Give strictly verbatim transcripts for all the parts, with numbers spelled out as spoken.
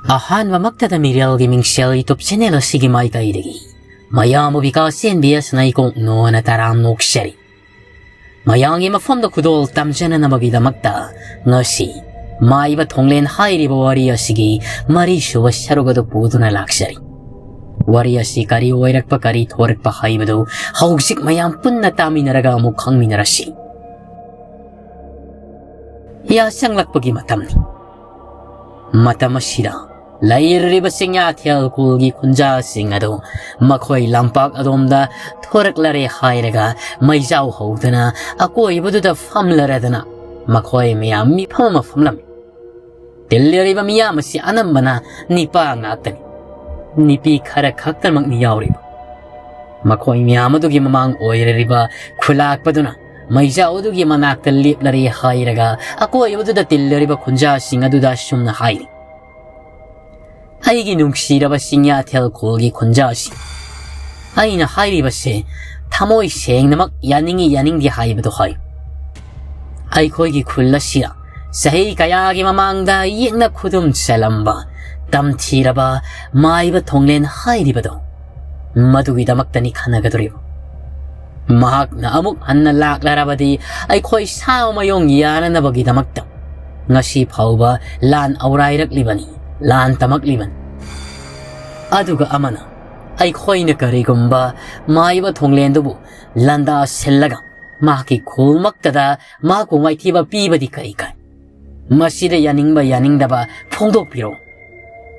ꯑꯍꯥꯟꯕꯃꯛꯇꯗ ꯃꯤꯔꯦꯜꯒꯤ ꯃꯤꯡꯁꯦꯜ YouTube channel ꯑꯁꯤꯒꯤ ꯃꯥꯏꯀꯩꯗꯒꯤ ꯃꯌꯥꯝꯕꯨ ꯕꯤꯀꯥꯁ ꯑꯦꯟ ꯕꯤ ꯑꯦꯁꯅ ꯏꯀꯣꯛ ꯅꯣꯅ ꯇꯔꯥꯝ ꯅꯣꯛꯆꯔꯤ꯫ ꯃꯌꯥꯝꯒꯤ ꯃꯐꯝꯗ ꯈꯨꯗꯣꯜ ꯇꯝꯖꯅꯅꯕꯒꯤꯗꯃꯛꯇ ꯉꯁꯤ ꯃꯥꯏꯕ ꯊꯣꯡꯂꯦꯟ ꯍꯥꯏꯔꯤꯕ ꯋꯥꯔꯤ ꯑꯁꯤꯒꯤ ꯃꯔꯤꯁꯨꯕ ꯁꯔꯨꯛ ꯑꯗꯨ ꯄꯨꯗꯨꯅ ꯂꯥꯛꯆꯔꯤ꯫ ꯋꯥꯔꯤ ꯑꯁꯤ ꯀꯔꯤ ꯑꯣꯏꯔꯛꯄ, ꯀꯔꯤ ꯊꯣꯔꯛꯄ ꯍꯥꯏꯕꯗꯨ ꯍꯧꯖꯤꯛ ꯃꯌꯥꯝ ꯄꯨꯟꯅ ꯇꯥꯃꯤꯟꯅꯔꯒ ꯑꯃꯨꯛ ꯈꯪꯃꯤꯟꯅꯔꯁꯤ꯫ ꯌꯥꯁꯪꯂꯛꯄꯒꯤ ꯃꯇꯝꯅꯤ꯫ ꯃꯇꯝ ꯑꯁꯤꯗ ꯂꯩꯔꯤꯕ ꯆꯤꯡꯌꯥꯊꯦꯜ ꯈꯨꯜꯒꯤ ꯈꯨꯟꯖꯥꯁꯤꯡ ꯑꯗꯨ ꯃꯈꯣꯏ ꯂꯝꯄꯥꯛ ꯑꯗꯣꯝꯗ ꯊꯣꯔꯛꯂꯔꯦ ꯍꯥꯏꯔꯒ ꯃꯩꯖꯥꯎ ꯍꯧꯗꯨꯅ ꯑꯀꯣꯏꯕꯗꯨꯗ ꯐꯝꯂꯔꯗꯅ ꯃꯈꯣꯏ ꯃꯌꯥꯝ ꯃꯤꯐꯝ ꯑꯃ ꯐꯝꯂꯝꯃꯤ꯫ ꯇꯤꯜꯂꯤꯔꯤꯕ ꯃꯤꯌꯥꯝ ꯑꯁꯤ ꯑꯅꯝꯕꯅ ꯅꯤꯄꯥ ꯉꯥꯛꯇꯅꯤ꯫ ꯅꯨꯄꯤ ꯈꯔ ꯈꯛꯇꯃꯛꯅꯤ ꯌꯥꯎꯔꯤꯕ꯫ ꯃꯈꯣꯏ ꯃꯌꯥꯝ ꯑꯗꯨꯒꯤ ꯃꯃꯥꯡ ꯑꯣꯏꯔꯤꯕ ꯈꯨꯂꯥꯛꯄꯗꯨꯅ ꯃꯩꯖꯥꯎ ꯑꯗꯨꯒꯤ ꯃꯅꯥꯛꯇ ꯂꯦꯞꯂꯔꯦ ꯍꯥꯏꯔꯒ ꯑꯀꯣꯏꯕꯗꯨꯗ ꯇꯤꯜꯂꯤꯔꯤꯕ ꯈꯨꯟꯖꯥꯁꯤꯡ ꯑꯗꯨꯗ ꯑꯁꯨꯝꯅ ꯍꯥꯏꯔꯤ: "ꯑꯩꯒꯤ ꯅꯨꯡꯁꯤꯔꯕ ꯆꯤꯡꯌꯥꯊꯦꯜ ꯈꯨꯜꯒꯤ ꯈꯨꯟꯖꯥꯁꯤꯡ, ꯑꯩꯅ ꯍꯥꯏꯔꯤꯕꯁꯦ ꯊꯃꯣꯏ ꯁꯦꯡꯅꯃꯛ ꯌꯥꯅꯤꯡꯏ ꯌꯥꯅꯤꯡꯗꯦ ꯍꯥꯏꯕꯗꯨ ꯍꯥꯏ꯫ ꯑꯩꯈꯣꯏꯒꯤ ꯈꯨꯜ ꯑꯁꯤꯗ ꯆꯍꯤ ꯀꯌꯥꯒꯤ ꯃꯃꯥꯡꯗ ꯌꯦꯛꯅ ꯈꯨꯗꯨꯝ ꯆꯜꯂꯝꯕ ꯇꯝꯊꯤꯔꯕ ꯃꯥꯏꯕ ꯊꯣꯡꯂꯦꯟ ꯍꯥꯏꯔꯤꯕꯗꯣ ꯃꯗꯨꯒꯤꯗꯃꯛꯇꯅꯤ ꯈꯟꯅꯒꯗꯧꯔꯤꯕ꯫ ꯃꯍꯥꯛꯅ ꯑꯃꯨꯛ ꯍꯟꯅ ꯂꯥꯛꯂꯔꯕꯗꯤ ꯑꯩꯈꯣꯏ ꯁꯥ ꯃꯌꯣꯡ ꯌꯥꯅꯅꯕꯒꯤꯗꯃꯛꯇ ꯉꯁꯤ ꯐꯥꯎꯕ ꯂꯥꯟ ꯑꯧꯔꯥꯏꯔꯛꯂꯤꯕꯅꯤ, ꯂꯥꯟ ꯇꯝꯃꯛꯂꯤꯕꯅꯤ꯫ ꯑꯗꯨꯒ ꯑꯃꯅ ꯑꯩꯈꯣꯏꯅ ꯀꯔꯤꯒꯨꯝꯕ ꯃꯥꯏꯕ ꯊꯣꯡꯂꯦꯟꯗꯨꯕꯨ ꯂꯥꯟꯗꯥ ꯁꯤꯜꯂꯒ ꯃꯍꯥꯛꯀꯤ ꯈꯨꯜꯃꯛꯇꯗ ꯃꯍꯥꯛꯄꯨ ꯃꯥꯏꯊꯤꯕ ꯄꯤꯕꯗꯤ ꯀꯔꯤ ꯀꯥꯏ? ꯃꯁꯤꯗ ꯌꯥꯅꯤꯡꯕ ꯌꯥꯅꯤꯡꯗꯕ ꯐꯣꯡꯗꯣꯛꯄꯤꯔꯣ꯫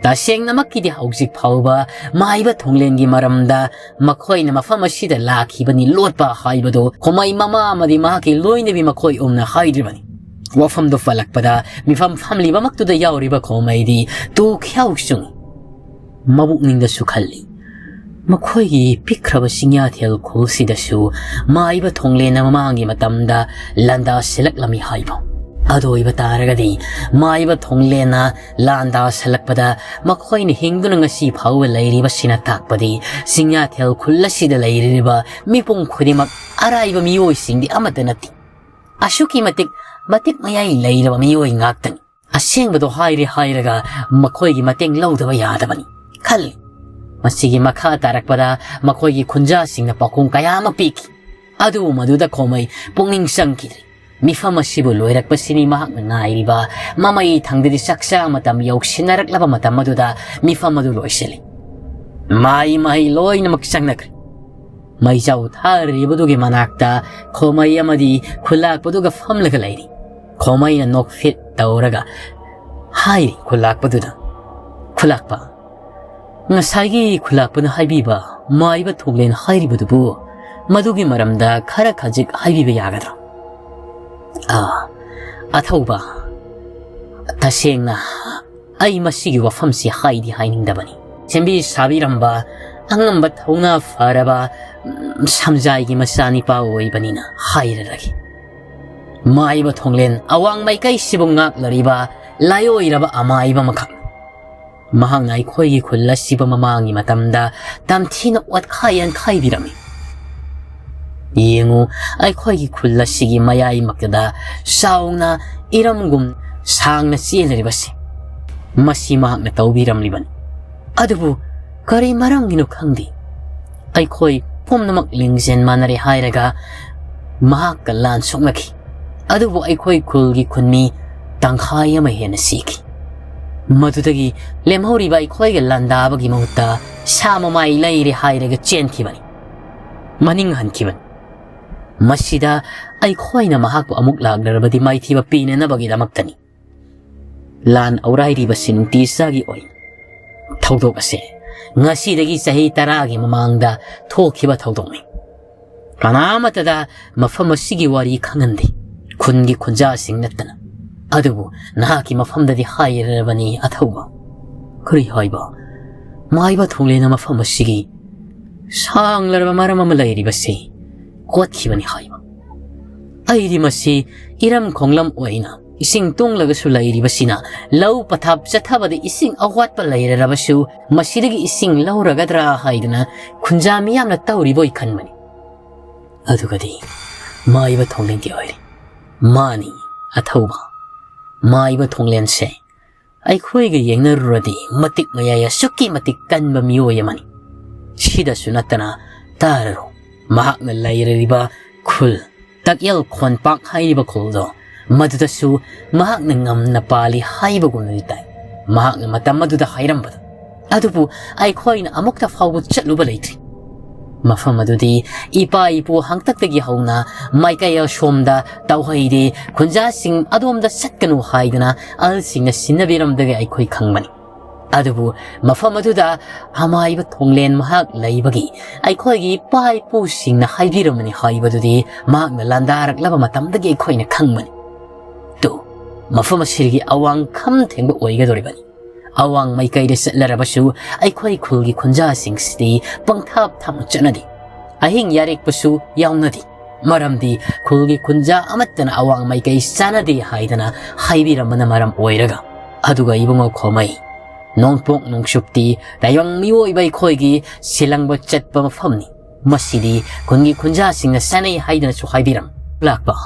ꯇꯁꯦꯡꯅꯃꯛꯀꯤꯗꯤ ꯍꯧꯖꯤꯛ ꯐꯥꯎꯕ ꯃꯥꯏꯕ ꯊꯣꯡꯂꯦꯟꯒꯤ ꯃꯔꯝꯗ ꯃꯈꯣꯏꯅ ꯃꯐꯝ ꯑꯁꯤꯗ ꯂꯥꯛꯈꯤꯕꯅꯤ ꯂꯣꯠꯄ ꯍꯥꯏꯕꯗꯨ ꯈꯣꯃꯩ ꯃꯃꯥ ꯑꯃꯗꯤ ꯃꯍꯥꯛꯀꯤ ꯂꯣꯏꯅꯕꯤ ꯃꯈꯣꯏ ꯑꯍꯨꯝꯅ ꯍꯥꯏꯗ꯭ꯔꯤꯕꯅꯤ꯫ ꯋꯥꯐꯝꯗꯨ ꯄꯜꯂꯛꯄꯗ ꯃꯤꯐꯝ ꯐꯝꯂꯤꯕꯃꯛꯇꯨꯗ ꯌꯥꯎꯔꯤꯕ ꯈꯣꯃꯩꯗꯤ ꯇꯨ ꯈ꯭ꯌꯥꯎ ꯆꯨꯡꯏ꯫ ꯃꯕꯨꯛꯅꯤꯡꯗꯁꯨ ꯈꯜꯂꯤ, ꯃꯈꯣꯏꯒꯤ ꯄꯤꯛꯈ꯭ꯔꯕ ꯆꯤꯡꯌꯥꯊꯦꯜ ꯈꯨꯜꯁꯤꯗꯁꯨ ꯃꯥꯏꯕ ꯊꯣꯡꯂꯦꯟꯅ ꯃꯃꯥꯡꯒꯤ ꯃꯇꯝꯗ ꯂꯥꯟꯗꯥ ꯁꯤꯜꯂꯛꯂꯝꯃꯤ ꯍꯥꯏꯕ꯫ ꯑꯗꯨ ꯑꯣꯏꯕ ꯇꯥꯔꯒꯗꯤ ꯃꯥꯏꯕ ꯊꯣꯡꯂꯦꯟꯅ ꯂꯥꯟꯗꯥ ꯁꯤꯜꯂꯛꯄꯗ ꯃꯈꯣꯏꯅ ꯍꯤꯡꯗꯨꯅ ꯉꯁꯤ ꯐꯥꯎꯕ ꯂꯩꯔꯤꯕꯁꯤꯅ ꯇꯥꯛꯄꯗꯤ ꯆꯤꯡꯌꯥꯊꯦꯜ ꯈꯨꯜ ꯑꯁꯤꯗ ꯂꯩꯔꯤꯕ ꯃꯤꯄꯨꯝ ꯈꯨꯗꯤꯡꯃꯛ ꯑꯔꯥꯏꯕ ꯃꯤꯑꯣꯏꯁꯤꯡꯗꯤ ꯑꯃꯠꯇ ꯅꯠꯇꯦ꯫ ꯑꯁꯨꯛꯀꯤ ꯃꯇꯤꯛ ꯃꯇꯤꯛ ꯃꯌꯥꯏ ꯂꯩꯔꯕ ꯃꯤꯑꯣꯏ ꯉꯥꯛꯇꯅꯤ꯫ ꯑꯁꯦꯡꯕꯗꯣ ꯍꯥꯏꯔꯦ ꯍꯥꯏꯔꯒ ꯃꯈꯣꯏꯒꯤ ꯃꯇꯦꯡ ꯂꯧꯗꯕ ꯌꯥꯗꯕꯅꯤ ꯈꯜꯂꯤ꯫ ꯃꯁꯤꯒꯤ ꯃꯈꯥ ꯇꯥꯔꯛꯄꯗ ꯃꯈꯣꯏꯒꯤ ꯈꯨꯟꯖꯥꯁꯤꯡꯅ ꯄꯥꯎꯈꯨꯝ ꯀꯌꯥ ꯑꯃ ꯄꯤꯈꯤ꯫ ꯑꯗꯨꯕꯨ ꯃꯗꯨꯗ ꯈꯣꯃꯩ ꯄꯨꯛꯅꯤꯡ ꯆꯪꯈꯤꯗ꯭ꯔꯦ꯫ ꯃꯤꯐꯝ ꯑꯁꯤꯕꯨ ꯂꯣꯏꯔꯛꯄꯁꯤꯅꯤ ꯃꯍꯥꯛꯅ ꯉꯥꯏꯔꯤꯕ꯫ ꯃꯃꯩ ꯊꯪꯗꯗꯤ ꯆꯥꯛꯆꯥ ꯃꯇꯝ ꯌꯧꯁꯤꯟꯅꯔꯛꯂꯕ ꯃꯇꯝ ꯑꯗꯨꯗ ꯃꯤꯐꯝ ꯑꯗꯨ ꯂꯣꯏꯁꯤꯜꯂꯤ꯫ ꯃꯥꯏ ꯃꯍꯩ ꯂꯣꯏꯅꯃꯛ ꯆꯪꯅꯈ꯭ꯔꯦ꯫ ꯃꯩꯖꯥꯎ ꯊꯥꯔꯤꯕꯗꯨꯒꯤ ꯃꯅꯥꯛꯇ ꯈꯣꯃꯩ ꯑꯃꯗꯤ ꯈꯨꯂꯥꯛꯄꯗꯨꯒ ꯐꯝꯂꯒ ꯂꯩꯔꯤ꯫ ꯈꯣꯃꯩꯅ ꯅꯣꯛꯐꯦꯠ ꯇꯧꯔꯒ ꯍꯥꯏꯔꯤ ꯈꯨꯂꯥꯛꯄꯗꯨꯗ, "ꯈꯨꯂꯥꯛꯄ, ꯉꯁꯥꯏꯒꯤ ꯈꯨꯂꯥꯛꯄꯅ ꯍꯥꯏꯕꯤꯕ ꯃꯥꯏꯕ ꯊꯣꯡꯂꯦꯟ ꯍꯥꯏꯔꯤꯕꯗꯨꯕꯨ ꯃꯗꯨꯒꯤ ꯃꯔꯝꯗ ꯈꯔ ꯈꯖꯤꯛ ꯍꯥꯏꯕꯤꯕ ꯌꯥꯒꯗ꯭ꯔꯥ?" "ꯑꯥ, ꯑꯊꯧꯕ, ꯇꯁꯦꯡꯅ ꯑꯩ ꯃꯁꯤꯒꯤ ꯋꯥꯐꯝꯁꯤ ꯍꯥꯏꯗꯤ ꯍꯥꯏꯅꯤꯡꯗꯕꯅꯤ꯫ ꯁꯦꯝꯕꯤ ꯁꯥꯕꯤꯔꯝꯕ ꯑꯉꯝꯕ ꯊꯧꯅꯥ ꯐꯔꯕ, ꯎꯝ, ꯁꯝꯖꯥꯏꯒꯤ ꯃꯆꯥꯅꯤꯄꯥ ꯑꯣꯏꯕꯅꯤꯅ ꯍꯥꯏꯔꯔꯒꯦ꯫ ꯃꯥꯏꯕ ꯊꯣꯡꯂꯦꯟ ꯑꯋꯥꯡ ꯃꯥꯏꯀꯩꯁꯤꯕꯨ ꯉꯥꯛꯂꯔꯤꯕ ꯂꯥꯏꯑꯣꯏꯔꯕ ꯑꯃꯥꯏꯕ ꯑꯃꯈꯛ꯫ ꯃꯍꯥꯛꯅ ꯑꯩꯈꯣꯏꯒꯤ ꯈꯨꯜ ꯑꯁꯤꯕꯨ ꯃꯃꯥꯡꯒꯤ ꯃꯇꯝꯗ ꯇꯝꯊꯤꯅ ꯑꯣꯠꯈꯥꯏ ꯌꯥꯟꯈꯥꯏꯕꯤꯔꯝꯃꯤ꯫ ꯌꯦꯡꯉꯨ, ꯑꯩꯈꯣꯏꯒꯤ ꯈꯨꯜ ꯑꯁꯤꯒꯤ ꯃꯌꯥꯏꯃꯛꯇꯗ ꯆꯥꯎꯅ ꯏꯔꯝꯒꯨꯝ ꯁꯥꯡꯅ ꯆꯦꯜꯂꯤꯕꯁꯦ, ꯃꯁꯤ ꯃꯍꯥꯛꯅ ꯇꯧꯕꯤꯔꯝꯂꯤꯕꯅꯤ꯫ ꯑꯗꯨꯕꯨ ꯀꯔꯤ ꯃꯔꯝꯒꯤꯅꯣ ꯈꯪꯗꯦ, ꯑꯩꯈꯣꯏ ꯄꯨꯝꯅꯃꯛ ꯂꯤꯡꯖꯦꯜ ꯃꯥꯟꯅꯔꯦ ꯍꯥꯏꯔꯒ ꯃꯍꯥꯛꯀ ꯂꯥꯟ ꯁꯣꯛꯅꯈꯤ꯫ ꯑꯗꯨꯕꯨ ꯑꯩꯈꯣꯏ ꯈꯨꯜꯒꯤ ꯈꯨꯟꯃꯤ ꯇꯪꯈꯥꯏ ꯑꯃ ꯍꯦꯟꯅ ꯁꯤꯈꯤ꯫ ꯃꯗꯨꯗꯒꯤ ꯂꯦꯝꯍꯧꯔꯤꯕ ꯑꯩꯈꯣꯏꯒ ꯂꯥꯟꯗꯥꯕꯒꯤ ꯃꯍꯨꯠꯇ ꯁꯥ ꯃꯃꯥꯏ ꯂꯩꯔꯦ ꯍꯥꯏꯔꯒ ꯆꯦꯟꯈꯤꯕꯅꯤ, ꯃꯅꯤꯡ ꯍꯟꯈꯤꯕꯅꯤ꯫ ꯃꯁꯤꯗ ꯑꯩꯈꯣꯏꯅ ꯃꯍꯥꯛꯄꯨ ꯑꯃꯨꯛ ꯂꯥꯛꯂꯔꯕꯗꯤ ꯃꯥꯏꯊꯤꯕ ꯄꯤꯅꯅꯕꯒꯤꯗꯃꯛꯇꯅꯤ꯫ ꯂꯥꯟ ꯑꯧꯔꯥꯏꯔꯤꯕꯁꯤ ꯅꯨꯡꯇꯤ ꯆꯥꯒꯤ ꯑꯣꯏ꯫ ꯊꯧꯗꯣꯛ ꯑꯁꯦ ꯉꯁꯤꯗꯒꯤ ꯆꯍꯤ ꯇꯔꯥꯒꯤ ꯃꯃꯥꯡꯗ ꯊꯣꯛꯈꯤꯕ ꯊꯧꯗꯣꯛꯅꯤ꯫ ꯀꯅꯥ ꯑꯃꯠꯇꯗ ꯃꯐꯝ ꯑꯁꯤꯒꯤ ꯋꯥꯔꯤ ꯈꯪꯍꯟꯗꯦ, ꯈꯨꯟꯒꯤ ꯈꯨꯟꯖꯥꯁꯤꯡ ꯅꯠꯇꯅ꯫ ꯑꯗꯨꯕꯨ ꯅꯍꯥꯛꯀꯤ ꯃꯐꯝꯗꯗꯤ ꯍꯥꯏꯔꯕꯅꯤ ꯑꯊꯧꯕ꯫" "ꯀꯔꯤ ꯍꯥꯏꯕ?" "ꯃꯥꯏꯕ ꯊꯣꯡꯂꯦꯅ ꯃꯐꯝ ꯑꯁꯤꯒꯤ ꯁꯥꯡꯂꯔꯕ ꯃꯔꯝ ꯑꯃ ꯂꯩꯔꯤꯕꯁꯤ ꯀꯣꯠꯈꯤꯕꯅꯤ ꯍꯥꯏꯕ꯫ ꯑꯩꯗꯤ ꯃꯁꯤ ꯏꯔꯝ ꯈꯣꯡꯂꯝ ꯑꯣꯏꯅ ꯏꯁꯤꯡ ꯇꯨꯡꯂꯒꯁꯨ ꯂꯩꯔꯤꯕꯁꯤꯅ ꯂꯧ ꯄꯊꯥꯞ ꯆꯠꯊꯕꯗ ꯏꯁꯤꯡ ꯑꯋꯥꯠꯄ ꯂꯩꯔꯔꯕꯁꯨ ꯃꯁꯤꯗꯒꯤ ꯏꯁꯤꯡ ꯂꯧꯔꯒꯗ꯭ꯔꯥ ꯍꯥꯏꯗꯨꯅ ꯈꯨꯟꯖꯥ ꯃꯤꯌꯥꯝꯅ ꯇꯧꯔꯤꯕꯣꯏ ꯈꯟꯕꯅꯤ꯫" ꯑꯗꯨꯒꯗꯤ ꯃꯥꯏꯕ ꯊꯣꯡꯂꯦꯟꯒꯤ ꯑꯣꯏꯔꯦ꯫ "ꯃꯥꯅꯤ ꯑꯊꯧꯕ, ꯃꯥꯏꯕ ꯊꯣꯡꯂꯦꯟꯁꯦ ꯑꯩꯈꯣꯏꯒ ꯌꯦꯡꯅꯔꯨꯔꯗꯤ ꯃꯇꯤꯛ ꯃꯌꯥꯏ ꯑꯁꯨꯛꯀꯤ ꯃꯇꯤꯛ ꯀꯟꯕ ꯃꯤꯑꯣꯏ ꯑꯃꯅꯤ꯫ ꯁꯤꯗꯁꯨ ꯅꯠꯇꯅ ꯇꯥꯔꯔꯨ, ꯃꯍꯥꯛꯅ ꯂꯩꯔꯤꯕ ꯈꯨꯜ, ꯇꯛꯌꯦꯜ ꯈꯣꯟꯄꯥꯛ ꯍꯥꯏꯔꯤꯕ ꯈꯨꯜꯗꯣ, ꯃꯗꯨꯗꯁꯨ ꯃꯍꯥꯛꯅ ꯉꯝꯅ ꯄꯥꯜꯂꯤ ꯍꯥꯏꯕꯒꯨꯝꯅꯗꯤ ꯇꯥꯏ꯫ ꯃꯍꯥꯛꯅ ꯃꯇꯝ ꯑꯗꯨꯗ ꯍꯥꯏꯔꯝꯕꯗꯣ꯫ ꯑꯗꯨꯕꯨ ꯑꯩꯈꯣꯏꯅ ꯑꯃꯨꯛꯇ ꯐꯥꯎꯕ ꯆꯠꯂꯨꯕ ꯂꯩꯇ꯭ꯔꯤ꯫ ꯃꯐꯝ ꯑꯗꯨꯗꯤ ꯏꯄꯥ ꯏꯄꯨ ꯍꯥꯛꯇꯛꯇꯒꯤ ꯍꯧꯅ ꯃꯥꯏꯀꯩ ꯑꯁꯣꯝꯗ ꯇꯧꯍꯩꯗꯦ, ꯈꯨꯟꯖꯥꯁꯤꯡ ꯑꯗꯣꯝꯗ ꯆꯠꯀꯅꯨ ꯍꯥꯏꯗꯅ ꯑꯍꯜꯁꯤꯡꯅ ꯁꯤꯟꯅꯕꯤꯔꯝꯕꯗꯒꯤ ꯑꯩꯈꯣꯏ ꯈꯪꯕꯅꯤ꯫ ꯑꯗꯨꯕꯨ ꯃꯐꯝ ꯑꯗꯨꯗ ꯑꯃꯥꯏꯕ ꯊꯣꯡꯂꯦꯟ ꯃꯍꯥꯛ ꯂꯩꯕꯒꯤ ꯑꯩꯈꯣꯏꯒꯤ ꯏꯄꯥ ꯏꯄꯨꯁꯤꯡꯅ ꯍꯥꯏꯕꯤꯔꯝꯕꯅꯤ ꯍꯥꯏꯕꯗꯨꯗꯤ ꯃꯍꯥꯛꯅ ꯂꯥꯟꯗꯥꯔꯛꯂꯕ ꯃꯇꯝꯗꯒꯤ ꯑꯩꯈꯣꯏꯅ ꯈꯪꯕꯅꯤ꯫ ꯇꯨ, ꯃꯐꯝ ꯑꯁꯤꯒꯤ ꯑꯋꯥꯡ ꯈꯝ ꯊꯦꯡꯕ ꯑꯣꯏꯒꯗꯧꯔꯤꯕꯅꯤ꯫ ꯑꯋꯥꯡ ꯃꯥꯏꯀꯩꯗ ꯆꯠꯂꯔꯕꯁꯨ ꯑꯩꯈꯣꯏ ꯈꯨꯜꯒꯤ ꯈꯨꯟꯖꯥꯁꯤꯡꯁꯤꯗꯤ ꯄꯪꯊꯥꯞ ꯊꯥꯞꯅ ꯆꯠꯅꯗꯦ꯫ ꯑꯍꯤꯡ ꯌꯥꯔꯦꯛꯄꯁꯨ ꯌꯥꯎꯅꯗꯦ꯫ ꯃꯔꯝꯗꯤ ꯈꯨꯜꯒꯤ ꯈꯨꯟꯖꯥ ꯑꯃꯠꯇꯅ ꯑꯋꯥꯡ ꯃꯥꯏꯀꯩ ꯆꯥꯅꯗꯦ ꯍꯥꯏꯗꯅ ꯍꯥꯏꯕꯤꯔꯝꯕꯅ ꯃꯔꯝ ꯑꯣꯏꯔꯒ꯫ ꯑꯗꯨꯒ ꯏꯕꯨꯡꯉꯣ ꯈꯣꯃꯩ, ꯅꯣꯡꯄꯣꯛ ꯅꯣꯡꯆꯨꯞꯇꯤ ꯇꯥꯏꯕꯪ ꯃꯤꯑꯣꯏꯕ ꯑꯩꯈꯣꯏꯒꯤ ꯁꯤꯂꯪꯕ ꯆꯠꯄ ꯃꯐꯝꯅꯤ꯫ ꯃꯁꯤꯗꯤ ꯈꯨꯟꯒꯤ ꯈꯨꯟꯖꯥꯁꯤꯡꯅ ꯆꯥꯅꯩ ꯍꯥꯏꯗꯅꯁꯨ ꯍꯥꯏꯕꯤꯔꯝ꯫ ꯂꯥꯛꯄ,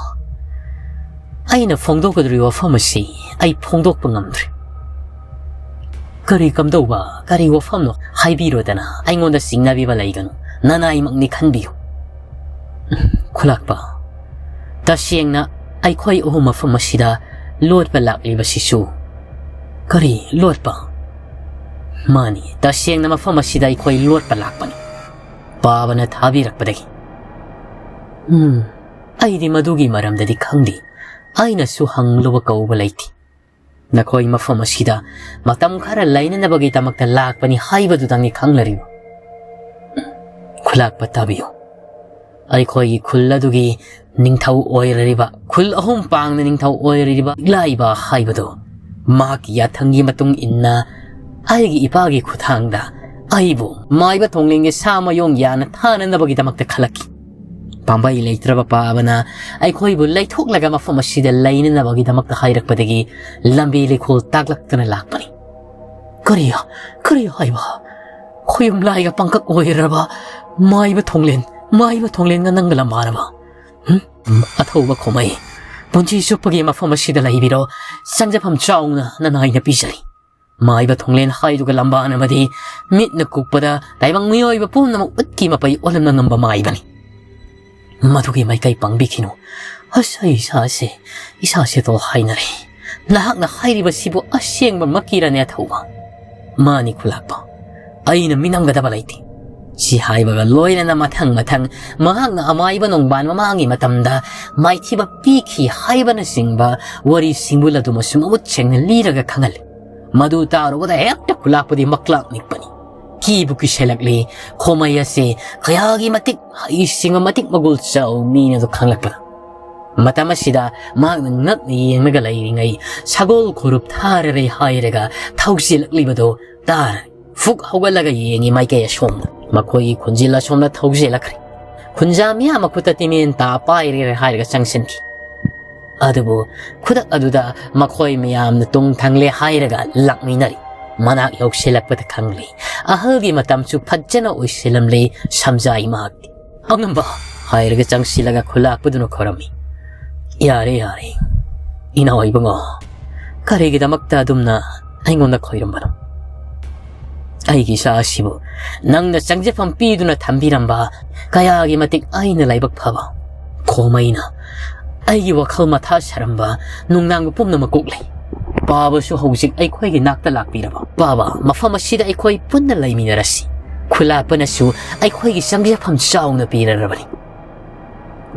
ꯑꯩꯅ ꯐꯣꯡꯗꯣꯛꯀꯗꯧꯔꯤꯕ ꯋꯥꯐꯝ ꯑꯁꯤ ꯑꯩ ꯐꯣꯡꯗꯣꯛꯄ ꯉꯝꯗ꯭ꯔꯦ꯫ ꯀꯔꯤ ꯀꯝꯗꯧꯕ, ꯀꯔꯤ ꯋꯥꯐꯝꯅꯣ ꯍꯥꯏꯕꯤꯔꯣꯗꯅ, ꯑꯩꯉꯣꯟꯗ ꯆꯤꯡꯅꯕꯤꯕ ꯂꯩꯒꯅꯨ, ꯅꯅꯥꯏꯃꯛꯅꯤ ꯈꯟꯕꯤꯌꯨ꯫ ꯈꯨꯂꯥꯛꯄ, ꯇꯁꯦꯡꯅ ꯑꯩꯈꯣꯏ ꯑꯍꯨꯝ ꯃꯐꯝ ꯑꯁꯤꯗ ꯂꯣꯠꯄ ꯂꯥꯛꯂꯤꯕꯁꯤꯁꯨ꯫ ꯀꯔꯤ ꯂꯣꯠꯄ? ꯃꯥꯅꯤ, ꯇꯁꯦꯡꯅ ꯃꯐꯝ ꯑꯁꯤꯗ ꯑꯩꯈꯣꯏ ꯂꯣꯠꯄ ꯂꯥꯛꯄꯅꯤ꯫ ꯄꯥꯕꯅ ꯊꯥꯕꯤꯔꯛꯄꯗꯒꯤ꯫ ꯎꯝ, ꯑꯩꯗꯤ ꯃꯗꯨꯒꯤ ꯃꯔꯝꯗꯗꯤ ꯈꯪꯗꯦ꯫ ꯑꯩꯅꯁꯨ ꯍꯪꯂꯨꯕ ꯀꯧꯕ ꯂꯩꯇꯦ꯫ ꯅꯈꯣꯏ ꯃꯐꯝ ꯑꯁꯤꯗ ꯃꯇꯝ ꯈꯔ ꯂꯩꯅꯅꯕꯒꯤꯗꯃꯛꯇ ꯂꯥꯛꯄꯅꯤ ꯍꯥꯏꯕꯗꯨꯗꯪꯅꯤ ꯈꯪꯂꯔꯤꯕ꯫ ꯈꯨꯂꯥꯛꯄ ꯇꯥꯕꯤꯌꯨ꯫ ꯑꯩꯈꯣꯏꯒꯤ ꯈꯨꯜ ꯑꯗꯨꯒꯤ ꯅꯤꯡꯊꯧ ꯑꯣꯏꯔꯤꯕ, ꯈꯨꯜ ꯑꯍꯨꯝ ꯄꯥꯡꯅ ꯅꯤꯡꯊꯧ ꯑꯣꯏꯔꯤꯕ ꯏꯂꯥꯏꯕ ꯍꯥꯏꯕꯗꯨ, ꯃꯍꯥꯛꯀꯤ ꯌꯥꯊꯪꯒꯤ ꯃꯇꯨꯡ ꯏꯟꯅ ꯑꯩꯒꯤ ꯏꯄꯥꯒꯤ ꯈꯨꯠꯊꯥꯡꯗ ꯑꯩꯕꯨ ꯃꯥꯏꯕ ꯊꯣꯡꯂꯦꯟꯒꯤ ꯁꯥ ꯃꯌꯣꯡ ꯌꯥꯅ ꯊꯥꯅꯅꯕꯒꯤꯗꯃꯛꯇ ꯈꯜꯂꯛꯈꯤ꯫ ꯄꯥꯝꯕꯩ ꯂꯩꯇ꯭ꯔꯕ ꯄꯥꯕꯅ ꯑꯩꯈꯣꯏꯕꯨ ꯂꯩꯊꯣꯛꯂꯒ ꯃꯐꯝ ꯑꯁꯤꯗ ꯂꯩꯅꯅꯕꯒꯤꯗꯃꯛꯇ ꯍꯥꯏꯔꯛꯄꯗꯒꯤ ꯂꯝꯕꯤ ꯂꯩꯈꯣꯜ ꯇꯥꯛꯂꯛꯇꯨꯅ ꯂꯥꯛꯄꯅꯤ꯫ ꯀꯔꯤ, ꯀꯔꯤ ꯍꯥꯏꯕ? ꯈꯣꯌꯨꯝ ꯂꯥꯏꯒ ꯄꯪꯀꯛ ꯑꯣꯏꯔꯕ ꯃꯥꯏꯕ ꯊꯣꯡꯂꯦꯟ, ꯃꯥꯏꯕ ꯊꯣꯡꯂꯦꯟꯒ ꯅꯪꯒ ꯂꯝꯕꯥꯔꯕ? ꯍꯨꯝ? ꯑꯊꯧꯕ ꯈꯣꯃꯩ, ꯄꯨꯟꯁꯤ ꯆꯨꯞꯄꯒꯤ ꯃꯐꯝ ꯑꯁꯤꯗ ꯂꯩꯕꯤꯔꯣ꯫ ꯆꯪꯖꯐꯝ ꯆꯥꯎꯅ ꯅꯅꯥꯏꯅ ꯄꯤꯖꯔꯤ꯫ ꯃꯥꯏꯕ ꯊꯣꯡꯂꯦꯟ ꯍꯥꯏꯗꯨꯒ ꯂꯝꯕꯥꯟ ꯑꯃꯗꯤ ꯃꯤꯠꯅ ꯀꯨꯞꯄꯗ ꯇꯥꯏꯕꯪ ꯃꯤꯑꯣꯏꯕ ꯄꯨꯝꯅꯃꯛ ꯎꯠꯀꯤ ꯃꯄꯩ ꯑꯣꯜꯍꯟꯕ ꯉꯝꯕ ꯃꯥꯏꯕꯅꯤ꯫ ꯃꯗꯨꯒꯤ ꯃꯥꯏꯀꯩ ꯄꯥꯡꯕꯤꯈꯤꯅꯨ꯫ ꯑꯁ, ꯑꯩ ꯏꯁꯥꯁꯦ, ꯏꯁꯥꯁꯦ ꯇꯣ ꯍꯥꯏꯅꯔꯦ꯫ ꯅꯍꯥꯛꯅ ꯍꯥꯏꯔꯤꯕꯁꯤꯕꯨ ꯑꯁꯦꯡꯕꯃꯛꯀꯤꯔꯅꯦ, ꯊꯧꯕ? ꯃꯥꯅꯤ, ꯈꯨꯂꯥꯛꯄ꯫ ꯑꯩꯅ ꯃꯤꯅꯝꯒꯗꯕ ꯂꯩꯇꯦ꯫ ꯁꯤ ꯍꯥꯏꯕꯒ ꯂꯣꯏꯅꯅ ꯃꯊꯪ ꯃꯊꯪ ꯃꯍꯥꯛꯅ ꯑꯃꯥꯏꯕ ꯅꯣꯡꯕꯥꯟ ꯃꯃꯥꯡꯒꯤ ꯃꯇꯝꯗ ꯃꯥꯏꯊꯤꯕ ꯄꯤꯈꯤ ꯍꯥꯏꯕꯅꯆꯤꯡꯕ ꯋꯥꯔꯤꯁꯤꯡꯕꯨ ꯂꯗꯨꯃꯁꯨ ꯃꯃꯨꯠ ꯁꯦꯡꯅ ꯂꯤꯔꯒ ꯈꯪꯍꯜꯂꯤ꯫ ꯃꯗꯨ ꯇꯥꯔꯨꯕꯗ ꯍꯦꯛꯇ ꯈꯨꯂꯥꯛꯄꯗꯤ ꯃꯛꯂꯥꯛ ꯅꯤꯛꯄꯅꯤ꯫ ꯀꯤꯕꯨ ꯀꯤꯁꯤꯜꯂꯛꯂꯤ꯫ ꯈꯣꯃꯩ ꯑꯁꯤ ꯀꯌꯥꯒꯤ ꯃꯇꯤꯛ ꯍꯩꯁꯤꯡꯕ, ꯃꯇꯤꯛ ꯃꯒꯨꯜ ꯆꯥꯎ ꯃꯤꯅꯗꯣ ꯈꯪꯂꯛꯄꯗ꯫ ꯃꯇꯝ ꯑꯁꯤꯗ ꯃꯍꯥꯛꯅ ꯉꯛꯅ ꯌꯦꯡꯂꯒ ꯂꯩꯔꯤꯉꯩ ꯁꯒꯣꯜ ꯈꯨꯔꯨꯞ ꯊꯥꯔꯔꯦ ꯍꯥꯏꯔꯒ ꯊꯧꯖꯤꯜꯂꯛꯂꯤꯕꯗꯣ ꯇꯥꯔꯦ꯫ ꯐꯨꯛ ꯍꯧꯒꯠꯂꯒ ꯌꯦꯡꯉꯤ ꯃꯥꯏꯀꯩ ꯑꯁꯣꯝꯗ꯫ ꯃꯈꯣꯏꯒꯤ ꯈꯨꯟꯖꯤꯜ ꯑꯁꯣꯝꯗ ꯊꯧꯖꯤꯜꯂꯛꯈ꯭ꯔꯦ꯫ ꯈꯨꯟꯖꯥ ꯃꯤꯌꯥꯝ ꯃꯈꯨꯠꯇ ꯇꯤꯃꯦꯟ ꯇꯥ ꯄꯥꯏꯔꯦ ꯍꯥꯏꯔꯒ ꯆꯪꯁꯤꯟꯈꯤ꯫ ꯑꯗꯨꯕꯨ ꯈꯨꯗꯛ ꯑꯗꯨꯗ ꯃꯈꯣꯏ ꯃꯌꯥꯝꯅ ꯇꯨꯡ ꯊꯪꯂꯦ ꯍꯥꯏꯔꯒ ꯂꯥꯛꯃꯤꯟꯅꯔꯤ꯫ ꯃꯅꯥꯛ ꯌꯧꯁꯤꯜꯂꯛꯄꯗ ꯈꯪꯂꯤ꯫ ꯑꯍꯜꯒꯤ ꯃꯇꯝꯁꯨ ꯐꯖꯅ ꯑꯣꯏꯁꯤꯜꯂꯝꯂꯤ ꯁꯝꯖꯥꯏ ꯃꯍꯥꯛꯇꯤ꯫ "ꯑꯉꯝꯕ!" ꯍꯥꯏꯔꯒ ꯆꯪꯁꯤꯜꯂꯒ ꯈꯨꯂꯥꯛꯄꯗꯨꯅ ꯈꯣꯏꯔꯝꯃꯤ꯫ "ꯌꯥꯔꯦ, ꯌꯥꯔꯦ꯫ ꯏꯅꯥꯎ ꯏꯕꯨꯡꯉꯣ, ꯀꯔꯤꯒꯤꯗꯃꯛꯇ ꯑꯗꯨꯝꯅ ꯑꯩꯉꯣꯟꯗ ꯈꯣꯏꯔꯝꯕꯅꯣ? ꯑꯩꯒꯤ ꯏꯆꯥ ꯑꯁꯤꯕꯨ ꯅꯪꯅ ꯆꯪꯖꯐꯝ ꯄꯤꯗꯨꯅ ꯊꯝꯕꯤꯔꯝꯕ ꯀꯌꯥꯒꯤ ꯃꯇꯤꯛ ꯑꯩꯅ ꯂꯥꯏꯕꯛ ꯐꯕ꯫ ꯈꯣꯃꯩꯅ ꯑꯩꯒꯤ ꯋꯥꯈꯜ ꯃꯊꯥ ꯁꯥꯔꯝꯕ ꯅꯨꯡꯅꯥꯡꯕ ꯄꯨꯝꯅꯃꯛ ꯀꯣꯛꯂꯦ꯫ ꯄꯥꯕꯁꯨ ꯍꯧꯖꯤꯛ ꯑꯩꯈꯣꯏꯒꯤ ꯅꯥꯛꯇ ꯂꯥꯛꯄꯤꯔꯕ꯫ ꯄꯥꯕ, ꯃꯐꯝ ꯑꯁꯤꯗ ꯑꯩꯈꯣꯏ ꯄꯨꯟꯅ ꯂꯩꯃꯤꯟꯅꯔꯁꯤ꯫ ꯈꯨꯂꯥꯛꯄꯅꯁꯨ ꯑꯩꯈꯣꯏꯒꯤ ꯆꯪꯖꯐꯝ ꯆꯥꯎꯅ ꯄꯤꯔꯔꯕꯅꯤ꯫"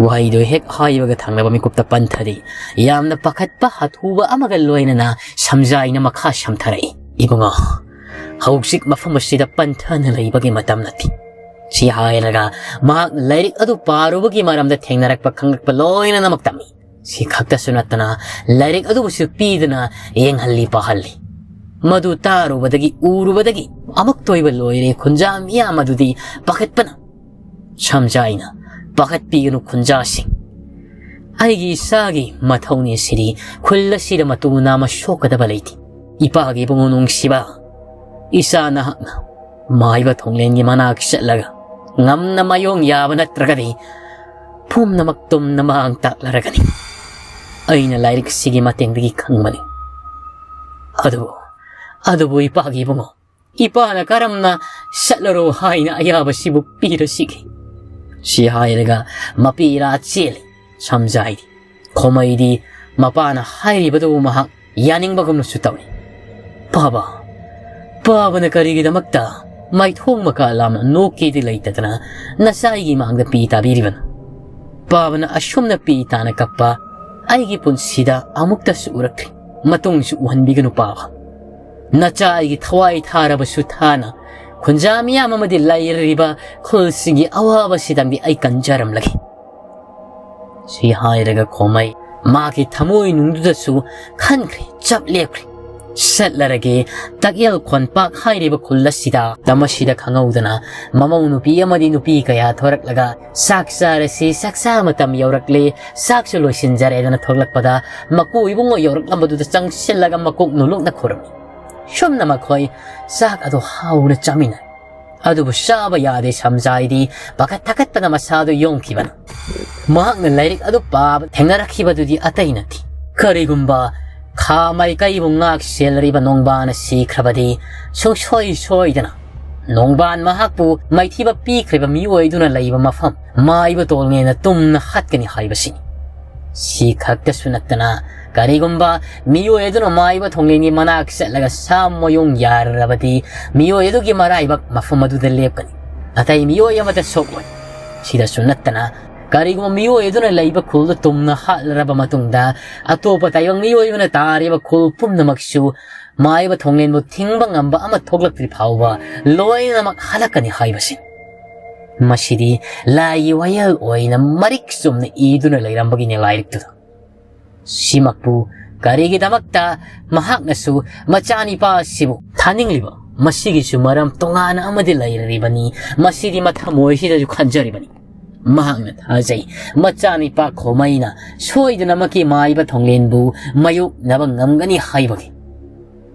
ꯋꯥꯍꯩꯗꯨ ꯍꯦꯛ ꯍꯥꯏꯕꯒ ꯊꯪꯅꯕ ꯃꯤꯀꯨꯞꯇ ꯄꯟꯊꯔꯤ꯫ ꯌꯥꯝꯅ ꯄꯥꯈꯠꯄ ꯍꯥꯊꯨꯕ ꯑꯃꯒ ꯂꯣꯏꯅꯅ ꯁꯝꯖꯥꯏꯅ ꯃꯈꯥ ꯁꯝꯊꯔꯛꯏ꯫ "ꯏꯕꯨꯡꯉꯣ, ꯍꯧꯖꯤꯛ ꯃꯐꯝ ꯑꯁꯤꯗ ꯄꯟꯊꯅ ꯂꯩꯕꯒꯤ ꯃꯇꯝ ꯅꯠꯇꯦ꯫" ꯁꯤ ꯍꯥꯏꯔꯒ ꯃꯍꯥꯛꯅ ꯂꯥꯏꯔꯤꯛ ꯑꯗꯨ ꯄꯥꯔꯨꯕꯒꯤ ꯃꯔꯝꯗ ꯊꯦꯡꯅꯔꯛꯄ ꯈꯪꯂꯛꯄ ꯂꯣꯏꯅꯃꯛ ꯇꯝꯃꯤ꯫ ꯁꯤ ꯈꯛꯇꯁꯨ ꯅꯠꯇꯅ ꯂꯥꯏꯔꯤꯛ ꯑꯗꯨꯕꯨꯁꯨ ꯄꯤꯗꯨꯅ ꯌꯦꯡꯍꯜꯂꯤ, ꯄꯥꯍꯜꯂꯤ꯫ ꯃꯗꯨ ꯇꯥꯔꯨꯕꯗꯒꯤ, ꯎꯔꯨꯕꯗꯒꯤ ꯑꯃꯨꯛꯇ ꯑꯣꯏꯕ ꯂꯣꯏꯔꯦ ꯈꯨꯟꯖꯥ ꯃꯤꯌꯥꯝ ꯑꯗꯨꯗꯤ ꯄꯥꯈꯠꯄꯅ꯫ ꯁꯝꯖꯥꯏꯅ, "ꯄꯥꯈꯠꯄꯤꯒꯅꯨ ꯈꯨꯟꯖꯥꯁꯤꯡ꯫ ꯑꯩꯒꯤ ꯏꯆꯥꯒꯤ ꯃꯊꯧꯅꯤ ꯁꯤꯗꯤ꯫ ꯈꯨꯜ ꯑꯁꯤꯗ ꯃꯇꯨ ꯅꯥꯝꯃ ꯁꯣꯛꯀꯗꯕ ꯂꯩꯇꯦ꯫ ꯏꯄꯥꯒꯤ ꯏꯕꯨꯡꯉꯣ ꯅꯨꯡꯁꯤꯕ, ꯏꯆꯥ ꯅꯍꯥꯛꯅ ꯃꯥꯏꯕ ꯊꯣꯡꯂꯦꯟꯒꯤ ꯃꯅꯥꯛ ꯆꯠꯂꯒ ꯉꯝꯅ ꯃꯥꯌꯣꯡ ꯌꯥꯕ ꯅꯠꯇ꯭ꯔꯒꯗꯤ ꯄꯨꯝꯅꯃꯛ ꯇꯨꯝꯅ ꯃꯥꯡ ꯇꯥꯛꯂꯔꯒꯅꯤ꯫" ꯑꯩꯅ ꯂꯥꯏꯔꯤꯛꯁꯤꯒꯤ ꯃꯇꯦꯡꯗꯒꯤ ꯈꯪꯕꯅꯤ꯫ ꯑꯗꯨꯕꯨ, ꯑꯗꯨꯕꯨ ꯏꯄꯥꯒꯤ ꯏꯕꯨꯡꯉꯣ, ꯏꯄꯥꯅ ꯀꯔꯝꯅ ꯆꯠꯂꯔꯣ ꯍꯥꯏꯅ ꯑꯌꯥꯕꯁꯤꯕꯨ ꯄꯤꯔꯁꯤꯒꯦ?" ꯁꯤ ꯍꯥꯏꯔꯒ ꯃꯄꯤ ꯏꯔꯥ ꯆꯦꯜꯂꯤ ꯁꯝꯖꯥꯏꯗꯤ꯫ ꯈꯣꯃꯩꯗꯤ ꯃꯄꯥꯅ ꯍꯥꯏꯔꯤꯕꯗꯨ ꯃꯍꯥꯛ ꯌꯥꯅꯤꯡꯕꯒꯨꯝꯅꯁꯨ ꯇꯧꯏ꯫ "ꯄꯥꯕ, ꯄꯥꯕꯅ ꯀꯔꯤꯒꯤꯗꯃꯛꯇ ꯃꯥꯏꯊꯣꯡ ꯃꯀꯥ ꯂꯥꯝꯅ ꯅꯣꯛꯀꯦꯗꯤ ꯂꯩꯇꯗꯅ ꯅꯆꯥꯒꯤ ꯃꯥꯡꯗ ꯄꯤ ꯇꯥꯕꯤꯔꯤꯕꯅꯣ? ꯄꯥꯕꯅ ꯑꯁꯨꯝꯅ ꯄꯤ ꯇꯥꯅ ꯀꯞꯄ ꯑꯩꯒꯤ ꯄꯨꯟꯁꯤꯗ ꯑꯃꯨꯛꯇꯁꯨ ꯎꯔꯛꯇ꯭ꯔꯤ꯫ ꯃꯇꯨꯡꯁꯨ ꯎꯍꯟꯕꯤꯒꯅꯨ ꯄꯥꯕ꯫ ꯅꯆꯥ ꯑꯩꯒꯤ ꯊꯋꯥꯏ ꯊꯥꯔꯕꯁꯨ ꯊꯥꯅ ꯈꯨꯟꯖꯥ ꯃꯤꯌꯥꯝ ꯑꯃꯗꯤ ꯂꯩꯔꯤꯕ ꯈꯨꯜꯁꯤꯡꯒꯤ ꯑꯋꯥꯕꯁꯤꯗꯪꯗꯤ ꯑꯩ ꯀꯟꯖꯔꯝꯂꯒꯦ꯫" ꯁꯤ ꯍꯥꯏꯔꯒ ꯈꯣꯃꯩ ꯃꯥꯒꯤ ꯊꯃꯣꯏ ꯅꯨꯡꯗꯨꯗꯁꯨ ꯈꯟꯈ꯭ꯔꯦ, ꯆꯞ ꯂꯦꯞꯈ꯭ꯔꯦ꯫ ꯆꯠꯂꯔꯒꯦ, ꯇꯛꯌꯦꯜ ꯈꯣꯟꯄꯥꯛ ꯍꯥꯏꯔꯤꯕ ꯈꯨꯜ ꯑꯁꯤꯗ ꯃꯇꯝ ꯑꯁꯤꯗ ꯈꯪꯍꯧꯗꯅ ꯃꯃꯧ ꯅꯨꯄꯤ ꯑꯃꯗꯤ ꯅꯨꯄꯤ ꯀꯌꯥ ꯊꯣꯔꯛꯂꯒ, "ꯆꯥꯛ ꯆꯥꯔꯁꯤ, ꯆꯥꯛꯆꯥ ꯃꯇꯝ ꯌꯧꯔꯛꯂꯦ, ꯆꯥꯛꯁꯨ ꯂꯣꯏꯁꯤꯟꯖꯔꯦꯗꯅ" ꯊꯣꯛꯂꯛꯄꯗ, ꯃꯀꯨ ꯏꯕꯨꯡꯉꯣ ꯌꯧꯔꯛꯂꯝꯕꯗꯨꯗ ꯆꯪꯁꯤꯜꯂꯒ ꯃꯀꯣꯛ ꯅꯣꯂꯨꯛꯅ ꯈꯨꯔꯨꯝꯃꯤ꯫ ꯁꯨꯝꯅ ꯃꯈꯣꯏ ꯆꯥꯛ ꯑꯗꯨ ꯍꯥꯎꯅ ꯆꯥꯃꯤꯟꯅꯔꯦ꯫ ꯑꯗꯨꯕꯨ ꯆꯥꯕ ꯌꯥꯗꯦ ꯁꯝꯖꯥꯏꯗꯤ ꯄꯥꯈꯠ ꯊꯀꯠꯄꯅ ꯃꯁꯥꯗꯨ ꯌꯣꯝꯈꯤꯕꯅ꯫ ꯃꯍꯥꯛꯅ ꯂꯥꯏꯔꯤꯛ ꯑꯗꯨ ꯄꯥꯕ ꯊꯦꯡꯅꯔꯛꯈꯤꯕꯗꯨꯗꯤ ꯑꯇꯩ ꯅꯠꯇꯦ꯫ ꯀꯔꯤꯒꯨꯝꯕ ꯈꯥ ꯃꯥꯏꯀꯩꯕꯨ ꯉꯥꯛ ꯁꯦꯜꯂꯔꯤꯕ ꯅꯣꯡꯕꯥꯅ ꯁꯤꯈ꯭ꯔꯕꯗꯤ, ꯁꯨꯡꯁꯣꯏ ꯁꯣꯏꯗꯅ ꯅꯣꯡꯕꯥꯟ ꯃꯍꯥꯛꯄꯨ ꯃꯥꯏꯊꯤꯕ ꯄꯤꯈ꯭ꯔꯤꯕ ꯃꯤꯑꯣꯏꯗꯨꯅ ꯂꯩꯕ ꯃꯐꯝ ꯃꯥꯏꯕ ꯇꯣꯜꯉꯦꯅ ꯇꯨꯝꯅ ꯍꯥꯠꯀꯅꯤ ꯍꯥꯏꯕꯁꯤꯅꯤ꯫ ꯁꯤ ꯈꯛꯇꯁꯨ ꯅꯠꯇꯅ, ꯀꯔꯤꯒꯨꯝꯕ ꯃꯤꯑꯣꯏ ꯑꯗꯨꯅ ꯃꯥꯏꯕ ꯊꯣꯡꯂꯦꯟꯒꯤ ꯃꯅꯥꯛ ꯆꯠꯂꯒ ꯁꯥ ꯃꯌꯨꯡ ꯌꯥꯔꯔꯕꯗꯤ, ꯃꯤꯑꯣꯏ ꯑꯗꯨꯒꯤ ꯃꯔꯥꯏꯕꯛ ꯃꯐꯝ ꯑꯗꯨꯗ ꯂꯦꯞꯀꯅꯤ꯫ ꯑꯇꯩ ꯃꯤꯑꯣꯏ ꯑꯃꯠꯇ ꯁꯣꯛꯂꯣꯏ꯫ ꯁꯤꯗꯁꯨ ꯅꯠꯇꯅ, ꯀꯔꯤꯒꯨꯝꯕ ꯃꯤꯑꯣꯏ ꯑꯗꯨꯅ ꯂꯩꯕ ꯈꯨꯜꯗꯨ ꯇꯨꯝꯅ ꯍꯥꯠꯂꯔꯕ ꯃꯇꯨꯡꯗ, ꯑꯇꯣꯞꯄ ꯇꯥꯏꯕꯪ ꯃꯤꯑꯣꯏ ꯑꯃꯅ ꯇꯥꯔꯤꯕ ꯈꯨꯜ ꯄꯨꯝꯅꯃꯛꯁꯨ ꯃꯥꯏꯕ ꯊꯣꯡꯂꯦꯟꯕꯨ ꯊꯤꯡꯕ ꯉꯝꯕ ꯑꯃ ꯊꯣꯛꯂꯛꯇ꯭ꯔꯤ ꯐꯥꯎꯕ ꯂꯣꯏꯅꯃꯛ ꯍꯜꯂꯛꯀꯅꯤ ꯍꯥꯏꯕꯁꯤ꯫ ꯃꯁꯤꯗꯤ ꯂꯥꯏꯒꯤ ꯋꯥꯌꯦꯜ ꯑꯣꯏꯅ ꯃꯔꯤꯛ ꯆꯨꯝꯅ ꯏꯗꯨꯅ ꯂꯩꯔꯝꯕꯒꯤꯅꯦ ꯂꯥꯏꯔꯤꯛꯇꯨꯗ꯫ ꯁꯤꯃꯛꯄꯨ ꯀꯔꯤꯒꯤꯗꯃꯛꯇ ꯃꯍꯥꯛꯅꯁꯨ ꯃꯆꯥꯅꯤꯄꯥ ꯑꯁꯤꯕꯨ ꯊꯥꯅꯤꯡꯂꯤꯕ? ꯃꯁꯤꯒꯤꯁꯨ ꯃꯔꯝ ꯇꯣꯉꯥꯟꯅ ꯑꯃꯗꯤ ꯂꯩꯔꯤꯕꯅꯤ꯫ ꯃꯁꯤꯗꯤ ꯃꯊꯃꯣꯏꯁꯤꯗꯁꯨ ꯈꯟꯖꯔꯤꯕꯅꯤ꯫ ꯃꯍꯥꯛꯅ ꯊꯥꯖꯩ, ꯃꯆꯥꯅꯤꯄꯥ ꯈꯣꯃꯩꯅ ꯁꯣꯏꯗꯅꯃꯛꯀꯤ ꯃꯥꯏꯕ ꯊꯣꯡꯂꯦꯟꯕꯨ ꯃꯥꯌꯣꯛꯅꯕ ꯉꯝꯒꯅꯤ ꯍꯥꯏꯕꯒꯤ꯫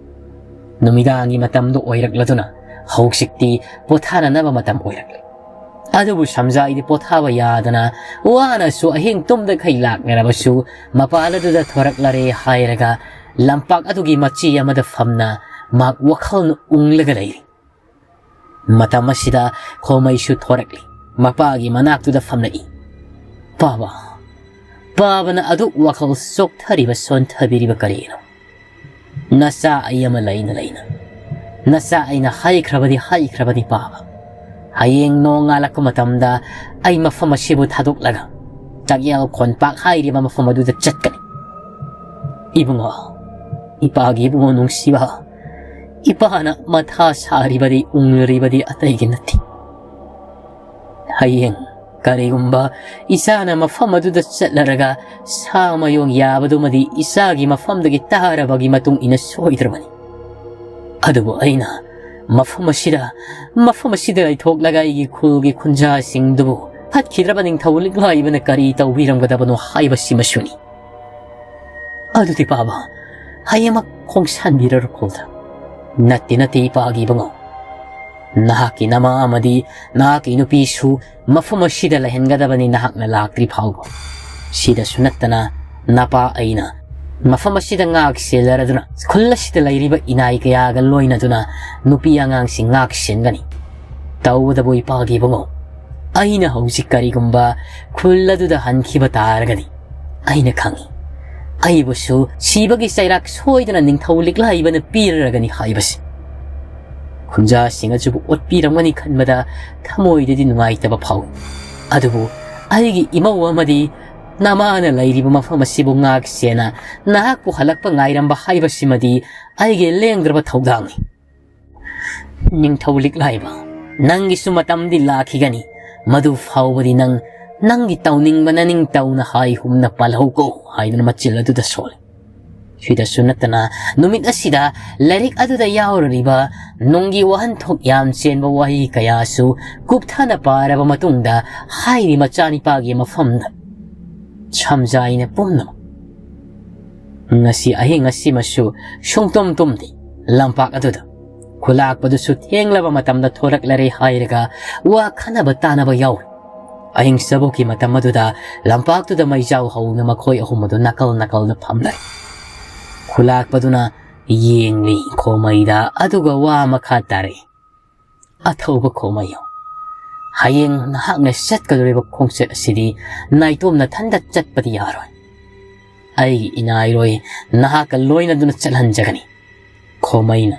ꯅꯨꯃꯤꯗꯥꯡꯒꯤ ꯃꯇꯝꯗꯨ ꯑꯣꯏꯔꯛꯂꯗꯨꯅ ꯍꯧꯖꯤꯛꯇꯤ ꯄꯣꯊꯥꯅꯅꯕ ꯃꯇꯝ ꯑꯣꯏꯔꯛꯂꯦ꯫ ꯑꯗꯨꯕꯨ ꯁꯝꯖꯥꯏꯗꯤ ꯄꯣꯊꯥꯕ ꯌꯥꯗꯅ ꯋꯥꯅꯁꯨ ꯑꯍꯤꯡ ꯇꯨꯝꯗꯈꯩ ꯂꯥꯛꯅꯔꯕꯁꯨ, ꯃꯄꯥꯜ ꯑꯗꯨꯗ ꯊꯣꯔꯛꯂꯔꯦ ꯍꯥꯏꯔꯒ ꯂꯝꯄꯥꯛ ꯑꯗꯨꯒꯤ ꯃꯆꯤ ꯑꯃꯗ ꯐꯝꯅ ꯃꯍꯥꯛ ꯋꯥꯈꯜꯅ ꯎꯪꯂꯒ ꯂꯩꯔꯤ꯫ ꯃꯇꯝ ꯑꯁꯤꯗ ꯈꯣꯃꯩꯁꯨ ꯊꯣꯔꯛꯂꯤ꯫ ꯃꯄꯥꯒꯤ ꯃꯅꯥꯛꯇꯨꯗ ꯐꯝꯂꯛꯏ꯫ "ꯄꯥꯕ, ꯄꯥꯕꯅ ꯑꯗꯨꯛ ꯋꯥꯈꯜ ꯆꯣꯛꯊꯔꯤꯕ, ꯁꯣꯟꯊꯕꯤꯔꯤꯕ ꯀꯔꯤꯅꯣ? ꯅꯆꯥ ꯑꯩ ꯑꯃ ꯂꯩꯅ ꯂꯩꯅ ꯅꯆꯥ ꯑꯩꯅ ꯍꯥꯏꯈ꯭ꯔꯕꯗꯤ ꯍꯥꯏꯈ꯭ꯔꯕꯅꯤ ꯄꯥꯕ꯫ ꯍꯌꯦꯡ ꯅꯣꯡ ꯉꯥꯜꯂꯛꯄ ꯃꯇꯝꯗ ꯑꯩ ꯃꯐꯝ ꯑꯁꯤꯕꯨ ꯊꯥꯗꯣꯛꯂꯒ ꯇꯥꯛꯌꯦꯜ ꯈꯣꯟꯄꯥꯛ ꯍꯥꯏꯔꯤꯕ ꯃꯐꯝ ꯑꯗꯨꯗ ꯆꯠꯀꯅꯤ꯫ ꯏꯕꯨꯡꯉꯣ, ꯏꯄꯥꯒꯤ ꯏꯕꯨꯡꯉꯣ ꯅꯨꯡꯁꯤꯕ, ꯏꯄꯥꯅ ꯃꯊꯥ ꯁꯥꯔꯤꯕꯗꯤ, ꯎꯪꯂꯔꯤꯕꯗꯤ ꯑꯇꯩꯒꯤ ꯅꯠꯇꯦ꯫ ꯍꯌꯦꯡ ꯀꯔꯤꯒꯨꯝꯕ ꯏꯆꯥꯅ ꯃꯐꯝ ꯑꯗꯨꯗ ꯆꯠꯂꯔꯒ ꯁꯥ ꯃꯌꯣꯡ ꯌꯥꯕꯗꯨꯃꯗꯤ ꯏꯆꯥꯒꯤ ꯃꯐꯝꯗꯒꯤ ꯇꯥꯔꯕꯒꯤ ꯃꯇꯨꯡ ꯏꯟꯅ ꯁꯣꯏꯗ꯭ꯔꯕꯅꯤ꯫ ꯑꯗꯨꯕꯨ ꯑꯩꯅ ꯃꯐꯝ ꯑꯁꯤꯗ, ꯃꯐꯝ ꯑꯁꯤꯗ ꯂꯩꯊꯣꯛꯂꯒ ꯑꯩꯒꯤ ꯈꯨꯜꯒꯤ ꯈꯨꯟꯖꯥꯁꯤꯡꯗꯨꯕꯨ ꯐꯠꯈꯤꯗ꯭ꯔꯕ ꯅꯤꯡꯊꯧ ꯂꯤꯛꯂꯥꯏꯕꯅ ꯀꯔꯤ ꯇꯧꯕꯤꯔꯝꯒꯗꯕꯅꯣ ꯍꯥꯏꯕꯁꯤꯃꯁꯨꯅꯤ꯫ ꯑꯗꯨꯗꯤ ꯄꯥꯕ, ꯍꯌꯦꯡꯃꯛ ꯈꯣꯡꯁꯥꯟꯕꯤꯔꯔꯣ ꯈꯨꯜꯗ꯫ ꯅꯠꯇꯦ, ꯅꯠꯇꯦ, ꯏꯄꯥꯒꯤ ꯏꯕꯨꯡꯉꯣ꯫ ꯅꯍꯥꯛꯀꯤ ꯅꯃꯥ ꯑꯃꯗꯤ ꯅꯍꯥꯛꯀꯤ ꯅꯨꯄꯤꯁꯨ ꯃꯐꯝ ꯑꯁꯤꯗ ꯂꯩꯍꯟꯒꯗꯕꯅꯤ, ꯅꯍꯥꯛꯅ ꯂꯥꯛꯇ꯭ꯔꯤ ꯐꯥꯎꯕ꯫ ꯁꯤꯗꯁꯨ ꯅꯠꯇꯅ ꯅꯄꯥ ꯑꯩꯅ ꯃꯐꯝ ꯑꯁꯤꯗ ꯉꯥꯛ ꯁꯦꯜꯂꯔꯗꯨꯅ, ꯈꯨꯜ ꯑꯁꯤꯗ ꯂꯩꯔꯤꯕ ꯏꯅꯥꯏ ꯀꯌꯥꯒ ꯂꯣꯏꯅꯗꯨꯅ ꯅꯨꯄꯤ ꯑꯉꯥꯡꯁꯤꯡ ꯉꯥꯛ ꯁꯦꯟꯒꯅꯤ꯫ ꯇꯧꯕꯇꯕꯨ ꯏꯄꯥꯒꯤ ꯏꯕꯨꯡꯉꯣ, ꯑꯩꯅ ꯍꯧꯖꯤꯛ ꯀꯔꯤꯒꯨꯝꯕ ꯈꯨꯜ ꯑꯗꯨꯗ ꯍꯟꯈꯤꯕ ꯇꯥꯔꯒꯗꯤ, ꯑꯩꯅ ꯈꯪꯏ, ꯑꯩꯕꯨꯁꯨ ꯁꯤꯕꯒꯤ ꯆꯩꯔꯥꯛ ꯁꯣꯏꯗꯅ ꯅꯤꯡꯊꯧ ꯂꯤꯛꯂꯥꯏꯕꯅ ꯄꯤꯔꯔꯒꯅꯤ ꯍꯥꯏꯕꯁꯤ꯫ ꯈꯨꯟꯖꯥꯁꯤꯡ ꯑꯗꯨꯕꯨ ꯑꯣꯠꯄꯤꯔꯝꯒꯅꯤ ꯈꯟꯕꯗ ꯊꯃꯣꯏꯗꯗꯤ ꯅꯨꯡꯉꯥꯏꯇꯕ ꯐꯥꯎꯏ꯫ ꯑꯗꯨꯕꯨ ꯑꯩꯒꯤ ꯏꯃꯧ ꯑꯃꯗꯤ ꯅꯃꯥꯅ ꯂꯩꯔꯤꯕ ꯃꯐꯝ ꯑꯁꯤꯕꯨ ꯉꯥꯛ ꯁꯦꯟꯅ ꯅꯍꯥꯛꯄꯨ ꯍꯜꯂꯛꯄ ꯉꯥꯏꯔꯝꯕ ꯍꯥꯏꯕꯁꯤꯃꯗꯤ ꯑꯩꯒꯤ ꯂꯦꯡꯗ꯭ꯔꯕ ꯊꯧꯗꯥꯡꯅꯤ꯫ ꯅꯤꯡꯊꯧ ꯂꯤꯛꯂꯥꯏꯕ, ꯅꯪꯒꯤꯁꯨ ꯃꯇꯝꯗꯤ ꯂꯥꯛꯈꯤꯒꯅꯤ꯫ ꯃꯗꯨ ꯐꯥꯎꯕꯗꯤ ꯅꯪ ꯅꯪꯒꯤ ꯇꯧꯅꯤꯡꯕ ꯅꯅꯤꯡ ꯇꯧꯅ ꯍꯥꯏ ꯍꯨꯝꯅ ꯄꯥꯜꯍꯧꯀꯣ" ꯍꯥꯏꯗꯨꯅ ꯃꯆꯤꯜ ꯑꯗꯨꯗ ꯁꯣꯜꯂꯤ꯫ ꯁꯤꯗꯁꯨ ꯅꯠꯇꯅ ꯅꯨꯃꯤꯠ ꯑꯁꯤꯗ ꯂꯥꯏꯔꯤꯛ ꯑꯗꯨꯗ ꯌꯥꯎꯔꯤꯕ ꯅꯨꯡꯒꯤ ꯋꯥꯍꯟꯊꯣꯛ ꯌꯥꯝ ꯆꯦꯟꯕ ꯋꯥꯍꯩ ꯀꯌꯥꯁꯨ ꯀꯨꯞꯊꯅ ꯄꯥꯔꯕ ꯃꯇꯨꯡꯗ ꯍꯥꯏꯔꯤ ꯃꯆꯥꯅꯤꯄꯥꯒꯤ ꯃꯐꯝꯗ ꯁꯝꯖꯥꯏꯅ ꯄꯨꯝꯅꯃꯛ꯫ ꯉꯁꯤ ꯑꯍꯤꯡ ꯑꯁꯤꯃꯁꯨ ꯁꯨꯡꯇꯨꯝ ꯇꯨꯝꯗꯦ꯫ ꯂꯝꯄꯥꯛ ꯑꯗꯨꯗ ꯈꯨꯂꯥꯛꯄꯗꯨꯁꯨ ꯊꯦꯡꯂꯕ ꯃꯇꯝꯗ ꯊꯣꯔꯛꯂꯔꯦ ꯍꯥꯏꯔꯒ ꯋꯥ ꯈꯟꯅꯕ ꯇꯥꯅꯕ ꯌꯥꯎꯏ꯫ ꯑꯍꯤꯡ ꯆꯕꯣꯛꯀꯤ ꯃꯇꯝ ꯑꯗꯨꯗ ꯂꯝꯄꯥꯛꯇꯨꯗ ꯃꯩꯖꯥꯎ ꯍꯧꯅ ꯃꯈꯣꯏ ꯑꯍꯨꯝ ꯑꯗꯨ ꯅꯥꯀꯜ ꯅꯥꯀꯜꯗ ꯐꯝꯂꯩ꯫ ꯈꯨꯂꯥꯛꯄꯗꯨꯅ ꯌꯦꯡꯂꯤ ꯈꯣꯃꯩꯗ, ꯑꯗꯨꯒ ꯋꯥ ꯃꯈꯥ ꯇꯥꯔꯛꯏ꯫ "ꯑꯊꯧꯕ ꯈꯣꯃꯩꯌꯨ, ꯍꯌꯦꯡ ꯅꯍꯥꯛꯅ ꯆꯠꯀꯗꯧꯔꯤꯕ ꯈꯣꯡꯆꯠ ꯑꯁꯤꯗꯤ ꯅꯥꯏꯇꯣꯝ ꯅꯊꯟꯗ ꯆꯠꯄꯗꯤ ꯌꯥꯔꯣꯏ꯫ ꯑꯩꯒꯤ ꯏꯅꯥꯏꯔꯣꯏ ꯅꯍꯥꯛꯀ ꯂꯣꯏꯅꯗꯨꯅ ꯆꯠꯍꯟꯖꯒꯅꯤ꯫" ꯈꯣꯃꯩꯅ,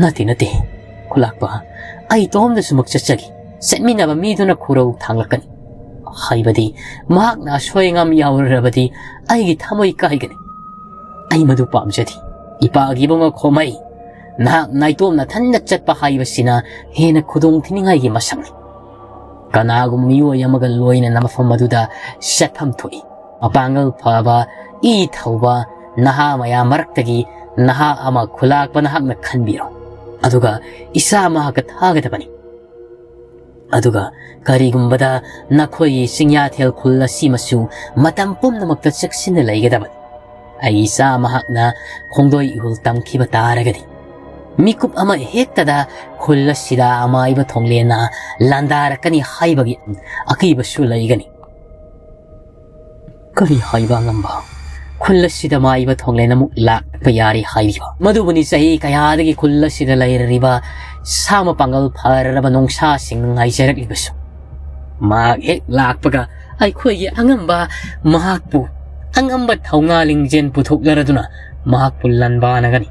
"ꯅꯠꯇꯦ, ꯅꯠꯇꯦ, ꯈꯨꯂꯥꯛꯄ, ꯑꯩ ꯏꯇꯣꯝꯗꯁꯨꯃꯛ ꯆꯠꯆꯒꯦ꯫ ꯆꯠꯃꯤꯟꯅꯕ ꯃꯤꯗꯨꯅ ꯈꯨꯔꯧ ꯊꯥꯡꯂꯛꯀꯅꯤ꯫ ꯍꯥꯏꯕꯗꯤ ꯃꯍꯥꯛꯅ ꯑꯁꯣꯏ ꯑꯉꯥꯝ ꯌꯥꯎꯔꯨꯔꯕꯗꯤ ꯑꯩꯒꯤ ꯊꯃꯣꯏ ꯀꯥꯏꯒꯅꯤ꯫ ꯑꯩ ꯃꯗꯨ ꯄꯥꯝꯖꯗꯦ꯫ ꯏꯄꯥꯒꯤ ꯏꯕꯨꯡꯉꯣ ꯈꯣꯃꯩ, ꯅꯍꯥꯛ ꯅꯥꯏꯇꯣꯝ ꯅꯊꯟꯗ ꯆꯠꯄ ꯍꯥꯏꯕꯁꯤꯅ ꯍꯦꯟꯅ ꯈꯨꯗꯣꯡ ꯊꯤꯅꯤꯡꯉꯥꯏꯒꯤ ꯃꯁꯛꯅꯤ꯫ ꯀꯅꯥꯒꯨꯝꯕ ꯃꯤꯑꯣꯏ ꯑꯃꯒ ꯂꯣꯏꯅꯅ ꯃꯐꯝ ꯑꯗꯨꯗ ꯆꯠꯐꯝ ꯊꯣꯛꯏ꯫ ꯃꯄꯥꯡꯒꯜ ꯐꯕ, ꯏ ꯊꯧꯕ ꯅꯍꯥ ꯃꯌꯥꯝ ꯃꯔꯛꯇꯒꯤ ꯅꯍꯥ ꯑꯃ ꯈꯨꯂꯥꯛꯄ ꯅꯍꯥꯛꯅ ꯈꯟꯕꯤꯔꯣ꯫ ꯑꯗꯨꯒ ꯏꯁꯥ ꯃꯍꯥꯛꯀ ꯊꯥꯒꯗꯕꯅꯤ꯫ ꯑꯗꯨꯒ ꯀꯔꯤꯒꯨꯝꯕꯗ ꯅꯈꯣꯏꯒꯤ ꯆꯤꯡꯌꯥꯊꯦꯜ ꯈꯨꯜ ꯑꯁꯤꯃꯁꯨ ꯃꯇꯝ ꯄꯨꯝꯅꯃꯛꯇ ꯆꯦꯛꯁꯤꯟꯅ ꯂꯩꯒꯗꯕꯅꯤ꯫ ꯑꯩ ꯏꯁꯥ ꯃꯍꯥꯛꯅ ꯈꯣꯡꯗꯣꯏ ꯏꯍꯨꯜ ꯇꯝꯈꯤꯕ ꯇꯥꯔꯒꯗꯤ, ꯃꯤꯀꯨꯞ ꯑꯃ ꯍꯦꯛꯇꯗ ꯈꯨꯜ ꯑꯁꯤꯗ ꯑꯃꯥꯏꯕ ꯊꯣꯡꯂꯦꯟꯅ ꯂꯥꯟꯗꯥꯔꯛꯀꯅꯤ ꯍꯥꯏꯕꯒꯤ ꯑꯀꯤꯕꯁꯨ ꯂꯩꯒꯅꯤ꯫" "ꯀꯔꯤ ꯍꯥꯏꯕ ꯑꯉꯝꯕ? ꯈꯨꯜ ꯑꯁꯤꯗ ꯃꯥꯏꯕ ꯊꯣꯡꯂꯦꯟ ꯑꯃꯨꯛ ꯂꯥꯛꯄ ꯌꯥꯔꯤ ꯍꯥꯏꯔꯤꯕ? ꯃꯗꯨꯕꯨꯅꯤ ꯆꯍꯤ ꯀꯌꯥꯗꯒꯤ ꯈꯨꯜ ꯑꯁꯤꯗ ꯂꯩꯔꯤꯕ ꯁꯥ ꯃꯄꯥꯡꯒꯜ ꯐꯔꯕ ꯅꯣꯡꯁꯥꯁꯤꯡ ꯉꯥꯏꯖꯔꯛꯂꯤꯕꯁꯨ꯫ ꯃꯍꯥꯛ ꯍꯦꯛ ꯂꯥꯛꯄꯒ ꯑꯩꯈꯣꯏꯒꯤ ꯑꯉꯝꯕ ꯃꯍꯥꯛꯄꯨ, ꯑꯉꯝꯕ ꯊꯧꯅꯥ ꯂꯤꯡꯖꯦꯜ ꯄꯨꯊꯣꯛꯂꯔꯗꯨꯅ ꯃꯍꯥꯛꯄꯨ ꯂꯥꯟꯕꯥꯟꯅꯒꯅꯤ꯫"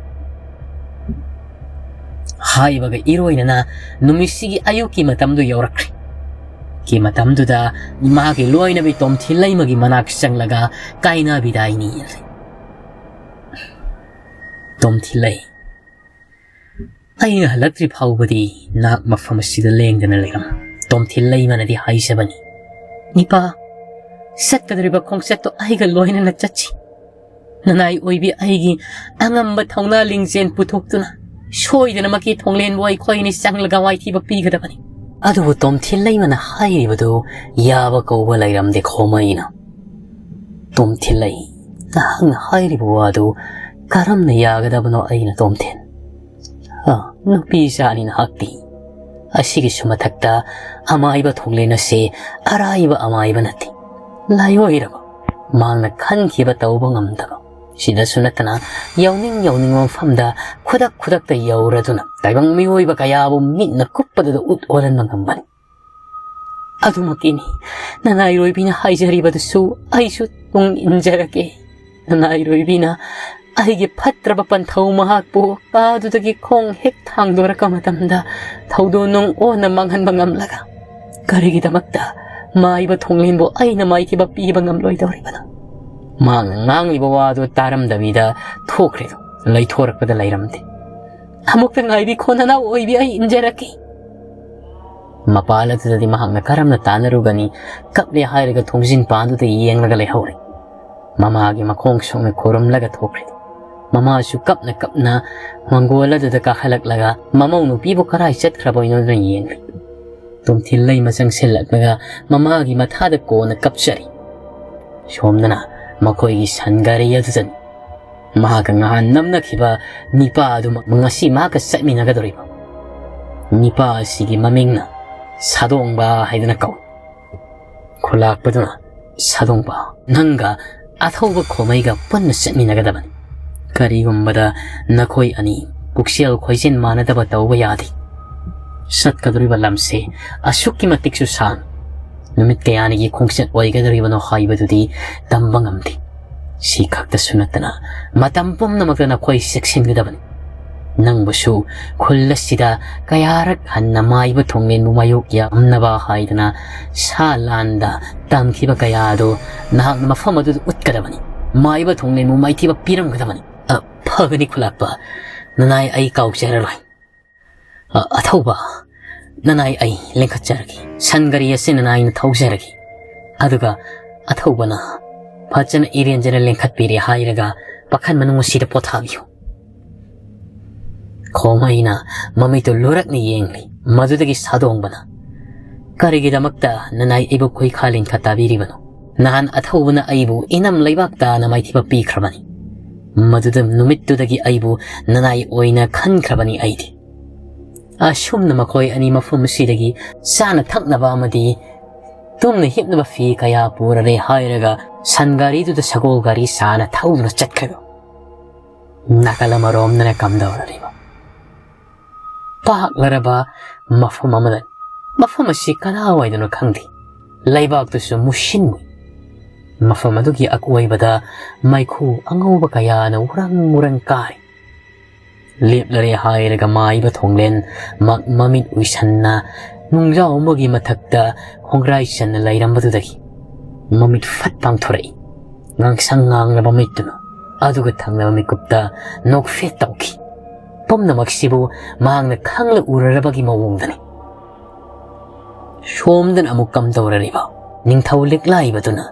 ꯍꯥꯏꯕꯒ ꯏꯔꯣꯏꯅꯅ ꯅꯨꯃꯤꯠꯁꯤꯒꯤ ꯑꯌꯨꯛꯀꯤ ꯃꯇꯝꯗꯨ ꯌꯧꯔꯛꯈ꯭ꯔꯦ꯫ ꯀꯤ ꯃꯇꯝꯗꯨꯗ ꯃꯍꯥꯛꯀꯤ ꯂꯣꯏꯅꯕꯤ ꯇꯣꯝꯊꯤꯂꯩꯃꯒꯤ ꯃꯅꯥꯛ ꯆꯪꯂꯒ ꯀꯥꯏꯅꯕꯤꯗꯥꯏ ꯅꯤꯔꯦ꯫ "ꯇꯣꯝꯊꯤꯂꯩ, ꯑꯩꯅ ꯍꯜꯂꯛꯇ꯭ꯔꯤ ꯐꯥꯎꯕꯗꯤ ꯅꯍꯥꯛ ꯃꯐꯝ ꯑꯁꯤꯗ ꯂꯦꯡꯗꯅ ꯂꯩꯔꯝꯃꯨ꯫" ꯇꯣꯝꯊꯤꯂꯩꯃꯅꯗꯤ ꯍꯥꯏꯖꯕꯅꯤ, "ꯏꯄꯥ, ꯆꯠꯀꯗꯧꯔꯤꯕ ꯈꯣꯡꯆꯠꯇꯣ ꯑꯩꯒ ꯂꯣꯏꯅꯅ ꯆꯠꯁꯤ꯫ ꯅꯅꯥꯏ ꯑꯣꯏꯕꯤ ꯑꯩꯒꯤ ꯑꯉꯝꯕ ꯊꯧꯅꯥ ꯂꯤꯡꯖꯦꯜ ꯄꯨꯊꯣꯛꯇꯨꯅ ꯁꯣꯏꯗꯅꯃꯛꯀꯤ ꯊꯣꯡꯂꯦꯟꯕꯨ ꯑꯩꯈꯣꯏꯅꯤ ꯆꯪꯂꯒ ꯋꯥꯏꯊꯤꯕ ꯄꯤꯒꯗꯕꯅꯤ꯫" ꯑꯗꯨꯕꯨ ꯇꯣꯝꯊꯤꯂꯩꯃꯅ ꯍꯥꯏꯔꯤꯕꯗꯨ ꯌꯥꯕ ꯀꯧꯕ ꯂꯩꯔꯝꯗꯦ ꯈꯣꯃꯩꯅ꯫ "ꯇꯣꯝꯊꯤꯂꯩ, ꯅꯍꯥꯛꯅ ꯍꯥꯏꯔꯤꯕ ꯋꯥꯗꯨ ꯀꯔꯝꯅ ꯌꯥꯒꯗꯕꯅꯣ ꯑꯩꯅ ꯇꯣꯝꯊꯤꯟ? ꯑ, ꯅꯨꯄꯤ ꯖꯥꯠꯅꯤ ꯅꯍꯥꯛꯇꯤ꯫ ꯑꯁꯤꯒꯤꯁꯨ ꯃꯊꯛꯇ ꯑꯃꯥꯏꯕ ꯊꯣꯡꯂꯦꯟ ꯑꯁꯤ ꯑꯔꯥꯏꯕ ꯑꯃꯥꯏꯕ ꯅꯠꯇꯦ꯫ ꯂꯥꯏꯑꯣꯏꯔꯕ, ꯃꯍꯥꯛꯅ ꯈꯟꯈꯤꯕ ꯇꯧꯕ ꯉꯝꯗꯕ꯫ ꯁꯤꯗꯁꯨ ꯅꯠꯇꯅ ꯌꯧꯅꯤꯡ ꯌꯧꯅꯤꯡꯕ ꯃꯐꯝꯗ ꯈꯨꯗꯛ ꯈꯨꯗꯛꯇ ꯌꯧꯔꯗꯨꯅ ꯇꯥꯏꯕꯪ ꯃꯤꯑꯣꯏꯕ ꯀꯌꯥꯕꯨ ꯃꯤꯠꯅ ꯀꯨꯞꯄꯗꯨꯗ ꯎꯠ ꯑꯣꯜꯍꯟꯕ ꯉꯝꯕꯅꯤ꯫ ꯑꯗꯨꯃꯛꯀꯤꯅꯤ ꯅꯅꯥꯏꯔꯣꯏꯕꯤꯅ ꯍꯥꯏꯖꯔꯤꯕꯗꯨꯁꯨ ꯑꯩꯁꯨ ꯇꯨꯡ ꯏꯟꯖꯔꯒꯦ꯫ ꯅꯅꯥꯏꯔꯣꯏꯕꯤꯅ ꯑꯩꯒꯤ ꯐꯠꯇ꯭ꯔꯕ ꯄꯟꯊꯧ ꯃꯍꯥꯛꯄꯨ ꯀꯥꯗꯨꯗꯒꯤ ꯈꯣꯡ ꯍꯦꯛ ꯊꯥꯡꯗꯣꯔꯛꯄ ꯃꯇꯝꯗ ꯊꯧꯗꯣꯛ ꯅꯨꯡ ꯑꯣꯟꯅ ꯃꯥꯡꯍꯟꯕ ꯉꯝꯂꯒ ꯀꯔꯤꯒꯤꯗꯃꯛꯇ ꯃꯥꯏꯕ ꯊꯣꯡꯂꯦꯟꯕꯨ ꯑꯩꯅ ꯃꯥꯏꯊꯤꯕ ꯄꯤꯕ ꯉꯝꯂꯣꯏꯗꯧꯔꯤꯕꯅꯣ? ꯃꯍꯥꯛꯅ ꯉꯥꯡꯂꯤꯕ ꯋꯥꯗꯨ ꯇꯥꯔꯝꯗꯕꯤꯗ ꯊꯣꯛꯈ꯭ꯔꯦ꯫ ꯂꯩꯊꯣꯔꯛꯄꯗ ꯂꯩꯔꯝꯗꯦ꯫ ꯑꯃꯨꯛꯇ ꯉꯥꯏꯕꯤꯈꯣ ꯅꯅꯥꯎ ꯑꯣꯏꯕꯤ, ꯑꯩ ꯏꯟꯖꯔꯛꯀꯦ꯫ ꯃꯄꯥꯟ ꯑꯗꯨꯗꯗꯤ ꯃꯍꯥꯛꯅ ꯀꯔꯝꯅ ꯇꯥꯟꯅꯔꯨꯒꯅꯤ? ꯀꯞꯂꯦ ꯍꯥꯏꯔꯒ ꯊꯣꯡꯖꯤꯟ ꯄꯥꯟꯗꯨꯗ ꯌꯦꯡꯂꯒ ꯂꯩꯍꯧꯔꯦ꯫ ꯃꯃꯥꯒꯤ ꯃꯈꯣꯡ ꯁꯣꯛꯅ ꯈꯨꯔꯨꯝꯂꯒ ꯊꯣꯛꯈ꯭ꯔꯦ꯫ ꯃꯃꯥꯁꯨ ꯀꯞꯅ ꯀꯞꯅ ꯃꯪꯒꯣꯜ ꯑꯗꯨꯗ ꯀꯥꯈꯠꯂꯛꯂꯒ ꯃꯃꯧ ꯅꯨꯄꯤꯕꯨ ꯀꯔꯥꯏ ꯆꯠꯈ꯭ꯔꯕꯣꯏꯅꯣꯗꯨꯅ ꯌꯦꯡꯂꯤ꯫ ꯇꯣꯝꯊꯤꯜ ꯂꯩꯃ ꯆꯪꯁꯤꯜꯂꯛꯂꯒ ꯃꯃꯥꯒꯤ ꯃꯊꯥꯗ ꯀꯣꯟꯅ ꯀꯞꯆꯔꯤ꯫ ꯁꯣꯝꯗꯅ ꯃꯈꯣꯏꯒꯤ ꯁꯟ ꯒꯥꯔꯤ ꯑꯗꯨꯗꯅꯤ ꯃꯍꯥꯛꯀ ꯉꯍꯥꯟ ꯅꯝꯅꯈꯤꯕ ꯅꯤꯄꯥ ꯑꯗꯨꯃꯛ ꯉꯁꯤ ꯃꯍꯥꯛꯀ ꯆꯠꯃꯤꯟꯅꯒꯗꯧꯔꯤꯕ꯫ ꯅꯤꯄꯥ ꯑꯁꯤꯒꯤ ꯃꯃꯤꯡꯅ ꯁꯥꯗꯣꯡꯕ ꯍꯥꯏꯗꯨꯅ ꯀꯧꯏ꯫ ꯈꯨꯂꯥꯛꯄꯗꯨꯅ, "ꯁꯥꯗꯣꯡꯕ, ꯅꯪꯒ ꯑꯊꯧꯕ ꯈꯣꯃꯩꯒ ꯄꯨꯟꯅ ꯆꯠꯃꯤꯟꯅꯒꯗꯕꯅꯤ꯫ ꯀꯔꯤꯒꯨꯝꯕꯗ ꯅꯈꯣꯏ ꯑꯅꯤ ꯄꯨꯛꯆꯦꯜ ꯈꯣꯏꯖꯦꯜ ꯃꯥꯟꯅꯗꯕ ꯇꯧꯕ ꯌꯥꯗꯦ꯫ ꯆꯠꯀꯗꯧꯔꯤꯕ ꯂꯝꯁꯦ ꯑꯁꯨꯛꯀꯤ ꯃꯇꯤꯛꯁꯨ ꯁꯥꯡ, ꯅꯨꯃꯤꯠ ꯀꯌꯥꯅꯤꯒꯤ ꯈꯣꯡꯆꯠ ꯑꯣꯏꯒꯗꯧꯔꯤꯕꯅꯣ ꯍꯥꯏꯕꯗꯨꯗꯤ ꯇꯝꯕ ꯉꯝꯗꯦ꯫ ꯁꯤ ꯈꯛꯇꯁꯨ ꯅꯠꯇꯅ ꯃꯇꯝ ꯄꯨꯝꯅꯃꯛꯇ ꯅꯈꯣꯏ ꯆꯦꯛꯁꯤꯟꯒꯗꯕꯅꯤ꯫ ꯅꯪꯕꯨꯁꯨ ꯈꯨꯜ ꯑꯁꯤꯗ ꯀꯌꯥꯔꯛ ꯍꯟꯅ ꯃꯥꯏꯕ ꯊꯣꯡꯂꯦꯟꯕꯨ ꯃꯥꯌꯣꯛ ꯌꯥꯝꯅꯕ ꯍꯥꯏꯗꯅ ꯁꯥ ꯂꯥꯟꯗ ꯇꯝꯈꯤꯕ ꯀꯌꯥ ꯑꯗꯨ ꯅꯍꯥꯛꯅ ꯃꯐꯝ ꯑꯗꯨꯗ ꯎꯠꯀꯗꯕꯅꯤ꯫ ꯃꯥꯏꯕ ꯊꯣꯡꯂꯦꯟꯕꯨ ꯃꯥꯏꯊꯤꯕ ꯄꯤꯔꯝꯒꯗꯕꯅꯤ꯫" "ꯑ, ꯐꯒꯅꯤ ꯈꯨꯂꯥꯛꯄ, ꯅꯅꯥꯏ ꯑꯩ ꯀꯥꯎꯖꯔꯔꯣꯏ꯫ ꯑ, ꯑꯊꯧꯕ, ꯅꯅꯥꯏ ꯑꯩ ꯂꯦꯡꯈꯠꯆꯔꯒꯦ꯫ ꯁꯟ ꯒꯥꯔꯤ ꯑꯁꯤ ꯅꯅꯥꯏꯅ ꯊꯧꯖꯔꯒꯦ꯫ ꯑꯗꯨꯒ ꯑꯊꯧꯕꯅ ꯐꯖꯅ ꯏꯔꯦꯟꯖꯅ ꯂꯦꯡꯈꯠꯄꯤꯔꯦ ꯍꯥꯏꯔꯒ ꯄꯥꯈꯟ ꯃꯅꯨꯡ ꯑꯁꯤꯗ ꯄꯣꯊꯥꯕꯤꯌꯨ꯫" ꯈꯣꯃꯩꯅ ꯃꯃꯤꯠꯇꯨ ꯂꯨꯔꯛꯅ ꯌꯦꯡꯂꯤ꯫ ꯃꯗꯨꯗꯒꯤ ꯁꯥꯗꯣꯡꯕꯅ, "ꯀꯔꯤꯒꯤꯗꯃꯛꯇ ꯅꯅꯥꯏ ꯑꯩꯕꯨ ꯈꯨꯏꯈꯥ ꯂꯤꯡꯈꯥ ꯇꯥꯕꯤꯔꯤꯕꯅꯣ? ꯅꯍꯥꯟ ꯑꯊꯧꯕꯅ ꯑꯩꯕꯨ ꯏꯅꯝ ꯂꯩꯕꯥꯛ ꯇꯥꯅ ꯃꯥꯏꯊꯤꯕ ꯄꯤꯈ꯭ꯔꯕꯅꯤ꯫ ꯃꯗꯨꯗ ꯅꯨꯃꯤꯠꯇꯨꯗꯒꯤ ꯑꯩꯕꯨ ꯅꯅꯥꯏ ꯑꯣꯏꯅ ꯈꯟꯈ꯭ꯔꯕꯅꯤ ꯑꯩꯗꯤ꯫ ꯑꯁꯨꯝꯅ ꯃꯈꯣꯏ ꯑꯅꯤ ꯃꯐꯝ ꯑꯁꯤꯗꯒꯤ ꯆꯥꯅ ꯊꯛꯅꯕ ꯑꯃꯗꯤ ꯇꯨꯝꯅ ꯍꯤꯞꯅꯕ ꯐꯤ ꯀꯌꯥ ꯄꯨꯔꯔꯦ ꯍꯥꯏꯔꯒ ꯁꯟ ꯒꯥꯔꯤꯗꯨꯗ ꯁꯒꯣꯜ ꯒꯥꯔꯤ ꯁꯥꯅ ꯊꯧꯗꯨꯅ ꯆꯠꯈ꯭ꯔꯦ꯫ ꯅꯥꯀꯜ ꯑꯃꯔꯣꯝꯗꯅ ꯀꯝꯗꯧꯔꯤꯕ? ꯄꯥꯛꯂꯔꯕ ꯃꯐꯝ ꯑꯃꯗ, ꯃꯐꯝ ꯑꯁꯤ ꯀꯗꯥꯏꯋꯥꯏꯗꯅꯣ ꯈꯪꯗꯦ, ꯂꯩꯕꯥꯛꯇꯨꯁꯨ ꯃꯨꯁꯤꯟꯃꯨꯏ꯫ ꯃꯐꯝ ꯑꯗꯨꯒꯤ ꯑꯀꯣꯏꯕꯗ ꯃꯩꯈꯨ ꯑꯉꯧꯕ ꯀꯌꯥꯅ ꯎꯔꯪ ꯎꯔꯪ ꯀꯥꯔꯤ꯫ ꯂꯦꯞꯂꯔꯦ ꯍꯥꯏꯔꯒ ꯃꯥꯏꯕ ꯊꯣꯡꯂꯦꯟ ꯃ-, ꯃꯃꯤꯠ ꯎꯏꯁꯟꯅ ꯅꯨꯡꯖꯥꯎ ꯑꯃꯒꯤ ꯃꯊꯛꯇ ꯈꯣꯡꯒ꯭ꯔꯥꯏ ꯆꯟꯅ ꯂꯩꯔꯝꯕꯗꯨꯗꯒꯤ ꯃꯃꯤꯠ ꯐꯠ ꯄꯥꯡꯊꯣꯔꯛꯏ꯫ ꯉꯥꯡꯁꯪ ꯉꯥꯡꯂꯕ ꯃꯤꯠꯇꯨꯅ ꯑꯗꯨꯒ ꯊꯪꯅꯕ ꯃꯤꯀꯨꯞꯇ ꯅꯣꯛꯐꯦꯠ ꯇꯧꯈꯤ꯫ ꯄꯨꯝꯅꯃꯛꯁꯤꯕꯨ ꯃꯍꯥꯛꯅ ꯈꯪꯂ ꯎꯔꯔꯕꯒꯤ ꯃꯑꯣꯡꯗꯅꯤ꯫ ꯁꯣꯝꯗꯅ ꯑꯃꯨꯛ ꯀꯝꯗꯧꯔꯔꯤꯕ? ꯅꯤꯡꯊꯧ ꯂꯤꯛꯂꯥꯏꯕꯗꯨꯅ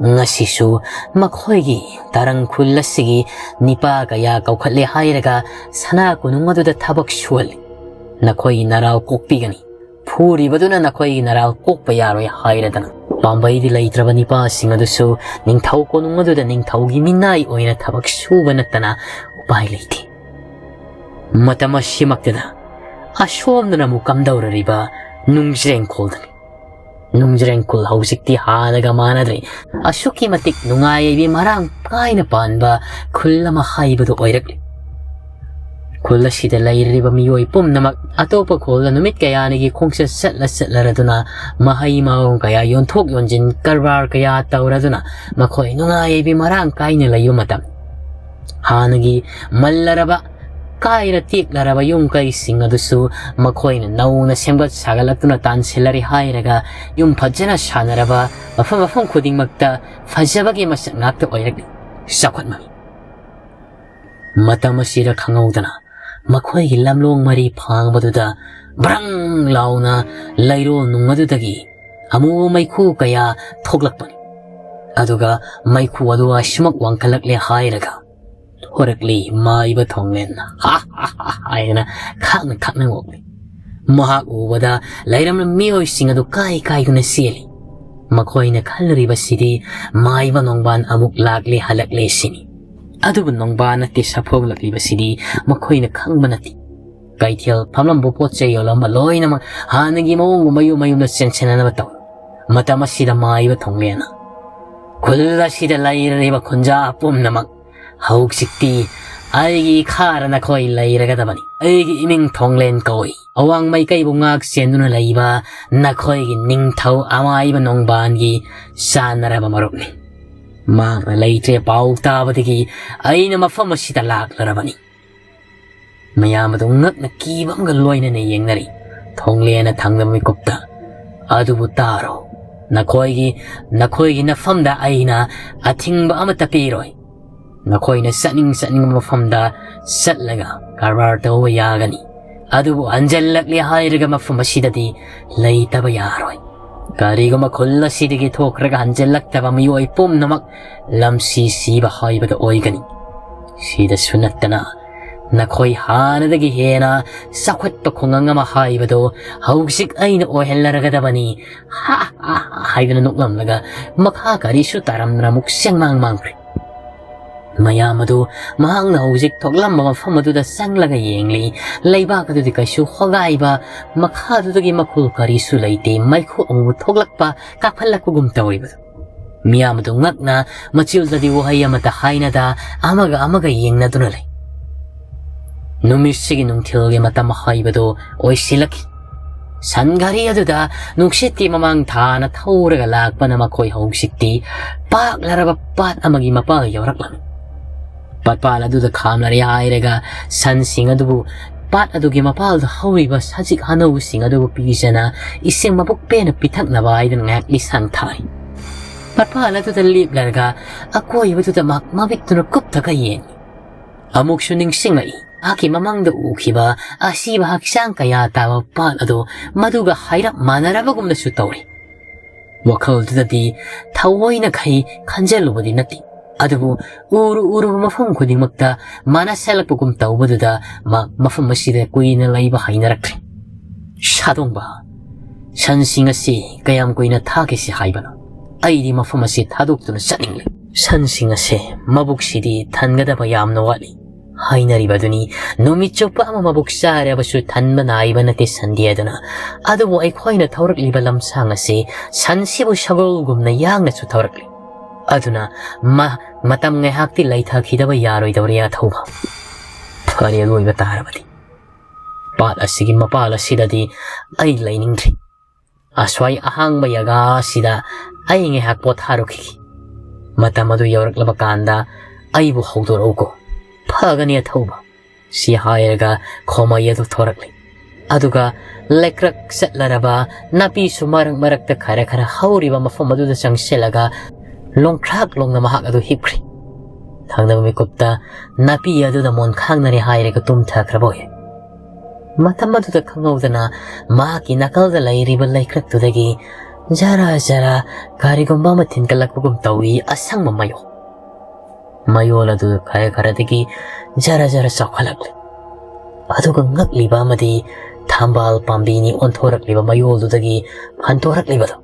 ꯉꯁꯤꯁꯨ ꯃꯈꯣꯏꯒꯤ ꯇꯔꯪ ꯈꯨꯜ ꯑꯁꯤꯒꯤ ꯅꯤꯄꯥ ꯀꯌꯥ ꯀꯧꯈꯠꯂꯦ ꯍꯥꯏꯔꯒ ꯁꯅꯥ ꯀꯣꯅꯨꯡ ꯑꯗꯨꯗ ꯊꯕꯛ ꯁꯨꯍꯜꯂꯤ꯫ ꯅꯈꯣꯏꯒꯤ ꯅꯔꯥꯎ ꯀꯣꯛꯄꯤꯒꯅꯤ, ꯐꯨꯔꯤꯕꯗꯨꯅ ꯅꯈꯣꯏꯒꯤ ꯅꯔꯥꯎ ꯀꯣꯛꯄ ꯌꯥꯔꯣꯏ ꯍꯥꯏꯔꯗꯅ ꯄꯥꯝꯕꯩꯗꯤ ꯂꯩꯇ꯭ꯔꯕ ꯅꯤꯄꯥꯁꯤꯡ ꯑꯗꯨꯁꯨ ꯅꯤꯡꯊꯧ ꯀꯣꯅꯨꯡ ꯑꯗꯨꯗ ꯅꯤꯡꯊꯧꯒꯤ ꯃꯤꯅꯥꯏ ꯑꯣꯏꯅ ꯊꯕꯛ ꯁꯨꯕ ꯅꯠꯇꯅ ꯎꯄꯥꯏ ꯂꯩꯇꯦ꯫ ꯃꯇꯝ ꯑꯁꯤꯃꯛꯇꯗ ꯑꯁꯣꯝꯗꯅ ꯑꯃꯨꯛ ꯀꯝꯗꯧꯔꯔꯤꯕ ꯅꯨꯡꯖ꯭ꯔꯦꯡꯈꯣꯜꯗꯅꯤ꯫ ꯅꯨꯡꯖ꯭ꯔꯦꯡꯈꯣꯜ ꯍꯧꯖꯤꯛꯇꯤ ꯍꯥꯟꯅꯒ ꯃꯥꯟꯅꯗ꯭ꯔꯦ꯫ ꯑꯁꯨꯛꯀꯤ ꯃꯇꯤꯛ ꯅꯨꯡꯉꯥꯏ ꯌꯥꯏꯕꯤ ꯃꯔꯥꯡ ꯀꯥꯏꯅ ꯄꯥꯟꯕ ꯈꯨꯜ ꯑꯃ ꯍꯥꯏꯕꯗꯨ ꯑꯣꯏꯔꯛꯂꯤ꯫ ꯈꯨꯜ ꯑꯁꯤꯗ ꯂꯩꯔꯤꯕ ꯃꯤꯑꯣꯏ ꯄꯨꯝꯅꯃꯛ ꯑꯇꯣꯞꯄ ꯈꯨꯜꯗ ꯅꯨꯃꯤꯠ ꯀꯌꯥꯅꯤꯒꯤ ꯈꯣꯡꯆꯠ ꯆꯠꯂ ꯆꯠꯂꯔꯗꯨꯅ ꯃꯍꯩ ꯃꯔꯣꯡ ꯀꯌꯥ ꯌꯣꯟꯊꯣꯛ ꯌꯣꯟꯁꯤꯟ ꯀꯔꯕꯥꯔ ꯀꯌꯥ ꯇꯧꯔꯗꯨꯅ ꯃꯈꯣꯏ ꯅꯨꯡꯉꯥꯏ ꯌꯥꯏꯕꯤ ꯃꯔꯥꯡ ꯀꯥꯏꯅ ꯂꯩꯕ ꯃꯇꯝ꯫ ꯍꯥꯟꯅꯒꯤ ꯃꯜꯂꯔꯕ, ꯀꯥꯏꯔ ꯇꯦꯛꯂꯔꯕ ꯌꯨꯝ ꯀꯩꯁꯤꯡ ꯑꯗꯨꯁꯨ ꯃꯈꯣꯏꯅ ꯅꯧꯅ ꯁꯦꯝꯒꯠ ꯁꯥꯒꯠꯂꯛꯇꯨꯅ ꯇꯥꯟꯁꯤꯜꯂꯔꯦ ꯍꯥꯏꯔꯒ ꯌꯨꯝ ꯐꯖꯅ ꯁꯥꯟꯅꯔꯕ ꯃꯐꯝ ꯃꯐꯝ ꯈꯨꯗꯤꯡꯃꯛꯇ ꯐꯖꯕꯒꯤ ꯃꯁꯛ ꯉꯥꯛꯇ ꯑꯣꯏꯔꯛꯂꯤ꯫ ꯆꯥꯎꯈꯠꯃꯃꯤ꯫ ꯃꯇꯝ ꯑꯁꯤꯗ ꯈꯪꯍꯧꯗꯅ ꯃꯈꯣꯏꯒꯤ ꯂꯝꯂꯣꯡ ꯃꯔꯤ ꯐꯥꯡꯕꯗꯨꯗ ꯕ꯭ꯔꯪ ꯂꯥꯎꯅ ꯂꯩꯔꯣꯜ ꯅꯨꯡ ꯑꯗꯨꯗꯒꯤ ꯑꯃꯨꯕ ꯃꯩꯈꯨ ꯀꯌꯥ ꯊꯣꯛꯂꯛꯄꯅꯤ꯫ ꯑꯗꯨꯒ ꯃꯩꯈꯨ ꯑꯗꯨ ꯑꯁꯨꯃꯛ ꯋꯥꯡꯈꯠꯂꯛꯂꯦ ꯍꯥꯏꯔꯒ ꯊꯣꯔꯛꯂꯤ ꯃꯥꯏꯕ ꯊꯣꯡꯂꯦꯟ ꯍꯥ ꯍꯥ ꯍꯥ ꯍꯥꯏꯗꯅ ꯈꯥꯛꯅ ꯈꯥꯛꯅ ꯉꯣꯛꯂꯤ꯫ ꯃꯍꯥꯛ ꯎꯕꯗ ꯂꯩꯔꯝꯕ ꯃꯤꯑꯣꯏꯁꯤꯡ ꯑꯗꯨ ꯀꯥꯏ ꯀꯥꯏꯗꯨꯅ ꯆꯦꯜꯂꯤ꯫ ꯃꯈꯣꯏꯅ ꯈꯜꯂꯨꯔꯤꯕꯁꯤꯗꯤ ꯃꯥꯏꯕ ꯅꯣꯡꯕꯥꯟ ꯑꯃꯨꯛ ꯂꯥꯛꯂꯦ ꯍꯜꯂꯛꯂꯦ ꯁꯤꯅꯤ꯫ ꯑꯗꯨꯕꯨ ꯅꯣꯡꯕꯥꯟ ꯅꯠꯇꯦ ꯁꯥꯐꯣꯛꯂꯛꯂꯤꯕꯁꯤꯗꯤ ꯃꯈꯣꯏꯅ ꯈꯪꯕ ꯅꯠꯇꯦ꯫ ꯀꯩꯊꯦꯜ ꯐꯝꯂꯝꯕ ꯄꯣꯠ ꯆꯩ ꯌꯣꯜꯂꯝꯕ ꯂꯣꯏꯅꯃꯛ ꯍꯥꯟꯅꯒꯤ ꯃꯑꯣꯡꯒꯨꯝ ꯃꯌꯨꯝ ꯃꯌꯨꯝꯗ ꯆꯦꯟꯁꯤꯟꯅꯅꯕ ꯇꯧꯏ꯫ ꯃꯇꯝ ꯑꯁꯤꯗ ꯃꯥꯏꯕ ꯊꯣꯡꯂꯦꯟꯅ, "ꯈꯨꯜ ꯑꯁꯤꯗ ꯂꯩꯔꯤꯕ ꯈꯨꯟꯖꯥ ꯄꯨꯝꯅꯃꯛ ꯍꯧꯖꯤꯛꯇꯤ ꯑꯩꯒꯤ ꯏꯈꯥꯔ ꯅꯈꯣꯏ ꯂꯩꯔꯒꯗꯕꯅꯤ꯫ ꯑꯩꯒꯤ ꯏꯃꯤꯡ ꯊꯣꯡꯂꯦꯟ ꯀꯧꯏ꯫ ꯑꯋꯥꯡ ꯃꯥꯏꯀꯩꯕꯨ ꯉꯥꯛ ꯁꯦꯟꯗꯨꯅ ꯂꯩꯕ ꯅꯈꯣꯏꯒꯤ ꯅꯤꯡꯊꯧ ꯑꯃꯥꯏꯕ ꯅꯣꯡꯕꯥꯟꯒꯤ ꯆꯥꯟꯅꯔꯕ ꯃꯔꯨꯞꯅꯤ꯫ ꯃꯍꯥꯛꯅ ꯂꯩꯇ꯭ꯔꯦ ꯄꯥꯎ ꯇꯥꯕꯗꯒꯤ ꯑꯩꯅ ꯃꯐꯝ ꯑꯁꯤꯗ ꯂꯥꯛꯂꯔꯕꯅꯤ"꯫ ꯃꯌꯥꯝ ꯑꯗꯨ ꯉꯛꯅ ꯀꯤꯕ ꯑꯃꯒ ꯂꯣꯏꯅꯅ ꯌꯦꯡꯅꯔꯤ꯫ ꯊꯣꯡꯂꯦꯟꯅ ꯊꯪꯅꯕ ꯃꯤꯀꯨꯞꯇ, "ꯑꯗꯨꯕꯨ ꯇꯥꯔꯣ, ꯅꯈꯣꯏꯒꯤ, ꯅꯈꯣꯏꯒꯤ ꯅꯐꯝꯗ ꯑꯩꯅ ꯑꯊꯤꯡꯕ ꯑꯃꯠꯇ ꯄꯤꯔꯣꯏ꯫ ꯅꯈꯣꯏꯅ ꯆꯠꯅꯤꯡ ꯆꯠꯅꯤꯡꯕ ꯃꯐꯝꯗ ꯆꯠꯂꯒ ꯀꯔꯕꯥꯔ ꯇꯧꯕ ꯌꯥꯒꯅꯤ꯫ ꯑꯗꯨꯕꯨ ꯍꯟꯖꯜꯂꯛꯂꯦ ꯍꯥꯏꯔꯒ ꯃꯐꯝ ꯑꯁꯤꯗꯗꯤ ꯂꯩꯇꯕ ꯌꯥꯔꯣꯏ꯫ ꯀꯔꯤꯒꯨꯝꯕ ꯈꯨꯜ ꯑꯁꯤꯗꯒꯤ ꯊꯣꯛꯈ꯭ꯔꯒ ꯍꯟꯖꯜꯂꯛꯇꯕ ꯃꯤꯑꯣꯏ ꯄꯨꯝꯅꯃꯛ ꯂꯝꯁꯤ ꯁꯤꯕ ꯍꯥꯏꯕꯗꯨ ꯑꯣꯏꯒꯅꯤ꯫ ꯁꯤꯗꯁꯨ ꯅꯠꯇꯅ ꯅꯈꯣꯏ ꯍꯥꯟꯅꯗꯒꯤ ꯍꯦꯟꯅ ꯆꯥꯎꯈꯠꯄ ꯈꯨꯡꯒꯪ ꯑꯃ ꯍꯥꯏꯕꯗꯨ ꯍꯧꯖꯤꯛ ꯑꯩꯅ ꯑꯣꯏꯍꯜꯂꯔꯒꯗꯕꯅꯤ"꯫ "ꯍꯥ, ꯍꯥ, ꯍꯥ" ꯍꯥꯏꯗꯨꯅ ꯅꯣꯛꯂꯝꯂꯒ ꯃꯈꯥ ꯀꯔꯤꯁꯨ ꯇꯥꯔꯝꯗꯅ ꯑꯃꯨꯛ ꯆꯦꯡꯃꯥꯡ ꯃꯥꯡꯈ꯭ꯔꯦ꯫ ꯃꯌꯥꯝ ꯑꯗꯨ ꯃꯍꯥꯛꯅ ꯍꯧꯖꯤꯛ ꯊꯣꯛꯂꯝꯕ ꯃꯐꯝ ꯑꯗꯨꯗ ꯆꯪꯂꯒ ꯌꯦꯡꯂꯤ꯫ ꯂꯩꯕꯥꯛ ꯑꯗꯨꯗꯤ ꯀꯩꯁꯨ ꯍꯣꯒꯥꯏꯕ, ꯃꯈꯥꯗꯨꯗꯒꯤ ꯃꯈꯨꯜ ꯀꯔꯤꯁꯨ ꯂꯩꯇꯦ꯫ ꯃꯩꯈꯨ ꯑꯃꯨꯕ ꯊꯣꯛꯂꯛꯄ, ꯀꯥꯞꯍꯜꯂꯛꯄꯒꯨꯝ ꯇꯧꯔꯤꯕꯗꯨ꯫ ꯃꯤꯌꯥꯝ ꯑꯗꯨ ꯉꯛꯅ ꯃꯆꯤꯜꯗꯗꯤ ꯋꯥꯍꯩ ꯑꯃꯠꯇ ꯍꯥꯏꯅꯗ ꯑꯃꯒ ꯑꯃꯒ ꯌꯦꯡꯅꯗꯨꯅ ꯂꯩ꯫ ꯅꯨꯃꯤꯠꯁꯤꯒꯤ ꯅꯨꯡꯊꯤꯜꯒꯤ ꯃꯇꯝ ꯍꯥꯏꯕꯗꯨ ꯑꯣꯏꯁꯤꯜꯂꯛꯈꯤ꯫ ꯁꯟ ꯘꯔꯤ ꯑꯗꯨꯗ ꯅꯨꯡꯁꯤꯠꯀꯤ ꯃꯃꯥꯡ ꯊꯥꯅ ꯊꯧꯔꯒ ꯂꯥꯛꯄꯅ ꯃꯈꯣꯏ ꯍꯧꯖꯤꯛꯇꯤ ꯄꯥꯛꯂꯔꯕ ꯄꯥꯠ ꯑꯃꯒꯤ ꯃꯄꯥꯜ ꯌꯧꯔꯛꯂꯝꯃꯤ꯫ ꯄꯥꯠꯄꯥꯜ ꯑꯗꯨꯗ ꯈꯥꯝꯂꯔꯦ ꯍꯥꯏꯔꯒ ꯁꯟꯁꯤꯡ ꯑꯗꯨꯕꯨ ꯄꯥꯠ ꯑꯗꯨꯒꯤ ꯃꯄꯥꯜꯗ ꯍꯧꯔꯤꯕ ꯁꯖꯤꯛ ꯍꯅꯧꯁꯤꯡ ꯑꯗꯨꯕꯨ ꯄꯤꯖꯅ ꯏꯁꯤꯡ ꯃꯕꯨꯛ ꯄꯦꯟꯅ ꯄꯤꯊꯛꯅꯕ ꯍꯥꯏꯗꯨꯅ ꯉꯥꯏꯍꯥꯛ ꯂꯤꯁꯥꯡ ꯊꯥꯏ꯫ ꯄꯥꯠꯄꯥꯜ ꯑꯗꯨꯗ ꯂꯦꯞꯂꯔꯒ ꯑꯀꯣꯏꯕꯗꯨꯗ ꯃꯍꯥꯛ ꯃꯃꯤꯠꯇꯨꯅ ꯀꯨꯞꯊꯒ ꯌꯦꯡꯏ꯫ ꯑꯃꯨꯛꯁꯨ ꯅꯤꯡꯁꯤꯡꯂꯛꯏ, ꯃꯍꯥꯛꯀꯤ ꯃꯃꯥꯡꯗ ꯎꯈꯤꯕ ꯑꯁꯤꯕ ꯍꯛꯆꯥꯡ ꯀꯌꯥ ꯇꯥꯕ ꯄꯥꯠ ꯑꯗꯨ ꯃꯗꯨꯒ ꯍꯥꯏꯔꯞ ꯃꯥꯟꯅꯔꯕꯒꯨꯝꯅꯁꯨ ꯇꯧꯔꯤ꯫ ꯋꯥꯈꯜꯗꯨꯗꯗꯤ ꯊꯑꯣꯏꯅꯈꯩ ꯈꯟꯖꯜꯂꯨꯕꯗꯤ ꯅꯠꯇꯦ, ꯑꯗꯨꯕꯨ ꯎꯔꯨ ꯎꯔꯨꯕ ꯃꯐꯝ ꯈꯨꯗꯤꯡꯃꯛꯇ ꯃꯥꯟꯅꯁꯜꯂꯛꯄꯒꯨꯝ ꯇꯧꯕꯗꯨꯗ ꯃꯥ ꯃꯐꯝ ꯑꯁꯤꯗ ꯀꯨꯏꯅ ꯂꯩꯕ ꯍꯩꯅꯔꯛꯇ꯭ꯔꯦ꯫ "ꯁꯥꯗꯣꯡꯕ, ꯁꯟꯁꯤꯡ ꯑꯁꯤ ꯀꯌꯥꯝ ꯀꯨꯏꯅ ꯊꯥꯈꯤꯁꯤ ꯍꯥꯏꯕꯅꯣ? ꯑꯩꯗꯤ ꯃꯐꯝ ꯑꯁꯤ ꯊꯥꯗꯣꯛꯇꯨꯅ ꯆꯠꯅꯤꯡꯂꯦ"꯫ "ꯁꯟꯁꯤꯡ ꯑꯁꯦ ꯃꯕꯨꯛꯁꯤꯗꯤ ꯊꯟꯒꯗꯕ ꯌꯥꯝꯅ ꯋꯥꯠꯂꯤ" ꯍꯥꯏꯅꯔꯤꯕ ꯑꯗꯨꯅꯤ꯫ ꯅꯨꯃꯤꯠ ꯆꯨꯞꯄ ꯑꯃ ꯃꯕꯨꯛ ꯆꯥꯔꯕꯁꯨ ꯊꯟꯕ ꯅꯥꯏꯕ ꯅꯠꯇꯦ ꯁꯟꯗꯤ ꯑꯗꯨꯅ꯫ ꯑꯗꯨꯕꯨ ꯑꯩꯈꯣꯏꯅ ꯊꯧꯔꯛꯂꯤꯕ ꯂꯝꯁꯥꯡ ꯑꯁꯤ ꯁꯟꯁꯤꯕꯨ ꯁꯒꯣꯜꯒꯨꯝꯅ ꯌꯥꯡꯅꯁꯨ ꯊꯧꯔꯛꯂꯤ꯫ ꯑꯗꯨꯅ ꯃ-, ꯃꯇꯝ ꯉꯥꯏꯍꯥꯛꯇꯤ ꯂꯩꯊꯈꯤꯗꯕ ꯌꯥꯔꯣꯏꯗꯧꯔꯤ ꯑꯊꯧꯕ꯫ ꯐꯔꯦ, ꯑꯗꯨ ꯑꯣꯏꯕ ꯇꯥꯔꯕꯗꯤ ꯄꯥꯠ ꯑꯁꯤꯒꯤ ꯃꯄꯥꯜ ꯑꯁꯤꯗꯗꯤ ꯑꯩ ꯂꯩꯅꯤꯡꯗ꯭ꯔꯤ꯫ ꯑꯁ꯭ꯋꯥꯏ ꯑꯍꯥꯡꯕ ꯖꯒꯥ ꯑꯁꯤꯗ ꯑꯩ ꯉꯥꯏꯍꯥꯛ ꯄꯣꯊꯥꯔꯨꯈꯤꯒꯦ꯫ ꯃꯇꯝ ꯑꯗꯨ ꯌꯧꯔꯛꯂꯕ ꯀꯥꯟꯗ ꯑꯩꯕꯨ ꯍꯧꯗꯣꯔꯛꯎꯀꯣ꯫ ꯐꯒꯅꯤ ꯑꯊꯧꯕ꯫ ꯁꯤ ꯍꯥꯏꯔꯒ ꯈꯣꯃꯩ ꯑꯗꯨ ꯊꯣꯔꯛꯂꯤ꯫ ꯑꯗꯨꯒ ꯂꯩꯀ꯭ꯔꯛ ꯆꯠꯂꯔꯕ ꯅꯥꯄꯤꯁꯨ ꯃꯔꯛ ꯃꯔꯛꯇ ꯈꯔ ꯈꯔ ꯍꯧꯔꯤꯕ ꯃꯐꯝ ꯑꯗꯨꯗ ꯆꯪꯁꯤꯜꯂꯒ ꯂꯣꯡꯈ꯭ꯔꯥꯛ ꯂꯣꯡꯅ ꯃꯍꯥꯛ ꯑꯗꯨ ꯍꯤꯞꯈ꯭ꯔꯤ꯫ ꯊꯪꯅꯕ ꯃꯤꯀꯨꯞꯇ ꯅꯥꯄꯤ ꯑꯗꯨꯗ ꯃꯣꯟꯈꯥꯡꯅꯔꯦ ꯍꯥꯏꯔꯒ ꯇꯨꯝꯊꯈ꯭ꯔꯕ ꯑꯣꯏ꯫ ꯃꯇꯝ ꯑꯗꯨꯗ ꯈꯪꯍꯧꯗꯅ ꯃꯍꯥꯛꯀꯤ ꯅꯥꯀꯜꯗ ꯂꯩꯔꯤꯕ ꯂꯩꯀ꯭ꯔꯛꯇꯨꯗꯒꯤ ꯖꯔ ꯖꯔ ꯀꯔꯤꯒꯨꯝꯕ ꯑꯃ ꯊꯤꯟꯀꯠꯂꯛꯄꯒꯨꯝ ꯇꯧꯏ, ꯑꯁꯪꯕ ꯃꯌꯣꯜ꯫ ꯃꯌꯣꯜ ꯑꯗꯨ ꯈꯔ ꯈꯔꯗꯒꯤ ꯖꯔ ꯖꯔ ꯆꯥꯎꯈꯠꯂꯛꯂꯤ꯫ ꯑꯗꯨꯒ ꯉꯛꯂꯤꯕ ꯑꯃꯗꯤ ꯊꯝꯕꯥꯜ ꯄꯥꯝꯕꯤꯅꯤ ꯑꯣꯟꯊꯣꯔꯛꯂꯤꯕ ꯃꯌꯣꯜꯗꯨꯗꯒꯤ ꯍꯟꯗꯣꯔꯛꯂꯤꯕꯗꯨ꯫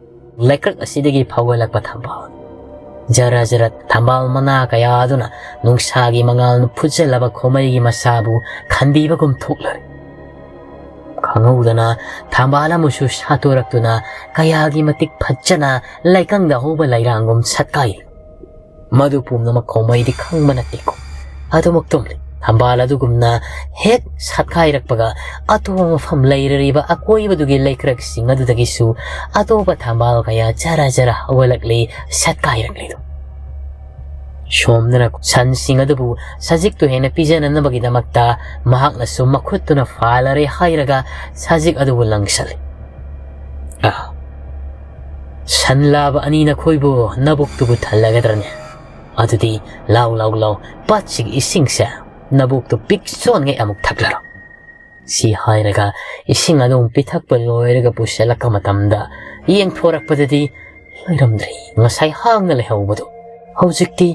ꯂꯩꯀ꯭ꯔꯛ ꯑꯁꯤꯗꯒꯤ ꯐꯥꯎꯒꯠꯂꯛꯄ ꯊꯝꯕꯥꯜ꯫ ꯖꯔ ꯖꯔ ꯊꯝꯕꯥꯜ ꯃꯅꯥ ꯀꯌꯥ ꯑꯗꯨꯅ ꯅꯨꯡꯁꯥꯒꯤ ꯃꯉꯥꯜꯅ ꯐꯨꯖꯜꯂꯕ ꯈꯣꯃꯩꯒꯤ ꯃꯁꯥꯕꯨ ꯈꯟꯕꯤꯕꯒꯨꯝ ꯊꯣꯛꯂꯔꯦ꯫ ꯈꯪꯍꯧꯗꯅ ꯊꯝꯕꯥꯜ ꯑꯃꯁꯨ ꯁꯥꯠꯇꯣꯔꯛꯇꯨꯅ ꯀꯌꯥꯒꯤ ꯃꯇꯤꯛ ꯐꯖꯅ ꯂꯩꯀꯪꯗ ꯍꯧꯕ ꯂꯩꯔꯥꯡꯒꯨꯝ ꯁꯠꯀꯥꯏ꯫ ꯃꯗꯨ ꯄꯨꯝꯅꯃꯛ ꯈꯣꯃꯩꯗꯤ ꯈꯪꯕ ꯅꯠꯇꯦꯀꯣ꯫ ꯑꯗꯨꯃꯛ ꯇꯨꯝꯂꯤ꯫ ꯊꯝꯕꯥꯜ ꯑꯗꯨꯒꯨꯝꯅ ꯍꯦꯛ ꯁꯥꯠꯀꯥꯏꯔꯛꯄꯒ ꯑꯇꯣꯞꯄ ꯃꯐꯝ ꯂꯩꯔꯔꯤꯕ ꯑꯀꯣꯏꯕꯗꯨꯒꯤ ꯂꯩꯀ꯭ꯔꯛꯁꯤꯡ ꯑꯗꯨꯗꯒꯤꯁꯨ ꯑꯇꯣꯞꯄ ꯊꯝꯕꯥꯜ ꯀꯌꯥ ꯖꯔ ꯖꯔ ꯍꯧꯒꯠꯂꯛꯂꯤ, ꯁꯥꯠꯀꯥꯏꯔꯛꯂꯤꯗꯨ꯫ ꯁꯣꯝꯗꯅ ꯁꯟꯁꯤꯡ ꯑꯗꯨꯕꯨ ꯁꯖꯤꯛꯇꯨ ꯍꯦꯟꯅ ꯄꯤꯖꯅꯅꯕꯒꯤꯗꯃꯛꯇ ꯃꯍꯥꯛꯅꯁꯨ ꯃꯈꯨꯠꯇꯨꯅ ꯐꯥꯜꯂꯔꯦ ꯍꯥꯏꯔꯒ ꯁꯖꯤꯛ ꯑꯗꯨꯕꯨ ꯂꯪꯁꯜꯂꯤ꯫ "ꯑꯥ, ꯁꯟ ꯂꯥꯕ ꯑꯅꯤ ꯅꯈꯣꯏꯕꯨ ꯅꯕꯨꯛꯇꯨꯕꯨ ꯊꯜꯂꯒꯗ꯭ꯔꯅꯦ? ꯑꯗꯨꯗꯤ ꯂꯥꯎ, ꯂꯥꯎ, ꯂꯥꯎ, ꯄꯥꯠꯁꯤꯒꯤ ꯏꯁꯤꯡꯁꯦ ꯅꯕꯨꯛꯇꯨ ꯄꯤꯛ ꯁꯣꯟꯉꯩ ꯑꯃꯨꯛ ꯊꯛꯂꯔꯣ꯫" ꯁꯤ ꯍꯥꯏꯔꯒ ꯏꯁꯤꯡ ꯑꯗꯨ ꯄꯤꯊꯛꯄ ꯂꯣꯏꯔꯒ ꯄꯨꯁꯤꯜꯂꯛꯄ ꯃꯇꯝꯗ ꯌꯦꯡꯊꯣꯔꯛꯄꯗꯗꯤ ꯂꯩꯔꯝꯗ꯭ꯔꯦ ꯉꯁꯥꯏ ꯍꯥꯡꯅ ꯂꯩꯍꯧꯕꯗꯨ꯫ ꯍꯧꯖꯤꯛꯇꯤ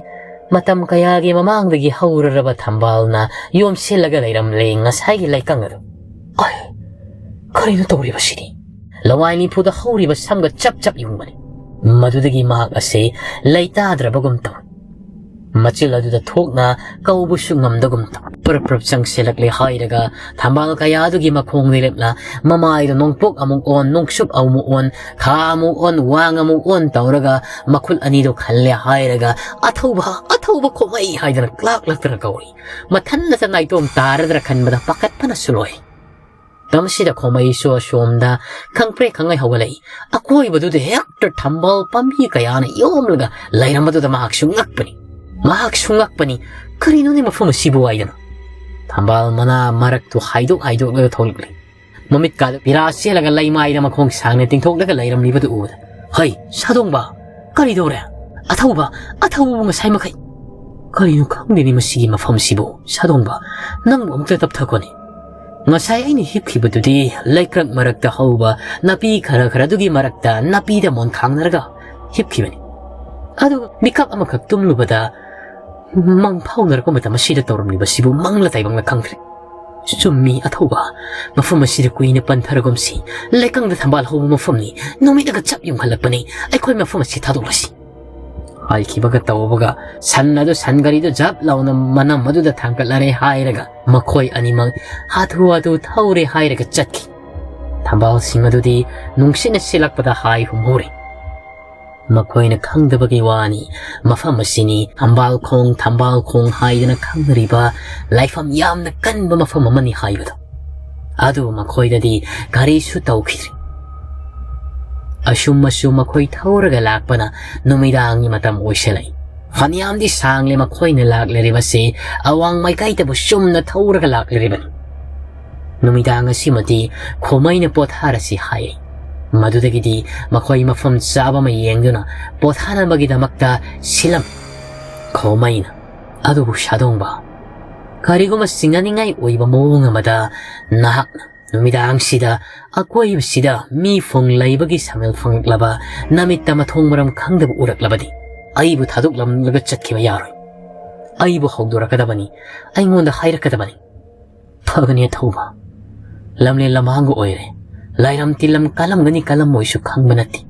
ꯃꯇꯝ ꯀꯌꯥꯒꯤ ꯃꯃꯥꯡꯗꯒꯤ ꯍꯧꯔꯔꯕ ꯊꯝꯕꯥꯜꯅ ꯌꯣꯝꯁꯤꯜꯂꯒ ꯂꯩꯔꯝꯂꯦ ꯉꯁꯥꯏꯒꯤ ꯂꯩꯀꯪ ꯑꯗꯨ꯫ "ꯑꯩ, ꯀꯔꯤꯅꯣ ꯇꯧꯔꯤꯕꯁꯤꯗꯤ?" ꯂꯋꯥꯏ ꯅꯤꯐꯨꯗ ꯍꯧꯔꯤꯕ ꯁꯝꯒ ꯆꯞ ꯆꯞ ꯌꯨꯡꯕꯅꯤ꯫ ꯃꯗꯨꯗꯒꯤ ꯃꯍꯥꯛ ꯑꯁꯤ ꯂꯩꯇꯥꯗ꯭ꯔꯕꯒꯨꯝ ꯇꯧꯏ꯫ ꯃꯆꯤꯜ ꯑꯗꯨꯗ ꯊꯣꯛꯅ ꯀꯧꯕꯁꯨ ꯉꯝꯗꯒꯨꯝ ꯄ꯭ꯔꯞ ꯄ꯭ꯔꯞ ꯆꯪꯁꯤꯜꯂꯛꯂꯦ ꯍꯥꯏꯔꯒ ꯊꯝꯕꯥꯜ ꯀꯌꯥꯗꯨꯒꯤ ꯃꯈꯣꯡꯗ ꯂꯦꯞꯅ ꯃꯃꯥꯏꯗ ꯅꯣꯡꯄꯣꯛ ꯑꯃꯨꯛ ꯑꯣꯟ, ꯅꯣꯡꯆꯨꯞ ꯑꯃꯨꯛ ꯑꯣꯟ, ꯈꯥ ꯑꯃꯨꯛ ꯑꯣꯟ, ꯋꯥꯡ ꯑꯃꯨꯛ ꯑꯣꯟ ꯇꯧꯔꯒ ꯃꯈꯨꯠ ꯑꯅꯤꯗꯣ ꯈꯜꯂꯦ ꯍꯥꯏꯔꯒ "ꯑꯊꯧꯕ, ꯑꯊꯧꯕ ꯈꯣꯃꯩ" ꯍꯥꯏꯗꯅ ꯀ꯭ꯂꯥꯛꯂꯛꯇꯅ ꯀꯧꯏ꯫ ꯃꯊꯟꯗꯇ ꯅꯥꯏꯇꯣꯝ ꯇꯥꯔꯗ꯭ꯔꯥ ꯈꯟꯕꯗ ꯄꯥꯈꯠꯄꯅꯁꯨ ꯂꯣꯏ꯫ ꯃꯇꯝꯁꯤꯗ ꯈꯣꯃꯩꯁꯨ ꯑꯁꯣꯝꯗ ꯈꯪꯄ꯭ꯔꯦꯛ ꯈꯪꯉꯩ ꯍꯧꯒꯠꯂꯛꯏ꯫ ꯑꯀꯣꯏꯕꯗꯨꯗ ꯍꯦꯛꯇ ꯊꯝꯕꯥꯜ ꯄꯥꯝꯕꯤ ꯀꯌꯥꯅ ꯌꯣꯝꯂꯒ ꯂꯩꯔꯝꯕꯗꯨꯗ ꯃꯍꯥꯛꯁꯨ ꯉꯛꯄꯅꯤ꯫ ꯃꯍꯥꯛꯁꯨ ꯉꯛꯄꯅꯤ꯫ "ꯀꯔꯤꯅꯣꯅꯦ ꯃꯐꯝ ꯑꯁꯤꯕꯨ?" ꯍꯥꯏꯗꯅ ꯊꯝꯕꯥꯜ ꯃꯅꯥ ꯃꯔꯛꯇꯨ ꯍꯥꯏꯗꯣꯛ ꯍꯥꯏꯗꯣꯛꯂꯒ ꯊꯣꯛꯂꯛꯂꯤ꯫ ꯃꯃꯤꯠꯀꯥꯗ ꯄꯤꯔꯥ ꯆꯦꯜꯂꯒ ꯂꯩꯃꯥꯏꯗ ꯃꯈꯣꯡ ꯁꯥꯡꯅ ꯇꯤꯡꯊꯣꯛꯂꯒ ꯂꯩꯔꯝꯂꯤꯕꯗꯨ ꯎꯕꯗ, "ꯍꯩ, ꯁꯥꯗꯣꯡꯕ, ꯀꯔꯤ ꯇꯧꯔꯦ? ꯑꯊꯧꯕ, ꯑꯊꯧꯕꯕꯨ ꯉꯁꯥꯏ ꯃꯈꯩ ꯀꯔꯤꯅꯣ ꯈꯪꯗꯦꯅꯦ ꯃꯁꯤꯒꯤ ꯃꯐꯝꯁꯤꯕꯨ꯫ ꯁꯥꯗꯣꯡꯕ, ꯅꯪꯕꯨ ꯑꯃꯨꯛꯇ ꯇꯞꯊꯈꯣꯅꯦ꯫ ꯉꯁꯥꯏ ꯑꯩꯅ ꯍꯤꯞꯈꯤꯕꯗꯨꯗꯤ ꯂꯩꯀ꯭ꯔꯛ ꯃꯔꯛꯇ ꯍꯧꯕ ꯅꯥꯄꯤ ꯈꯔ ꯈꯔꯗꯨꯒꯤ ꯃꯔꯛꯇ ꯅꯥꯄꯤꯗ ꯃꯣꯟ ꯈꯥꯡꯅꯔꯒ ꯍꯤꯞꯈꯤꯕꯅꯤ꯫ ꯑꯗꯨꯒ ꯃꯤꯀꯞ ꯑꯃꯈꯛ ꯇꯨꯝꯂꯨꯕꯗ ꯃꯪ ꯐꯥꯎꯅꯔꯛꯄ ꯃꯇꯝ ꯑꯁꯤꯗ ꯇꯧꯔꯝꯂꯤꯕꯁꯤꯕꯨ ꯃꯪꯂ ꯇꯥꯏꯕꯪꯂ ꯈꯪꯗ꯭ꯔꯦ꯫ ꯆꯨꯝꯃꯤ ꯑꯊꯧꯕ, ꯃꯐꯝ ꯑꯁꯤꯗ ꯀꯨꯏꯅ ꯄꯟꯊꯔꯒꯨꯝꯁꯤ꯫ ꯂꯩꯀꯪꯗ ꯊꯝꯕꯥꯜ ꯍꯧꯕ ꯃꯐꯝꯅꯤ꯫ ꯅꯨꯃꯤꯠ ꯑꯗꯨꯒ ꯆꯞ ꯌꯨꯡꯈꯠꯂꯛꯄꯅꯤ꯫ ꯑꯩꯈꯣꯏ ꯃꯐꯝ ꯑꯁꯤ ꯊꯥꯗꯣꯛꯂꯁꯤ" ꯍꯥꯏꯈꯤꯕꯒ ꯇꯧꯕꯒ ꯁꯟ ꯑꯗꯨ ꯁꯟ ꯒꯥꯔꯤꯗꯨ ꯖꯞ ꯂꯥꯎꯅ ꯃꯅꯝ ꯑꯗꯨꯗ ꯊꯥꯡꯒꯠꯂꯔꯦ ꯍꯥꯏꯔꯒ ꯃꯈꯣꯏ ꯑꯅꯤꯃꯛ ꯍꯥꯊꯨ ꯍꯥꯊꯨ ꯊꯧꯔꯦ ꯍꯥꯏꯔꯒ ꯆꯠꯈꯤ꯫ ꯊꯝꯕꯥꯜꯁꯤꯡ ꯑꯗꯨꯗꯤ ꯅꯨꯡꯁꯤꯠꯅ ꯁꯤꯠꯂꯛꯄꯗ ꯍꯥꯏ ꯍꯨꯝꯍꯧꯔꯦ꯫ ꯃꯈꯣꯏꯅ ꯈꯪꯗꯕꯒꯤ ꯋꯥꯅꯤ, ꯃꯐꯝ ꯑꯁꯤꯅꯤ ꯊꯝꯕꯥꯜ ꯈꯣꯡ, ꯊꯝꯕꯥꯜ ꯈꯣꯡ ꯍꯥꯏꯗꯅ ꯈꯪꯅꯔꯤꯕ ꯂꯥꯏꯐꯝ ꯌꯥꯝꯅ ꯀꯟꯕ ꯃꯐꯝ ꯑꯃꯅꯤ ꯍꯥꯏꯕꯗꯨ꯫ ꯑꯗꯨꯕꯨ ꯃꯈꯣꯏꯗꯗꯤ ꯀꯔꯤꯁꯨ ꯇꯧꯈꯤꯗ꯭ꯔꯤ꯫ ꯑꯁꯨꯝ ꯑꯁꯨꯝ ꯃꯈꯣꯏ ꯊꯧꯔꯒ ꯂꯥꯛꯄꯅ ꯅꯨꯃꯤꯗꯥꯡꯒꯤ ꯃꯇꯝ ꯑꯣꯏꯁꯤꯜꯂꯛꯏ꯫ ꯐꯅꯌꯥꯝꯗꯤ ꯁꯥꯡꯂꯦ ꯃꯈꯣꯏꯅ ꯂꯥꯛꯂꯤꯕꯁꯤ꯫ ꯑꯋꯥꯡ ꯃꯥꯏꯀꯩꯗꯕꯨ ꯆꯨꯝꯅ ꯊꯧꯔꯒ ꯂꯥꯛꯂꯤꯕꯅꯤ꯫ ꯅꯨꯃꯤꯗꯥꯡ ꯑꯁꯤꯃꯗꯤ ꯈꯣꯃꯩꯅ ꯄꯣꯊꯥꯔꯁꯤ ꯍꯥꯏ꯫ ꯃꯗꯨꯗꯒꯤꯗꯤ ꯃꯈꯣꯏ ꯃꯐꯝ ꯆꯥꯕ ꯑꯃ ꯌꯦꯡꯗꯨꯅ ꯄꯣꯊꯥꯅꯕꯒꯤꯗꯃꯛꯇ ꯁꯤꯜꯂꯝꯃꯤ꯫ ꯈꯣꯃꯩꯅ, "ꯑꯗꯨꯕꯨ ꯁꯥꯗꯣꯡꯕ, ꯀꯔꯤꯒꯨꯝꯕ ꯆꯤꯡꯅꯅꯤꯡꯉꯥꯏ ꯑꯣꯏꯕ ꯃꯑꯣꯡ ꯑꯃꯗ ꯅꯍꯥꯛꯅ ꯅꯨꯃꯤꯗꯥꯡꯁꯤꯗ ꯑꯀꯣꯏꯕꯁꯤꯗ ꯃꯤ ꯐꯣꯡ ꯂꯩꯕꯒꯤ ꯁꯃꯦꯜ ꯐꯪꯂꯛꯂꯕ ꯅꯃꯤꯠꯇ ꯃꯊꯣꯡ ꯃꯔꯝ ꯈꯪꯗꯕ ꯎꯔꯛꯂꯕꯗꯤ ꯑꯩꯕꯨ ꯊꯥꯗꯣꯛꯂꯝꯂꯒ ꯆꯠꯈꯤꯕ ꯌꯥꯔꯣꯏ꯫ ꯑꯩꯕꯨ ꯍꯧꯗꯣꯔꯛꯀꯗꯕꯅꯤ, ꯑꯩꯉꯣꯟꯗ ꯍꯥꯏꯔꯛꯀꯗꯕꯅꯤ꯫" "ꯐꯒꯅꯤ ꯑꯊꯧꯕ꯫ ꯂꯝꯂꯦꯟ ꯂꯝꯍꯥꯡꯒ ꯑꯣꯏꯔꯦ꯫ ꯂꯥꯏꯔꯝ ꯇꯤꯜꯂꯝ ꯀꯜꯂꯝꯒꯅꯤ ꯀꯜꯂꯝꯃꯣꯏꯁꯨ ꯈꯪꯕ ꯅꯠꯇꯦ꯫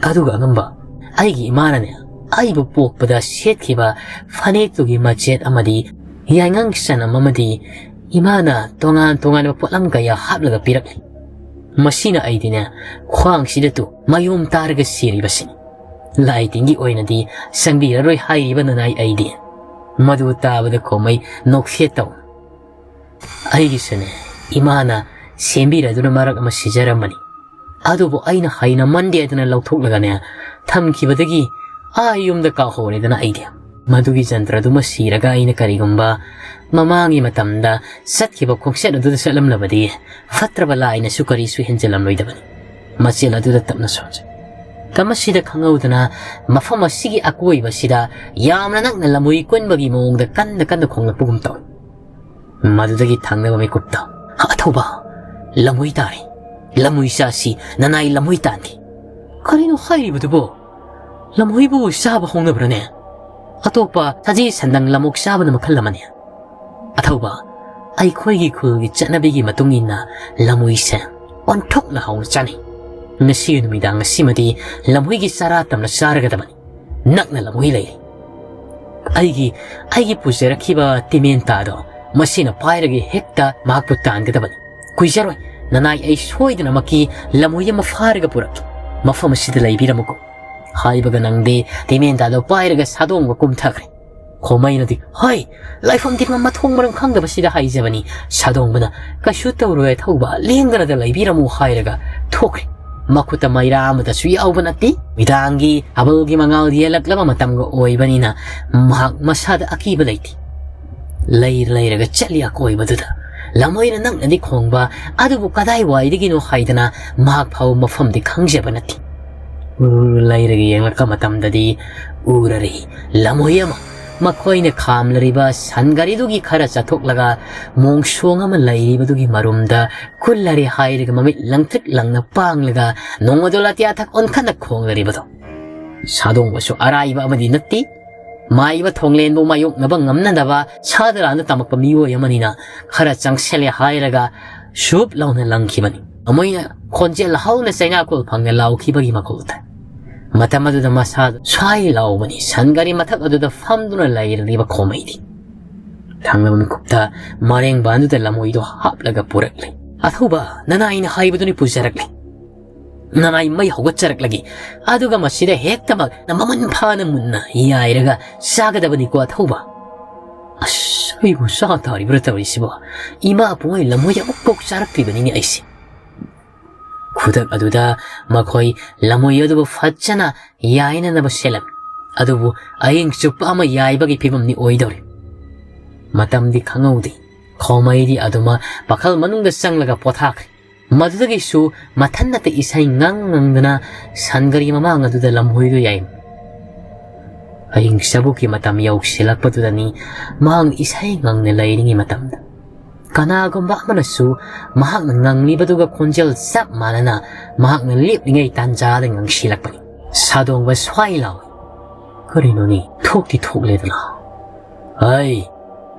ꯑꯗꯨꯒ ꯑꯉꯝꯕ, ꯑꯩꯒꯤ ꯏꯃꯥꯅꯅꯦ ꯑꯩꯕꯨ ꯄꯣꯛꯄꯗ ꯁꯦꯠꯈꯤꯕ ꯐꯅꯦꯛꯇꯨꯒꯤ ꯃꯆꯦꯠ ꯑꯃꯗꯤ ꯌꯥꯏꯉꯪ ꯆꯅꯝ ꯑꯃꯗꯤ ꯏꯃꯥꯅ ꯇꯣꯉꯥꯟ ꯇꯣꯉꯥꯟꯕ ꯄꯣꯠꯂꯝ ꯀꯌꯥ ꯍꯥꯞꯂꯒ ꯄꯤꯔꯛꯂꯤ꯫ ꯃꯁꯤꯅ ꯑꯩꯗꯤꯅꯦ, ꯈ꯭ꯋꯥꯡꯁꯤꯗ ꯇꯨ ꯃꯌꯣꯝ ꯇꯥꯔꯒ ꯁꯤꯔꯤꯕꯁꯤꯅꯤ꯫ ꯂꯥꯏ ꯇꯤꯟꯒꯤ ꯑꯣꯏꯅꯗꯤ ꯆꯪꯕꯤꯔꯔꯣꯏ ꯍꯥꯏꯔꯤꯕ ꯅꯅꯥꯏ ꯑꯩꯗꯤ꯫ ꯃꯗꯨ ꯇꯥꯕꯗ ꯈꯣꯃꯩ ꯅꯣꯛꯐꯦꯠ ꯇꯧ꯫ ꯑꯩꯒꯤꯁꯨꯅꯦ, ꯏꯃꯥꯅ ꯁꯦꯝꯕꯤꯔꯗꯨꯅ ꯃꯔꯛ ꯑꯃ ꯁꯤꯖꯔꯝꯕꯅꯤ꯫ ꯑꯗꯨꯕꯨ ꯑꯩꯅ ꯍꯩꯅꯃꯟꯗꯦꯗꯅ ꯂꯧꯊꯣꯛꯂꯒꯅꯦ, ꯊꯝꯈꯤꯕꯗꯒꯤ ꯑꯥ ꯌꯨꯝꯗ ꯀꯥꯎꯍꯧꯔꯦꯗꯅ ꯑꯩꯗꯤ꯫ ꯃꯗꯨꯒꯤ ꯖꯟꯇ꯭ꯔꯗꯨꯃ ꯁꯤꯔꯒ ꯑꯩꯅ ꯀꯔꯤꯒꯨꯝꯕ ꯃꯃꯥꯡꯒꯤ ꯃꯇꯝꯗ ꯆꯠꯈꯤꯕ ꯈꯣꯡꯆꯠ ꯑꯗꯨꯗ ꯆꯠꯂꯝꯂꯕꯗꯤ ꯐꯠꯇ꯭ꯔꯕ ꯂꯥꯏꯅꯁꯨ ꯀꯔꯤꯁꯨ ꯍꯦꯟꯖꯜꯂꯝꯂꯣꯏꯗꯕꯅꯤ꯫ ꯃꯆꯦꯜ ꯑꯗꯨꯗ ꯇꯞꯅ ꯁꯣꯟꯖꯩ꯫ ꯇꯝ ꯑꯁꯤꯗ ꯈꯪꯍꯧꯗꯅ ꯃꯐꯝ ꯑꯁꯤꯒꯤ ꯑꯀꯣꯏꯕꯁꯤꯗ ꯌꯥꯝꯅ ꯅꯛꯅ ꯂꯝꯍꯨꯏ ꯀꯣꯟꯕꯒꯤ ꯃꯑꯣꯡꯗ ꯀꯟꯅ ꯀꯟꯅ ꯈꯣꯡꯂꯛꯄꯒꯨꯝ ꯇꯧꯏ꯫ ꯃꯗꯨꯗꯒꯤ ꯊꯪꯅꯕ ꯃꯤꯀꯨꯞꯇ, "ꯑꯊꯧꯕ, ꯂꯝꯍꯨꯏ ꯇꯥꯔꯦ꯫ ꯂꯝꯍꯨꯏ ꯆꯥꯁꯤ, ꯅꯅꯥꯏ ꯂꯝꯍꯨꯏ ꯇꯥꯟꯒꯦ꯫" "ꯀꯔꯤꯅꯣ ꯍꯥꯏꯔꯤꯕꯗꯨꯕꯣ? ꯂꯝꯍꯨꯏꯕꯨ ꯆꯥꯕ ꯍꯧꯅꯕ꯭ꯔꯅꯦ? ꯑꯇꯣꯞꯄ ꯁꯖꯤ ꯁꯟꯗꯪ ꯂꯝꯑꯣꯛ ꯆꯥꯕꯅ ꯃꯈꯜ ꯑꯃꯅꯤ꯫" "ꯑꯊꯧꯕ, ꯑꯩꯈꯣꯏꯒꯤ ꯈꯨꯜꯒꯤ ꯆꯠꯅꯕꯤꯒꯤ ꯃꯇꯨꯡ ꯏꯟꯅ ꯂꯝꯍꯨꯏꯁꯦ ꯑꯣꯟꯊꯣꯛꯅ ꯍꯥꯎꯅ ꯆꯥꯅꯩ꯫ ꯉꯁꯤ ꯅꯨꯃꯤꯗꯥꯡ ꯑꯁꯤꯃꯗꯤ ꯂꯝꯍꯨꯏꯒꯤ ꯆꯔꯥ ꯇꯝꯅ ꯆꯥꯔꯒꯗꯕꯅꯤ꯫ ꯅꯛꯅ ꯂꯝꯍꯨꯏ ꯂꯩꯔꯤ꯫ ꯑꯩꯒꯤ, ꯑꯩꯒꯤ ꯄꯨꯖꯔꯛꯈꯤꯕ ꯇꯤꯃꯦꯟꯇꯥꯗꯣ ꯃꯁꯤꯅ ꯄꯥꯏꯔꯒ ꯍꯦꯛꯇ ꯃꯍꯥꯛꯄꯨ ꯇꯥꯟꯒꯗꯕꯅꯤ꯫ ꯀꯨꯏꯖꯔꯣꯏ, ꯅꯅꯥꯏ ꯑꯩ ꯁꯣꯏꯗꯅꯃꯛꯀꯤ ꯂꯝꯍꯨꯏ ꯑꯃ ꯐꯥꯔꯒ ꯄꯨꯔꯛꯀꯦ꯫ ꯃꯐꯝ ꯑꯁꯤꯗ ꯂꯩꯕꯤꯔꯝꯃꯨꯀꯣ꯫" ꯍꯥꯏꯕꯒ ꯅꯪꯗꯦ, ꯇꯤꯃꯦꯟꯇꯥꯗꯣ ꯄꯥꯏꯔꯒ ꯁꯥꯗꯣꯡꯕ ꯀꯨꯝꯊꯈ꯭ꯔꯦ꯫ ꯈꯣꯃꯩꯅꯗꯤ, "ꯍꯣꯏ, ꯂꯥꯏꯐꯝ ꯇꯤꯟꯐꯝ ꯃꯊꯣꯡ ꯃꯔꯝ ꯈꯪꯗꯕꯁꯤꯗ ꯍꯥꯏꯖꯕꯅꯤ꯫" ꯁꯥꯗꯣꯡꯕꯅ, "ꯀꯩꯁꯨ ꯇꯧꯔꯣꯏ ꯑꯊꯧꯕ, ꯂꯦꯡꯗꯅꯗ ꯂꯩꯕꯤꯔꯝꯃꯨ" ꯍꯥꯏꯔꯒ ꯊꯣꯛꯈ꯭ꯔꯦ꯫ ꯃꯈꯨꯠꯇ ꯃꯩꯔꯥ ꯑꯃꯗꯁꯨ ꯌꯥꯎꯕ ꯅꯠꯇꯦ꯫ ꯅꯨꯃꯤꯗꯥꯡꯒꯤ ꯊꯥꯕꯜꯒꯤ ꯃꯉꯥꯜ ꯌꯦꯜꯂꯛꯂꯕ ꯃꯇꯝꯒ ꯑꯣꯏꯕꯅꯤꯅ ꯃꯍꯥꯛ ꯃꯁꯥꯗ ꯑꯀꯤꯕ ꯂꯩꯇꯦ꯫ ꯂꯩꯔ ꯂꯩꯔꯒ ꯆꯠꯂꯤ ꯑꯀꯣꯏꯕꯗꯨꯗ꯫ ꯂꯝꯍꯣꯏꯅ ꯅꯛꯅꯗꯤ ꯈꯣꯡꯕ, ꯑꯗꯨꯕꯨ ꯀꯗꯥꯏꯋꯥꯏꯗꯒꯤꯅꯣ ꯍꯥꯏꯗꯅ ꯃꯍꯥꯛ ꯐꯥꯎꯕ ꯃꯐꯝꯗꯤ ꯈꯪꯖꯕ ꯅꯠꯇꯦ꯫ ꯎꯔꯨ ꯂꯩꯔꯒ ꯌꯦꯡꯂꯛꯄ ꯃꯇꯝꯗꯗꯤ ꯎꯔꯔꯤ ꯂꯝꯍꯣꯏ ꯑꯃ꯫ ꯃꯈꯣꯏꯅ ꯈꯥꯝꯂꯔꯤꯕ ꯁꯟ ꯒꯥꯔꯤꯗꯨꯒꯤ ꯈꯔ ꯆꯠꯊꯣꯛꯂꯒ ꯃꯣꯡꯁꯣꯡ ꯑꯃ ꯂꯩꯔꯤꯕꯗꯨꯒꯤ ꯃꯔꯨꯝꯗ ꯀꯨꯜꯂꯔꯦ ꯍꯥꯏꯔꯒ ꯃꯃꯤꯠ ꯂꯪꯇ꯭ꯔꯤꯛ ꯂꯪꯅ ꯄꯥꯡꯂꯒ ꯅꯣꯡꯃꯗꯣ ꯂꯥꯇꯤꯌꯥ ꯊꯛ ꯑꯣꯟꯈꯠꯅ ꯈꯣꯡꯂꯔꯤꯕꯗꯣ꯫ ꯁꯥꯗꯣꯡꯕꯁꯨ ꯑꯔꯥꯏꯕ ꯑꯃꯗꯤ ꯅꯠꯇꯦ꯫ ꯃꯥꯏꯕ ꯊꯣꯡꯂꯦꯟꯕꯨ ꯃꯥꯌꯣꯛꯅꯕ ꯉꯝꯅꯗꯕ ꯁꯥꯗꯔꯥꯅ ꯇꯝꯃꯛꯄ ꯃꯤꯑꯣꯏ ꯑꯃꯅꯤꯅ ꯈꯔ ꯆꯪꯁꯤꯜꯂꯦ ꯍꯥꯏꯔꯒ ꯁꯨꯞ ꯂꯥꯎꯅ ꯂꯪꯈꯤꯕꯅꯤ꯫ ꯃꯣꯏꯅ ꯈꯣꯟꯖꯦꯜ ꯍꯧꯅ ꯆꯩꯅꯥꯀꯣꯜ ꯐꯪꯅ ꯂꯥꯎꯈꯤꯕꯒꯤ ꯃꯈꯣꯜ ꯇꯥꯏ꯫ ꯃꯇꯝ ꯑꯗꯨꯗ ꯃꯁꯥꯗꯨ ꯁ꯭ꯋꯥꯏ ꯂꯥꯎꯕꯅꯤ꯫ ꯁꯟ ꯒꯥꯔꯤ ꯃꯊꯛ ꯑꯗꯨꯗ ꯐꯝꯗꯨꯅ ꯂꯩꯔꯤꯕ ꯈꯣꯃꯩꯗꯤ ꯊꯪꯅꯕ ꯃꯤꯀꯨꯞꯇ ꯃꯔꯦꯡꯕꯥꯟꯗꯨꯗ ꯂꯃꯣꯏꯗꯣ ꯍꯥꯞꯂꯒ ꯄꯨꯔꯛꯂꯦ꯫ "ꯑꯊꯧꯕ, ꯅꯅꯥꯏꯅ ꯍꯥꯏꯕꯗꯨꯅꯤ ꯄꯨꯖꯔꯛꯂꯦ꯫ ꯅꯅꯥꯏ ꯃꯩ ꯍꯧꯒꯠꯆꯔꯛꯂꯒꯦ꯫ ꯑꯗꯨꯒ ꯃꯁꯤꯗ ꯍꯦꯛꯇꯃꯛ ꯃꯃꯟ ꯐꯥꯅ ꯃꯨꯟꯅ ꯌꯥꯏꯔꯒ ꯆꯥꯒꯗꯕꯅꯤꯀꯣ ꯑꯊꯧꯕ꯫ ꯑꯁ, ꯑꯩꯕꯨ ꯆꯥ ꯇꯥꯔꯤꯕ꯭ꯔꯥ ꯇꯧꯔꯤꯁꯤꯕꯣ? ꯏꯃꯥ ꯄꯨꯡꯉꯩ ꯂꯃꯣꯏ ꯑꯃꯨꯛꯐꯥꯎ ꯆꯥꯔꯛꯇ꯭ꯔꯤꯕꯅꯤꯅꯦ ꯑꯩꯁꯦ"꯫ ꯈꯨꯗꯛ ꯑꯗꯨꯗ ꯃꯈꯣꯏ ꯂꯃꯣꯏ ꯑꯗꯨꯕꯨ ꯐꯖꯅ ꯌꯥꯏꯅꯅꯕ ꯁꯦꯜꯂꯝꯃꯤ꯫ ꯑꯗꯨꯕꯨ ꯑꯍꯤꯡ ꯆꯨꯞꯄ ꯑꯃ ꯌꯥꯏꯕꯒꯤ ꯐꯤꯕꯝꯅꯤ ꯑꯣꯏꯗꯧꯔꯤ꯫ ꯃꯇꯝꯗꯤ ꯈꯪꯍꯧꯗꯦ꯫ ꯈꯣꯃꯩꯗꯤ ꯑꯗꯨꯃꯛ ꯄꯥꯈꯜ ꯃꯅꯨꯡꯗ ꯆꯪꯂꯒ ꯄꯣꯊꯥꯈ꯭ꯔꯦ꯫ ꯃꯗꯨꯗꯒꯤꯁꯨ ꯃꯊꯟꯅꯇ ꯏꯁꯩ ꯉꯪ ꯉꯪꯗꯅ ꯁꯟꯒꯔꯤ ꯃꯃꯥꯡ ꯑꯗꯨꯗ ꯂꯝꯍꯣꯏꯗꯨ ꯌꯥꯏ꯫ ꯑꯍꯤꯡ ꯆꯕꯨꯛꯀꯤ ꯃꯇꯝ ꯌꯧꯁꯤꯜꯂꯛꯄꯗꯨꯗꯅꯤ ꯃꯍꯥꯛꯅ ꯏꯁꯩ ꯉꯪꯅ ꯂꯩꯔꯤꯉꯩ ꯃꯇꯝꯗ ꯀꯅꯥꯒꯨꯝꯕ ꯑꯃꯅꯁꯨ ꯃꯍꯥꯛꯅ ꯉꯪꯂꯤꯕꯗꯨꯒ ꯈꯣꯟꯖꯦꯜ ꯆꯞ ꯃꯥꯟꯅꯅ ꯃꯍꯥꯛꯅ ꯂꯦꯞꯂꯤꯉꯩ ꯇꯥꯟꯖꯥꯗ ꯉꯪꯁꯤꯜꯂꯛꯄꯅꯤ꯫ ꯁꯥꯗꯣꯡꯕ ꯁ꯭ꯋꯥꯏ ꯂꯥꯎꯏ꯫ "ꯀꯔꯤꯅꯣꯅꯦ? ꯊꯣꯛꯇꯤ ꯊꯣꯛꯂꯦꯗꯅ꯫ ꯍꯩ,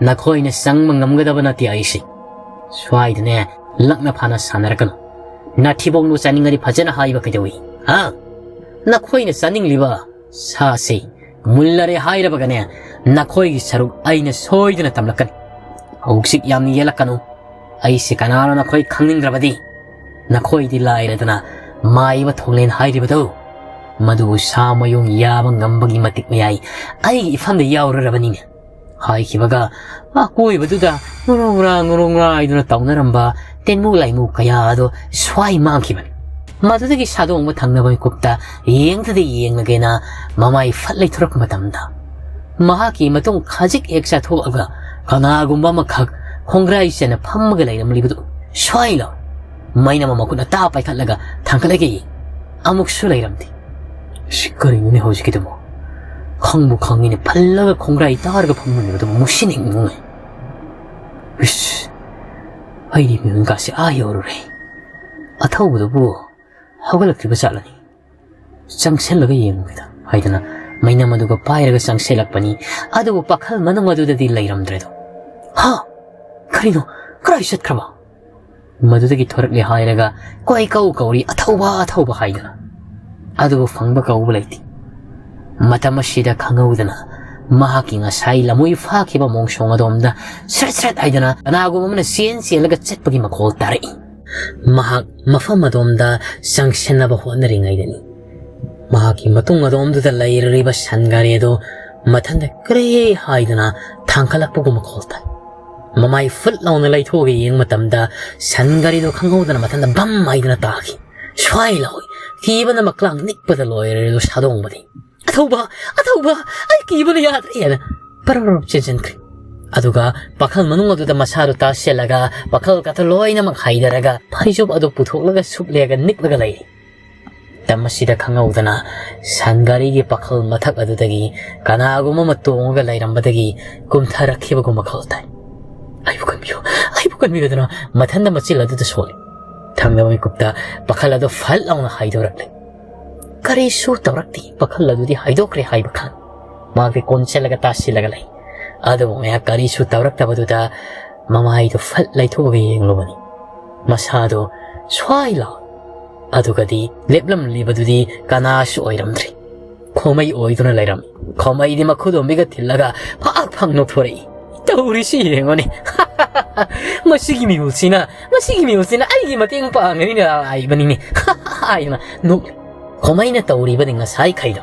ꯅꯈꯣꯏꯅ ꯆꯪꯕ ꯉꯝꯒꯗꯕ ꯅꯠꯇꯦ ꯑꯩꯁꯦ꯫ ꯁ꯭ꯋꯥꯏꯗꯅꯦ, ꯂꯛꯅ ꯐꯥꯅ ꯁꯥꯟꯅꯔꯛꯀꯅꯨ꯫ ꯅꯊꯤꯕꯣꯡꯗꯨ ꯆꯥꯅꯤꯡꯉꯗꯤ ꯐꯖꯅ ꯍꯥꯏꯕ ꯀꯩꯗꯧꯏ? ꯍꯥ? ꯅꯈꯣꯏꯅ ꯆꯥꯅꯤꯡꯂꯤꯕ ꯁꯥꯁꯤ ꯃꯨꯜꯂꯔꯦ ꯍꯥꯏꯔꯕꯒꯅꯦ, ꯅꯈꯣꯏꯒꯤ ꯁꯔꯨꯛ ꯑꯩꯅ ꯁꯣꯏꯗꯅ ꯇꯝꯂꯛꯀꯅꯤ꯫ ꯍꯧꯖꯤꯛ ꯌꯥꯝꯅ ꯌꯦꯜꯂꯛꯀꯅꯨ꯫ ꯑꯩꯁꯦ ꯀꯅꯥꯅꯣ ꯅꯈꯣꯏ ꯈꯪꯅꯤꯡꯗ꯭ꯔꯕꯗꯤ, ꯅꯈꯣꯏꯗꯤ ꯂꯥꯏꯔꯗꯅ ꯃꯥꯏꯕ ꯊꯣꯡꯂꯦꯟ ꯍꯥꯏꯔꯤꯕꯗꯨ, ꯃꯗꯨꯕꯨ ꯁꯥ ꯃꯌꯨꯡ ꯌꯥꯕ ꯉꯝꯕꯒꯤ ꯃꯇꯤꯛ ꯃꯌꯥꯏ ꯑꯩꯒꯤ ꯏꯐꯝꯗ ꯌꯥꯎꯔꯔꯕꯅꯤꯅꯦ" ꯍꯥꯏꯈꯤꯕꯒ ꯑꯀꯣꯏꯕꯗꯨꯗ ꯉꯨꯔꯨꯡ ꯉꯨꯔꯥ ꯉꯨꯔꯨꯡ ꯉꯨꯔꯥ ꯍꯥꯏꯗꯨꯅ ꯇꯧꯅꯔꯝꯕ ꯇꯦꯟꯃꯨ ꯂꯥꯏꯃꯨ ꯀꯌꯥ ꯑꯗꯨ ꯁ꯭ꯋꯥꯏ ꯃꯥꯡꯈꯤꯕꯅꯤ꯫ ꯃꯗꯨꯗꯒꯤ ꯁꯥꯗꯣꯡꯕ ꯊꯪꯅꯕ ꯃꯤꯀꯨꯞꯇ ꯌꯦꯡꯗꯗꯤ ꯌꯦꯡꯂꯒꯦꯅ ꯃꯃꯥꯏ ꯐꯠ ꯂꯩꯊꯣꯔꯛꯄ ꯃꯇꯝꯗ, ꯃꯍꯥꯛꯀꯤ ꯃꯇꯨꯡ ꯈꯖꯤꯛ ꯍꯦꯛ ꯆꯠꯊꯣꯛꯑꯒ ꯀꯅꯥꯒꯨꯝꯕ ꯑꯃꯈꯛ ꯈꯣꯡꯒ꯭ꯔꯥꯏ ꯆꯦꯟꯅ ꯐꯝꯃꯒ ꯂꯩꯔꯝꯂꯤꯕꯗꯨ ꯁ꯭ꯋꯥꯏ ꯂꯥꯎ ꯃꯩꯅꯝ ꯑꯃ ꯃꯈꯨꯠꯅ ꯇꯥ ꯄꯥꯏꯈꯠꯂꯒ ꯊꯥꯡꯒꯠꯂꯒ ꯌꯦꯡ꯫ ꯑꯃꯨꯛꯁꯨ ꯂꯩꯔꯝꯗꯦ꯫ "ꯁꯤ ꯀꯔꯤꯅꯣꯅꯦ ꯍꯧꯖꯤꯛꯀꯤꯗꯨꯕꯣ? ꯈꯪꯕꯨ ꯈꯪꯉꯤꯅꯦ, ꯐꯜꯂꯒ ꯈꯣꯡꯒ꯭ꯔꯥꯏ ꯇꯥꯔꯒ ꯐꯝꯃꯝꯃꯤꯕꯗꯨꯕꯨ ꯃꯨꯁꯤꯟ ꯍꯦꯛ ꯃꯨꯉꯦ꯫ ꯏꯁ, ꯑꯩꯗꯤ ꯃꯤꯍꯨꯟꯒꯥꯁꯦ ꯑꯥ ꯌꯧꯔꯨꯔꯦ꯫ ꯑꯊꯧꯕꯗꯨꯕꯨ ꯍꯧꯒꯠꯂꯛꯇ꯭ꯔꯤꯕ ꯖꯥꯠꯂꯅꯤ? ꯆꯪꯁꯤꯜꯂꯒ ꯌꯦꯡꯉꯨꯒꯦꯗ" ꯍꯥꯏꯗꯅ ꯃꯩꯅꯝ ꯑꯗꯨꯒ ꯄꯥꯏꯔꯒ ꯆꯪꯁꯤꯜꯂꯛꯄꯅꯤ꯫ ꯑꯗꯨꯕꯨ ꯄꯥꯈꯜ ꯃꯅꯨꯡ ꯑꯗꯨꯗꯗꯤ ꯂꯩꯔꯝꯗ꯭ꯔꯦꯗꯣ꯫ "ꯍꯥ? ꯀꯔꯤꯅꯣ? ꯀꯗꯥꯏ ꯆꯠꯈ꯭ꯔꯕ?" ꯃꯗꯨꯗꯒꯤ ꯊꯣꯔꯛꯂꯦ ꯍꯥꯏꯔꯒ ꯀꯣꯏ ꯀꯧ ꯀꯧꯔꯤ, "ꯑꯊꯧꯕ, ꯑꯊꯧꯕ" ꯍꯥꯏꯗꯨꯅ꯫ ꯑꯗꯨꯕꯨ ꯐꯪꯕ ꯀꯧꯕ ꯂꯩꯇꯦ꯫ ꯃꯇꯝ ꯑꯁꯤꯗ ꯈꯪꯍꯧꯗꯅ ꯃꯍꯥꯛꯀꯤ ꯉꯁꯥꯏ ꯂꯝꯃꯣꯏ ꯐꯥꯈꯤꯕ ꯃꯣꯡꯁꯣꯡ ꯑꯗꯣꯝꯗ ꯁ꯭ꯔꯠ ꯁ꯭ꯔꯠ ꯍꯥꯏꯗꯨꯅ ꯀꯅꯥꯒꯨꯝꯕ ꯑꯃꯅ ꯆꯦꯟ ꯆꯦꯜꯂꯒ ꯆꯠꯄꯒꯤ ꯃꯈꯣꯜ ꯇꯥꯔꯛꯏ꯫ ꯃꯍꯥꯛ ꯃꯐꯝ ꯑꯗꯣꯝꯗ ꯆꯪꯁꯤꯟꯅꯕ ꯍꯣꯠꯅꯔꯤꯉꯩꯗꯅꯤ ꯃꯍꯥꯛꯀꯤ ꯃꯇꯨꯡ ꯑꯗꯣꯝꯗꯨꯗ ꯂꯩꯔꯤꯕ ꯁꯟ ꯒꯥꯔꯤ ꯑꯗꯨ ꯃꯊꯟꯇ ꯀ꯭ꯔꯦ ꯍꯥꯏꯗꯨꯅ ꯊꯥꯡꯒꯠꯂꯛꯄꯒꯨꯝ ꯃꯈꯣꯜ ꯇꯥꯏ꯫ ꯃꯃꯥꯏ ꯐꯨꯠ ꯂꯥꯎꯅ ꯂꯩꯊꯣꯛꯑꯒ ꯌꯦꯡꯕ ꯃꯇꯝꯗ ꯁꯟ ꯒꯥꯔꯤꯗꯨ ꯈꯪꯍꯧꯗꯅ ꯃꯊꯟꯇ ꯕꯝ ꯍꯥꯏꯗꯨꯅ ꯇꯥꯈꯤ꯫ ꯁ꯭ꯋꯥꯏ ꯂꯥꯎꯏ꯫ ꯀꯤꯕꯅ ꯃꯀ꯭ꯂꯥꯡ ꯅꯤꯛꯄꯗ ꯂꯣꯏꯔꯦ ꯑꯗꯨ ꯁꯥꯗꯣꯡꯕꯗꯤ꯫ "ꯑꯊꯧꯕ! ꯑꯊꯧꯕ! ꯑꯩ ꯀꯤꯕꯅ ꯌꯥꯗ꯭ꯔꯦ!" ꯍꯥꯏꯅ ꯄꯔꯞ ꯄꯔꯞ ꯆꯦꯟꯁꯤꯟꯈ꯭ꯔꯦ꯫ ꯑꯗꯨꯒ ꯄꯥꯈꯜ ꯃꯅꯨꯡ ꯑꯗꯨꯗ ꯃꯁꯥꯗꯨ ꯇꯥꯁꯤꯜꯂꯒ ꯄꯥꯈꯜ ꯀꯥꯊ ꯂꯣꯏꯅꯃꯛ ꯍꯥꯏꯗꯔꯒ ꯐꯩꯖꯨꯞ ꯑꯗꯨ ꯄꯨꯊꯣꯛꯂꯒ ꯁꯨꯞꯂꯦꯒ ꯅꯤꯛꯂꯒ ꯂꯩꯔꯤ꯫ ꯃꯇꯝ ꯑꯁꯤꯗ ꯈꯪꯍꯧꯗꯅ ꯁꯟ ꯒꯥꯔꯤꯒꯤ ꯄꯥꯈꯜ ꯃꯊꯛ ꯑꯗꯨꯗꯒꯤ ꯀꯅꯥꯒꯨꯝꯕ ꯑꯃ ꯇꯣꯡꯉꯒ ꯂꯩꯔꯝꯕꯗꯒꯤ ꯀꯨꯝꯊꯔꯛꯈꯤꯕꯒꯨꯝꯕ ꯈꯜ ꯇꯥꯏ꯫ "ꯑꯩꯕꯨ ꯀꯟꯕꯤꯌꯨ, ꯑꯩꯕꯨ ꯀꯟꯕꯤꯌꯨ" ꯑꯗꯨꯅ ꯃꯊꯟꯇ ꯃꯆꯤꯜ ꯑꯗꯨꯗ ꯁꯣꯜꯂꯤ꯫ ꯊꯪꯅꯕ ꯃꯤꯀꯨꯞꯇ ꯄꯥꯈꯜ ꯑꯗꯨ ꯐꯠ ꯂꯥꯎꯅ ꯍꯥꯏꯗꯣꯔꯛꯂꯦ꯫ ꯀꯔꯤꯁꯨ ꯇꯧꯔꯛꯇꯦ, ꯄꯥꯈꯜ ꯑꯗꯨꯗꯤ ꯍꯥꯏꯗꯣꯛꯈ꯭ꯔꯦ ꯍꯥꯏꯕ ꯈꯪ꯫ ꯃꯍꯥꯛꯇꯤ ꯀꯣꯟꯁꯤꯜꯂꯒ ꯇꯥꯁꯤꯜꯂꯒ ꯂꯩ꯫ ꯑꯗꯨꯕꯨ ꯉꯥꯏꯍꯥꯛ ꯀꯔꯤꯁꯨ ꯇꯧꯔꯛꯇꯕꯗꯨꯗ ꯃꯃꯥꯏꯗꯨ ꯐꯠ ꯂꯩꯊꯣꯛꯑꯒ ꯌꯦꯡꯂꯨꯕꯅꯤ꯫ ꯃꯁꯥꯗꯣ ꯁ꯭ꯋꯥꯏ ꯂꯥꯎ꯫ ꯑꯗꯨꯒꯗꯤ ꯂꯦꯞꯂꯝꯂꯤꯕꯗꯨꯗꯤ ꯀꯅꯥꯁꯨ ꯑꯣꯏꯔꯝꯗ꯭ꯔꯦ꯫ ꯈꯣꯃꯩ ꯑꯣꯏꯗꯨꯅ ꯂꯩꯔꯝꯃꯤ꯫ ꯈꯣꯃꯩꯗꯤ ꯃꯈꯨꯗꯣꯝꯕꯤꯒ ꯊꯤꯜꯂꯒ ꯐꯥꯛ ꯐꯥꯛ ꯅꯣꯛꯊꯣꯔꯛꯏ꯫ "ꯇꯧꯔꯤꯁꯤ ꯌꯦꯡꯉꯨꯅꯦ꯫ ꯃꯁꯤꯒꯤ ꯃꯤꯍꯨꯠꯁꯤꯅ, ꯃꯁꯤꯒꯤ ꯃꯤꯍꯨꯠꯁꯤꯅ ꯑꯩꯒꯤ ꯃꯇꯦꯡ ꯄꯥꯡꯒꯅꯤꯅ ꯂꯥꯛꯏꯕꯅꯤꯅꯦ" ꯍꯥꯏꯗꯨꯅ ꯅꯣꯛꯂꯤ꯫ ꯈꯣꯃꯩꯅ ꯇꯧꯔꯤꯕꯅꯤ ꯉꯁꯥꯏꯈꯩꯗꯣ꯫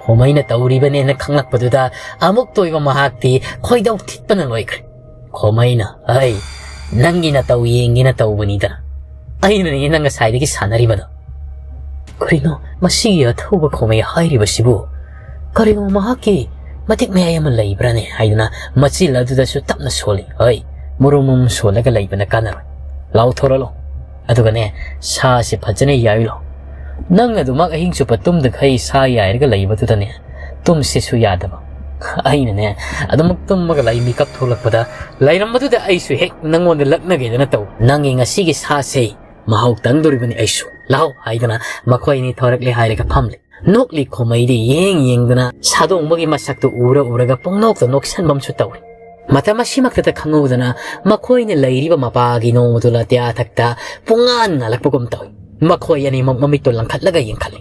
ꯈꯣꯃꯩꯅ ꯇꯧꯔꯤꯕꯅꯦꯅ ꯈꯪꯂꯛꯄꯗꯨꯗ ꯑꯃꯨꯛꯇ ꯑꯣꯏꯕ ꯃꯍꯥꯛꯇꯤ ꯈꯣꯏꯗꯧ ꯊꯤꯠꯄꯅ ꯂꯣꯏꯈ꯭ꯔꯦ꯫ ꯈꯣꯃꯩꯅ, "ꯑꯩ ꯅꯪꯒꯤ ꯅꯇꯧ ꯌꯦꯡꯒꯦꯅ ꯇꯧꯕꯅꯤꯗ꯫ ꯑꯩꯅꯅꯦ ꯅꯪ ꯉꯁꯥꯏꯗꯒꯤ ꯁꯥꯟꯅꯔꯤꯕꯗꯣ꯫" "ꯀꯔꯤꯅꯣ ꯃꯁꯤꯒꯤ ꯑꯊꯧꯕ ꯈꯣꯃꯩ ꯍꯥꯏꯔꯤꯕꯁꯤꯕꯨ? ꯀꯔꯤꯒꯨꯝꯕ ꯃꯍꯥꯛꯀꯤ ꯃꯇꯤꯛ ꯃꯌꯥꯏ ꯑꯃ ꯂꯩꯕ꯭ꯔꯥꯅꯦ?" ꯍꯥꯏꯗꯨꯅ ꯃꯆꯤꯜ ꯑꯗꯨꯗꯁꯨ ꯇꯞꯅ ꯁꯣꯜꯂꯤ꯫ "ꯍꯣꯏ, ꯃꯨꯔꯨꯝ ꯃꯨꯔꯨꯝ ꯁꯣꯜꯂꯒ ꯂꯩꯕꯅ ꯀꯥꯟꯅꯔꯣꯏ꯫ ꯂꯥꯎꯊꯣꯔꯛꯂꯣ꯫ ꯑꯗꯨꯒꯅꯦ, ꯁꯥꯁꯦ ꯐꯖꯅ ꯌꯥꯏꯂꯣ꯫ ꯅꯪ ꯑꯗꯨꯃꯛ ꯑꯍꯤꯡ ꯆꯨꯞꯄ ꯇꯨꯝꯗꯈꯩ ꯁꯥ ꯌꯥꯏꯔꯒ ꯂꯩꯕꯗꯨꯗꯅꯦ, ꯇꯨꯝꯁꯤꯁꯨ ꯌꯥꯗꯕ꯫" ꯑꯩꯅꯅꯦ ꯑꯗꯨꯃꯛ ꯇꯨꯝꯃꯒ ꯂꯩ꯫ ꯃꯤꯀꯞ ꯊꯣꯛꯂꯛꯄꯗ ꯂꯩꯔꯝꯕꯗꯨꯗ ꯑꯩꯁꯨ ꯍꯦꯛ ꯅꯪꯉꯣꯟꯗ ꯂꯛꯅꯒꯦꯗꯅ ꯇꯧ꯫ "ꯅꯪꯒꯤ ꯉꯁꯤꯒꯤ ꯁꯥꯁꯦ ꯃꯍꯥꯎ ꯇꯪꯗꯣꯔꯤꯕꯅꯤ ꯑꯩꯁꯨ꯫ ꯂꯥꯎ" ꯍꯥꯏꯗꯅ ꯃꯈꯣꯏ ꯑꯅꯤ ꯊꯣꯔꯛꯂꯦ ꯍꯥꯏꯔꯒ ꯐꯝꯂꯦ꯫ ꯅꯣꯛꯂꯤ ꯈꯣꯃꯩꯗꯤ ꯌꯦꯡ ꯌꯦꯡꯗꯨꯅ ꯁꯥꯗꯣꯡꯕꯒꯤ ꯃꯁꯛꯇꯨ ꯎꯔ ꯎꯔꯒ ꯄꯨꯡꯅꯣꯛꯇ ꯅꯣꯛꯁꯟꯕ ꯑꯃꯁꯨ ꯇꯧꯏ꯫ ꯃꯇꯝ ꯑꯁꯤꯃꯛꯇꯗ ꯈꯪꯍꯧꯗꯅ ꯃꯈꯣꯏꯅ ꯂꯩꯔꯤꯕ ꯃꯄꯥꯒꯤ ꯅꯣꯡꯃꯗꯨ ꯂꯥꯇꯤꯌꯥ ꯊꯛꯇ ꯄꯨꯡꯉꯥꯟ ꯉꯥꯜꯂꯛꯄꯒꯨꯝ ꯇꯧꯏ꯫ ꯃꯈꯣꯏ ꯑꯅꯤꯃꯛ ꯃꯃꯤꯠꯇꯨ ꯂꯪꯈꯠꯂꯒ ꯌꯦꯡꯈꯠꯂꯤ꯫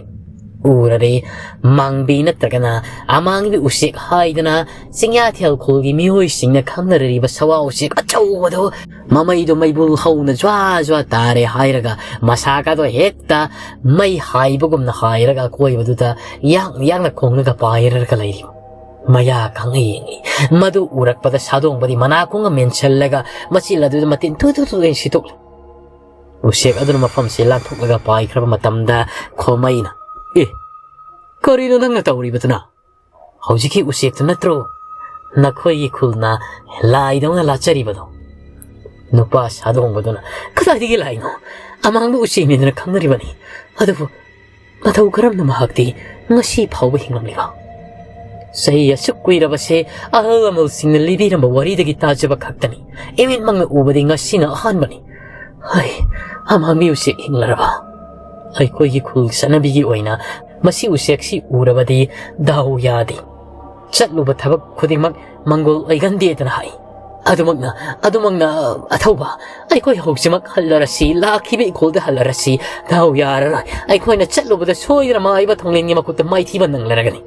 ꯎꯔꯔꯦ꯫ ꯃꯥꯡꯕꯤ ꯅꯠꯇ꯭ꯔꯒꯅ ꯑꯃꯥꯡꯕꯤ ꯎꯆꯦꯛ ꯍꯥꯏꯗꯅ ꯆꯤꯡꯌꯥꯊꯦꯜ ꯈꯨꯜꯒꯤ ꯃꯤꯑꯣꯏꯁꯤꯡꯅ ꯈꯪꯅꯔꯤꯕ ꯁꯋꯥ ꯎꯆꯦꯛ ꯑꯆꯧꯕꯗꯨ, ꯃꯃꯩꯗꯨ ꯃꯩꯕꯨꯜ ꯍꯧꯅ ꯖ꯭ꯋꯥ ꯖ꯭ꯋꯥ ꯇꯥꯔꯦ ꯍꯥꯏꯔꯒ, ꯃꯁꯥꯒꯗꯣ ꯍꯦꯛꯇ ꯃꯩ ꯍꯥꯏꯕꯒꯨꯝꯅ ꯍꯥꯏꯔꯒ ꯑꯀꯣꯏꯕꯗꯨꯗ ꯌꯥꯡꯅ ꯌꯥꯡꯅ ꯈꯣꯡꯂꯒ ꯄꯥꯏꯔꯒ ꯂꯩꯔꯤ꯫ ꯃꯌꯥ ꯈꯪꯅ ꯌꯦꯡꯂꯤ꯫ ꯃꯗꯨ ꯎꯔꯛꯄꯗ ꯁꯥꯗꯣꯡꯕꯗꯤ ꯃꯅꯥꯀꯣꯡꯒ ꯃꯦꯟꯁꯤꯜꯂꯒ ꯃꯆꯤꯜ ꯑꯗꯨꯗ ꯃꯇꯤꯟ ꯊꯨ ꯊꯨ ꯊꯨ ꯍꯥꯏꯅ ꯁꯤꯠꯇꯣꯛꯂꯤ꯫ ꯎꯆꯦꯛ ꯑꯗꯨꯅ ꯃꯐꯝꯁꯤ ꯂꯥꯟꯊꯣꯛꯂꯒ ꯄꯥꯏꯈ꯭ꯔꯕ ꯃꯇꯝꯗ ꯈꯣꯃꯩꯅ, "ꯑꯦ, ꯀꯔꯤꯅꯣ ꯅꯪꯅ ꯇꯧꯔꯤꯕꯗꯨꯅ? ꯍꯧꯖꯤꯛꯀꯤ ꯎꯆꯦꯛꯇꯨ ꯅꯠꯇ꯭ꯔꯣ ꯅꯈꯣꯏꯒꯤ ꯈꯨꯜꯅ ꯂꯥꯏꯗꯧꯅ ꯂꯥꯠꯆꯔꯤꯕꯗꯣ?" ꯅꯨꯄꯥ ꯁꯥꯗꯣꯡꯕꯗꯨꯅ, "ꯀꯗꯥꯏꯗꯒꯤ ꯂꯥꯏꯅꯣ? ꯑꯃꯥꯡꯕ ꯎꯆꯦꯛꯅꯤꯗꯅ ꯈꯪꯅꯔꯤꯕꯅꯤ꯫ ꯑꯗꯨꯕꯨ ꯃꯇꯧ ꯀꯔꯝꯅ ꯃꯍꯥꯛꯇꯤ ꯉꯁꯤ ꯐꯥꯎꯕ ꯍꯤꯡꯂꯝꯂꯤꯕ? ꯆꯍꯤ ꯑꯁꯨꯛ ꯀꯨꯏꯔꯕꯁꯦ ꯑꯍꯜ ꯂꯃꯟꯁꯤꯡꯅ ꯂꯤꯕꯤꯔꯝꯕ ꯋꯥꯔꯤꯗꯒꯤ ꯇꯥꯖꯕ ꯈꯛꯇꯅꯤ꯫ ꯏꯃꯤꯠꯃꯛꯅ ꯎꯕꯗꯤ ꯉꯁꯤꯅ ꯑꯍꯥꯟꯕꯅꯤ꯫ ꯍꯩ, ꯑꯃꯥꯡꯕꯤ ꯎꯆꯦꯛ ꯍꯤꯡꯂꯔꯕ? ꯑꯩꯈꯣꯏꯒꯤ ꯈꯨꯜ ꯆꯠꯅꯕꯤꯒꯤ ꯑꯣꯏꯅ ꯃꯁꯤ ꯎꯆꯦꯛꯁꯤ ꯎꯔꯕꯗꯤ ꯗꯥꯎ ꯌꯥꯗꯦ꯫ ꯆꯠꯂꯨꯕ ꯊꯕꯛ ꯈꯨꯗꯤꯡꯃꯛ ꯃꯪꯒꯣꯜ ꯑꯣꯏꯒꯟꯗꯦꯗꯅ ꯍꯥꯏ꯫ ꯑꯗꯨꯃꯛꯅ, ꯑꯗꯨꯃꯛꯅ ꯑꯊꯧꯕ, ꯑꯩꯈꯣꯏ ꯍꯧꯖꯤꯛꯃꯛ ꯍꯜꯂꯔꯁꯤ, ꯂꯥꯛꯈꯤꯕ ꯏꯈꯣꯜꯗ ꯍꯜꯂꯔꯁꯤ꯫ ꯗꯥꯎ ꯌꯥꯔꯔꯣꯏ꯫ ꯑꯩꯈꯣꯏꯅ ꯆꯠꯂꯨꯕꯗ ꯁꯣꯏꯗꯅ ꯃꯥꯏꯕ ꯊꯣꯡꯂꯦꯟꯒꯤ ꯃꯈꯨꯠꯇ ꯃꯥꯏꯊꯤꯕ ꯅꯪꯂꯔꯒꯅꯤ꯫"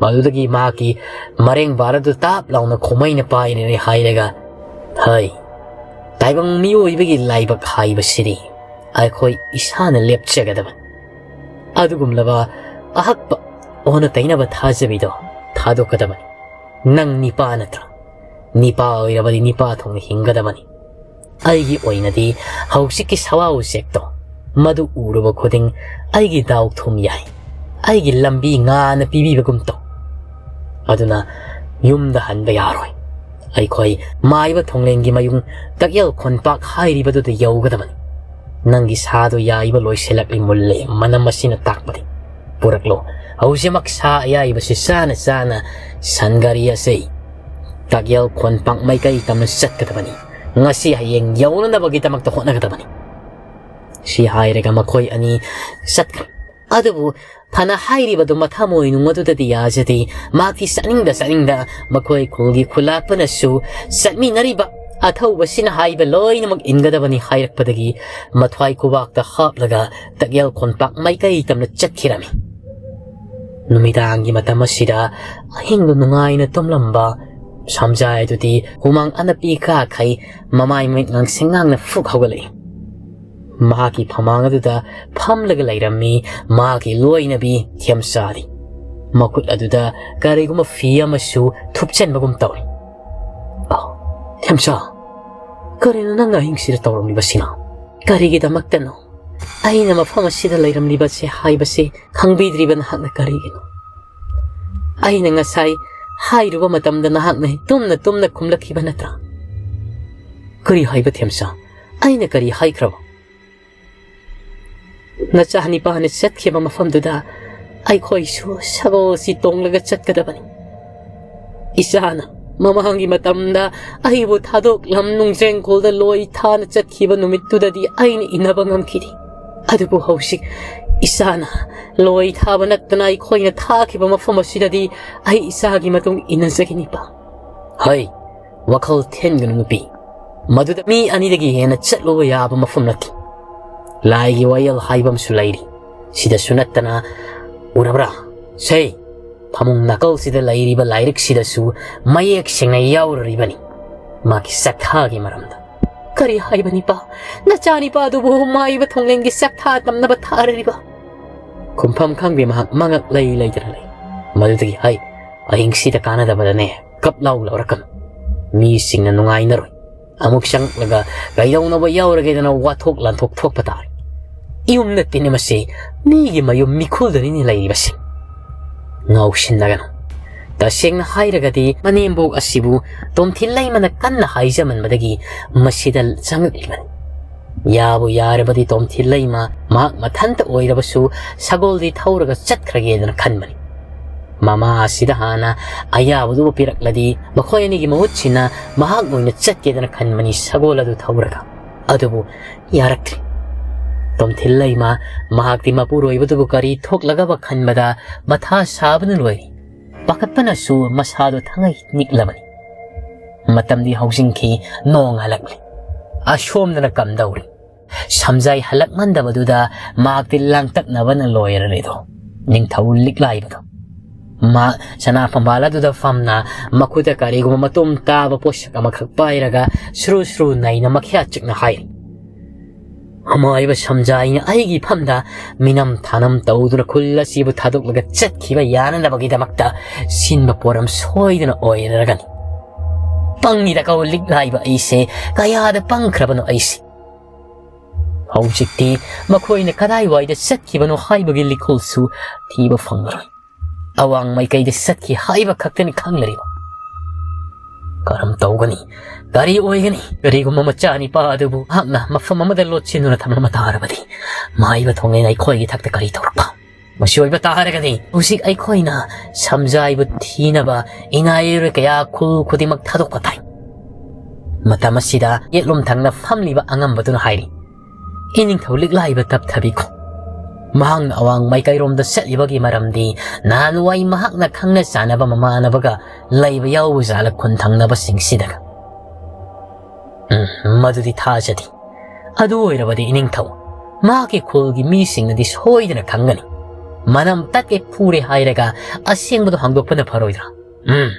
ꯃꯗꯨꯗꯒꯤ ꯃꯍꯥꯛꯀꯤ ꯃꯔꯦꯡ ꯕꯥꯔ ꯑꯗꯨ ꯇꯥꯞ ꯂꯥꯎꯅ ꯈꯣꯃꯩꯅ ꯄꯥꯏꯔꯦ ꯍꯥꯏꯔꯒ, ꯍꯩ, ꯇꯥꯏꯕꯪ ꯃꯤꯑꯣꯏꯕꯒꯤ ꯂꯥꯏꯕꯛ ꯍꯥꯏꯕꯁꯤꯗꯤ ꯑꯩꯈꯣꯏ ꯏꯁꯥꯅ ꯂꯦꯞꯆꯒꯗꯕꯅꯤ꯫ ꯑꯗꯨꯒꯨꯝꯂꯕ ꯑꯍꯛꯄ ꯑꯣꯟꯅ ꯇꯩꯅꯕ ꯊꯥꯖꯕꯤꯗꯣ ꯊꯥꯗꯣꯛꯀꯗꯕꯅꯤ꯫ ꯅꯪ ꯅꯤꯄꯥ ꯅꯠꯇ꯭ꯔꯣ? ꯅꯤꯄꯥ ꯑꯣꯏꯔꯕꯗꯤ ꯅꯤꯄꯥ ꯊꯣꯡꯅ ꯍꯤꯡꯒꯗꯕꯅꯤ꯫ ꯑꯩꯒꯤ ꯑꯣꯏꯅꯗꯤ ꯍꯧꯖꯤꯛꯀꯤ ꯁꯋꯥ ꯎꯆꯦꯛꯇꯣ ꯃꯗꯨ ꯎꯔꯨꯕ ꯈꯨꯗꯤꯡ ꯑꯩꯒꯤ ꯗꯥꯎ ꯊꯨꯝ ꯌꯥꯏ, ꯑꯩꯒꯤ ꯂꯝꯕꯤ ꯉꯥꯅ ꯄꯤꯕꯤꯕꯒꯨꯝ ꯇꯧ꯫ ꯑꯗꯨꯅ ꯌꯨꯝꯗ ꯍꯟꯕ ꯌꯥꯔꯣꯏ꯫ ꯑꯩꯈꯣꯏ ꯃꯥꯏꯕ ꯊꯣꯡꯂꯦꯟꯒꯤ ꯃꯌꯨꯝ ꯇꯛꯌꯦꯜ ꯈꯣꯟꯄꯥꯛ ꯍꯥꯏꯔꯤꯕꯗꯨꯗ ꯌꯧꯒꯗꯕꯅꯤ꯫ ꯅꯪꯒꯤ ꯁꯥꯗꯣ ꯌꯥꯏꯕ ꯂꯣꯏꯁꯤꯜꯂꯛꯂꯤ ꯃꯨꯜꯂꯦ, ꯃꯅꯝ ꯑꯁꯤꯅ ꯇꯥꯛꯄꯗꯤ꯫ ꯄꯨꯔꯛꯂꯣ꯫ ꯍꯧꯖꯤꯛꯃꯛ ꯁꯥ ꯑꯌꯥꯏꯕꯁꯤ ꯆꯥꯅ ꯆꯥꯅ ꯁꯟ ꯒꯥꯔꯤ ꯑꯁꯤ ꯇꯛꯌꯦꯜ ꯈꯣꯟꯄꯥꯛ ꯃꯥꯏꯀꯩ ꯇꯝꯅ ꯆꯠꯀꯗꯕꯅꯤ꯫ ꯉꯁꯤ ꯍꯌꯦꯡ ꯌꯧꯅꯅꯕꯒꯤꯗꯃꯛꯇ ꯍꯣꯠꯅꯒꯗꯕꯅꯤ꯫ ꯁꯤ ꯍꯥꯏꯔꯒ ꯃꯈꯣꯏ ꯑꯅꯤ ꯆꯠꯈ꯭ꯔꯦ꯫ ꯑꯗꯨꯕꯨ ꯐꯅ ꯍꯥꯏꯔꯤꯕꯗꯨ ꯃꯊꯃꯣꯏ ꯅꯨꯡ ꯑꯗꯨꯗꯗꯤ ꯌꯥꯖꯗꯦ꯫ ꯃꯍꯥꯛꯇꯤ ꯆꯠꯅꯤꯡꯗ ꯆꯠꯅꯤꯡꯗ ꯃꯈꯣꯏ ꯈꯨꯜꯒꯤ ꯈꯨꯂꯥꯛꯄꯅꯁꯨ ꯆꯠꯃꯤꯟꯅꯔꯤꯕ ꯑꯊꯧꯕꯁꯤꯅ ꯍꯥꯏꯕ ꯂꯣꯏꯅꯃꯛ ꯏꯟꯒꯗꯕꯅꯤ ꯍꯥꯏꯔꯛꯄꯗꯒꯤ ꯃꯊ꯭ꯋꯥꯏ ꯈꯨꯕꯥꯛꯇ ꯍꯥꯞꯂꯒ ꯇꯛꯌꯦꯜ ꯈꯣꯟꯄꯥꯛ ꯃꯥꯏꯀꯩ ꯇꯝꯅ ꯆꯠꯈꯤꯔꯝꯃꯤ꯫ ꯅꯨꯃꯤꯗꯥꯡꯒꯤ ꯃꯇꯝ ꯑꯁꯤꯗ ꯑꯍꯤꯡꯗꯨ ꯅꯨꯡꯉꯥꯏꯅ ꯇꯨꯝꯂꯝꯕ ꯁꯝꯖꯥꯏ ꯑꯗꯨꯗꯤ ꯍꯨꯃꯥꯡ ꯑꯅꯞꯄꯤ ꯀꯥꯈꯩ ꯃꯃꯥꯏ ꯃꯃꯤꯠ ꯉꯥꯡꯁꯪ ꯉꯥꯡꯅ ꯐꯨꯛ ꯍꯧꯒꯠꯂꯛꯏ꯫ ꯃꯍꯥꯛꯀꯤ ꯐꯃꯥꯡ ꯑꯗꯨꯗ ꯐꯝꯂꯒ ꯂꯩꯔꯝꯃꯤ ꯃꯍꯥꯛꯀꯤ ꯂꯣꯏꯅꯕꯤ ꯊꯦꯝꯆꯥꯗꯤ꯫ ꯃꯈꯨꯠ ꯑꯗꯨꯗ ꯀꯔꯤꯒꯨꯝꯕ ꯐꯤ ꯑꯃꯁꯨ ꯊꯨꯞꯆꯟꯕꯒꯨꯝ ꯇꯧꯏ꯫ "ꯑ, ꯊꯦꯝꯆꯥ, ꯀꯔꯤꯅꯣ ꯅꯪꯅ ꯑꯍꯤꯡꯁꯤꯗ ꯇꯧꯔꯝꯂꯤꯕꯁꯤꯅ? ꯀꯔꯤꯒꯤꯗꯃꯛꯇꯅꯣ ꯑꯩꯅ ꯃꯐꯝ ꯑꯁꯤꯗ ꯂꯩꯔꯝꯂꯤꯕꯁꯦ ꯍꯥꯏꯕꯁꯤ ꯈꯪꯕꯤꯗ꯭ꯔꯤꯕ ꯅꯍꯥꯛꯅ ꯀꯔꯤꯒꯤꯅꯣ? ꯑꯩꯅ ꯉꯁꯥꯏ ꯍꯥꯏꯔꯨꯕ ꯃꯇꯝꯗ ꯅꯍꯥꯛꯅ ꯇꯨꯝꯅ ꯇꯨꯝꯅ ꯈꯨꯝꯂꯛꯈꯤꯕ ꯅꯠꯇ꯭ꯔꯥ?" "ꯀꯔꯤ ꯍꯥꯏꯕ ꯊꯦꯝꯆꯥ? ꯑꯩꯅ ꯀꯔꯤ ꯍꯥꯏꯈ꯭ꯔꯕ?" "ꯅꯆꯥꯅꯤꯄꯥꯅ ꯆꯠꯈꯤꯕ ꯃꯐꯝꯗꯨꯗ ꯑꯩꯈꯣꯏꯁꯨ ꯁꯒꯣꯜꯁꯤ ꯇꯣꯡꯂꯒ ꯆꯠꯀꯗꯕꯅꯤ꯫ ꯏꯆꯥꯅ ꯃꯃꯥꯡꯒꯤ ꯃꯇꯝꯗ ꯑꯩꯕꯨ ꯊꯥꯗꯣꯛꯂꯝ ꯅꯨꯡꯖ꯭ꯔꯦꯡꯈꯣꯜꯗ ꯂꯣꯏ ꯊꯥꯅ ꯆꯠꯈꯤꯕ ꯅꯨꯃꯤꯠꯇꯨꯗꯗꯤ ꯑꯩꯅ ꯏꯟꯅꯕ ꯉꯝꯈꯤꯗꯦ꯫ ꯑꯗꯨꯕꯨ ꯍꯧꯖꯤꯛ ꯏꯆꯥꯅ ꯂꯣꯏ ꯊꯥꯕ ꯅꯠꯇꯅ ꯑꯩꯈꯣꯏꯅ ꯊꯥꯈꯤꯕ ꯃꯐꯝ ꯑꯁꯤꯗꯗꯤ ꯑꯩ ꯏꯆꯥꯒꯤ ꯃꯇꯨꯡ ꯏꯟꯅꯖꯒꯅꯤꯕ꯫" "ꯍꯩ, ꯋꯥꯈꯜ ꯊꯦꯟꯒꯅꯨ ꯅꯨꯄꯤ꯫ ꯃꯗꯨꯗ ꯃꯤ ꯑꯅꯤꯗꯒꯤ ꯍꯦꯟꯅ ꯆꯠꯂꯨꯕ ꯌꯥꯕ ꯃꯐꯝ ꯅꯠꯇꯦ꯫ ꯂꯥꯏꯒꯤ ꯋꯥꯌꯦꯜ ꯍꯥꯏꯕ ꯑꯃꯁꯨ ꯂꯩꯔꯤ꯫ ꯁꯤꯗꯁꯨ ꯅꯠꯇꯅ, ꯎꯔꯕ꯭ꯔꯥ? ꯁꯦ, ꯐꯃꯨꯡ ꯅꯥꯀꯜꯁꯤꯗ ꯂꯩꯔꯤꯕ ꯂꯥꯏꯔꯤꯛꯁꯤꯗꯁꯨ ꯃꯌꯦꯛ ꯁꯦꯡꯅ ꯌꯥꯎꯔꯤꯕꯅꯤ ꯃꯥꯒꯤ ꯆꯠꯈꯥꯒꯤ ꯃꯔꯝꯗ꯫" "ꯀꯔꯤ ꯍꯥꯏꯕꯅꯤꯄꯥ? ꯅꯆꯥꯅꯤꯄꯥꯗꯨꯕꯨ ꯃꯥꯏꯕ ꯊꯣꯡꯂꯦꯟꯒꯤ ꯆꯥꯛꯊꯥ ꯇꯝꯅꯕ ꯊꯥꯔꯤꯕ?" ꯈꯨꯝꯐꯝ ꯈꯪꯗꯦ ꯃꯍꯥꯛ ꯃꯉꯛ ꯂꯩ ꯂꯩꯗꯅ ꯂꯩ꯫ ꯃꯗꯨꯗꯒꯤ, "ꯍꯩ, ꯑꯍꯤꯡꯁꯤꯗ ꯀꯥꯟꯅꯗꯕꯗꯅꯦ ꯀꯞ ꯂꯥꯎ ꯂꯥꯎꯔꯛꯀꯅꯨ꯫ ꯃꯤꯁꯤꯡꯅ ꯅꯨꯡꯉꯥꯏꯅꯔꯣꯏ꯫ ꯑꯃꯨꯛ ꯆꯪꯂꯒ ꯀꯩꯗꯧꯅꯕ ꯌꯥꯎꯔꯒꯦꯗꯅ ꯋꯥꯊꯣꯛ ꯂꯥꯟꯊꯣꯛ ꯊꯣꯛꯄ ꯇꯥꯔꯦ꯫ ꯌꯨꯝ ꯅꯠꯇꯦꯅꯦ ꯃꯁꯤ, ꯃꯤꯒꯤ ꯃꯌꯨꯝ ꯃꯤꯈꯨꯜꯗꯅꯤꯅꯦ ꯂꯩꯔꯤꯕꯁꯦ꯫ ꯉꯥꯎꯁꯤꯟꯅꯒꯅꯨ꯫ ꯇꯁꯦꯡꯅ ꯍꯥꯏꯔꯒꯗꯤ ꯃꯅꯦꯝꯕꯣꯛ ꯑꯁꯤꯕꯨ ꯇꯣꯝꯊꯤꯟ ꯂꯩꯃꯅ ꯀꯟꯅ ꯍꯥꯏꯖꯃꯟꯕꯗꯒꯤ ꯃꯁꯤꯗ ꯆꯪꯉꯛꯂꯤꯕꯅꯤ꯫ ꯌꯥꯕꯨ ꯌꯥꯔꯕꯗꯤ ꯇꯣꯝꯊꯤꯟ ꯂꯩꯃ ꯃꯍꯥꯛ ꯃꯊꯟꯇ ꯑꯣꯏꯔꯕꯁꯨ ꯁꯒꯣꯜꯗꯤ ꯊꯧꯔꯒ ꯆꯠꯈ꯭ꯔꯒꯦꯗꯅ ꯈꯟꯕꯅꯤ꯫ ꯃꯃꯥ ꯑꯁꯤꯗ ꯍꯥꯟꯅ ꯑꯌꯥꯕꯗꯨꯕꯨ ꯄꯤꯔꯛꯂꯗꯤ ꯃꯈꯣꯏ ꯑꯅꯤꯒꯤ ꯃꯍꯨꯠ ꯁꯤꯟꯅ ꯃꯍꯥꯛ ꯑꯣꯏꯅ ꯆꯠꯀꯦꯗꯅ ꯈꯟꯕꯅꯤ ꯁꯒꯣꯜ ꯑꯗꯨ ꯊꯧꯔꯒ꯫ ꯑꯗꯨꯕꯨ ꯌꯥꯔꯛꯇ꯭ꯔꯤ꯫ ꯇꯣꯝꯊꯤꯟ ꯂꯩꯃ ꯃꯍꯥꯛꯇꯤ ꯃꯄꯨꯔꯣꯏꯕꯗꯨꯕꯨ ꯀꯔꯤ ꯊꯣꯛꯂꯒꯕ ꯈꯟꯕꯗ ꯃꯊꯥ ꯁꯥꯕꯅ ꯂꯣꯏꯔꯤ꯫ ꯄꯥꯈꯠꯄꯅꯁꯨ ꯃꯁꯥꯗꯣ ꯊꯉꯩ ꯅꯤꯛꯂꯕꯅꯤ꯫ ꯃꯇꯝꯗꯤ ꯍꯧꯖꯤꯟꯈꯤ, ꯅꯣꯡ ꯍꯜꯂꯛꯂꯤ꯫ ꯑꯁꯣꯝꯗꯅ ꯀꯝꯗꯧꯔꯤ? ꯁꯝꯖꯥꯏ ꯍꯜꯂꯛꯃꯟꯗꯕꯗꯨꯗ ꯃꯍꯥꯛꯇꯤ ꯂꯥꯡꯇꯛꯅꯕꯅ ꯂꯣꯏꯔꯔꯦꯗꯣ꯫ ꯅꯤꯡꯊꯧ ꯂꯤꯛꯂꯥꯏꯕꯗꯣ꯫ ꯃꯥ ꯁꯅꯥ ꯐꯝꯕꯥꯜ ꯑꯗꯨꯗ ꯐꯝꯅ ꯃꯈꯨꯠꯇ ꯀꯔꯤꯒꯨꯝꯕ ꯃꯇꯨꯝ ꯇꯥꯕ ꯄꯣꯠꯁꯛ ꯑꯃꯈꯛ ꯄꯥꯏꯔꯒ ꯁꯨꯔꯨ ꯁꯨꯔꯨ ꯅꯩꯅ ꯃꯈ꯭ꯌꯥꯠ ꯆꯤꯛꯅ ꯍꯥꯏꯔꯤ, "ꯑꯃꯥꯏꯕ ꯁꯝꯖꯥꯏꯅ ꯑꯩꯒꯤ ꯐꯝꯗ ꯃꯤꯅꯝ ꯊꯥꯅꯝ ꯇꯧꯗꯨꯅ ꯈꯨꯜ ꯑꯁꯤꯕꯨ ꯊꯥꯗꯣꯛꯂꯒ ꯆꯠꯈꯤꯕ ꯌꯥꯅꯅꯕꯒꯤꯗꯃꯛꯇ ꯁꯤꯟꯕ ꯄꯣꯔꯝ ꯁꯣꯏꯗꯅ ꯑꯣꯏꯔꯔꯒꯅꯤ꯫ ꯄꯪꯉꯤꯗ ꯀꯧ ꯂꯤꯛꯂꯥꯏꯕ ꯑꯩꯁꯦ, ꯀꯌꯥꯗ ꯄꯪꯈ꯭ꯔꯕꯅꯣ ꯑꯩꯁꯦ!" ꯍꯧꯖꯤꯛꯇꯤ ꯃꯈꯣꯏꯅ ꯀꯗꯥꯏꯋꯥꯏꯗ ꯆꯠꯈꯤꯕꯅꯣ ꯍꯥꯏꯕꯒꯤ ꯂꯤꯈꯨꯜꯁꯨ ꯊꯤꯕ ꯐꯪꯂꯔꯣꯏ꯫ ꯑꯋꯥꯡ ꯃꯥꯏꯀꯩꯗ ꯆꯠꯈꯤ ꯍꯥꯏꯕ ꯈꯛꯇꯅꯤ ꯈꯪꯂꯔꯤꯕ꯫ ꯀꯔꯝ ꯇꯧꯒꯅꯤ? ꯀꯔꯤ ꯑꯣꯏꯒꯅꯤ? ꯀꯔꯤꯒꯨꯝꯕ ꯃꯆꯥꯅꯤꯄꯥ ꯑꯗꯨꯕꯨ ꯃꯍꯥꯛꯅ ꯃꯐꯝ ꯑꯃꯗ ꯂꯣꯠꯁꯤꯟꯗꯨꯅ ꯊꯝꯂꯝꯕ ꯇꯥꯔꯕꯗꯤ, ꯃꯥꯏꯕ ꯊꯣꯡꯂꯦꯟ ꯑꯩꯈꯣꯏꯒꯤ ꯊꯛꯇ ꯀꯔꯤ ꯇꯧꯔꯛꯄ? ꯃꯁꯤ ꯑꯣꯏꯕ ꯇꯥꯔꯒꯗꯤ ꯍꯧꯖꯤꯛ ꯑꯩꯈꯣꯏꯅ ꯁꯝꯖꯥꯏꯕꯨ ꯊꯤꯅꯕ ꯏꯅꯥꯏꯔꯣꯏ ꯀꯌꯥ ꯈꯨꯜ ꯈꯨꯗꯤꯡꯃꯛ ꯊꯥꯗꯣꯛꯄ ꯇꯥꯏ꯫ ꯃꯇꯝ ꯑꯁꯤꯗ ꯌꯦꯠꯂꯣꯝ ꯊꯪꯅ ꯐꯝꯂꯤꯕ ꯑꯉꯝꯕꯗꯨꯅ ꯍꯥꯏꯔꯤ, "ꯏꯅꯤꯡꯊꯧ ꯂꯤꯛꯂꯥꯏꯕ ꯇꯞꯊꯕꯤꯈꯣ꯫ ꯃꯍꯥꯛꯅ ꯑꯋꯥꯡ ꯃꯥꯏꯀꯩꯔꯣꯝꯗ ꯆꯠꯂꯤꯕꯒꯤ ꯃꯔꯝꯗꯤ ꯅꯍꯥꯟꯋꯥꯏ ꯃꯍꯥꯛꯅ ꯈꯪꯅ ꯆꯥꯟꯅꯕ ꯃꯃꯥꯟꯅꯕꯒ ꯂꯩꯕ ꯌꯥꯎꯕ ꯖꯥꯠꯂ ꯈꯨꯟ ꯊꯪꯅꯕꯁꯤꯡꯁꯤꯗꯒ?" "ꯎꯝ, ꯃꯗꯨꯗꯤ ꯊꯥꯖꯗꯦ꯫ ꯑꯗꯨ ꯑꯣꯏꯔꯕꯗꯤ ꯏꯅꯤꯡꯊꯧ, ꯃꯍꯥꯛꯀꯤ ꯈꯨꯜꯒꯤ ꯃꯤꯁꯤꯡꯅꯗꯤ ꯁꯣꯏꯗꯅ ꯈꯪꯒꯅꯤ꯫ ꯃꯅꯝ ꯇꯠꯀꯦ ꯐꯨꯔꯦ ꯍꯥꯏꯔꯒ ꯑꯁꯦꯡꯕꯗꯣ ꯍꯥꯡꯗꯣꯛꯄꯅ ꯐꯔꯣꯏꯗ꯭ꯔꯥ?" "ꯎꯝ,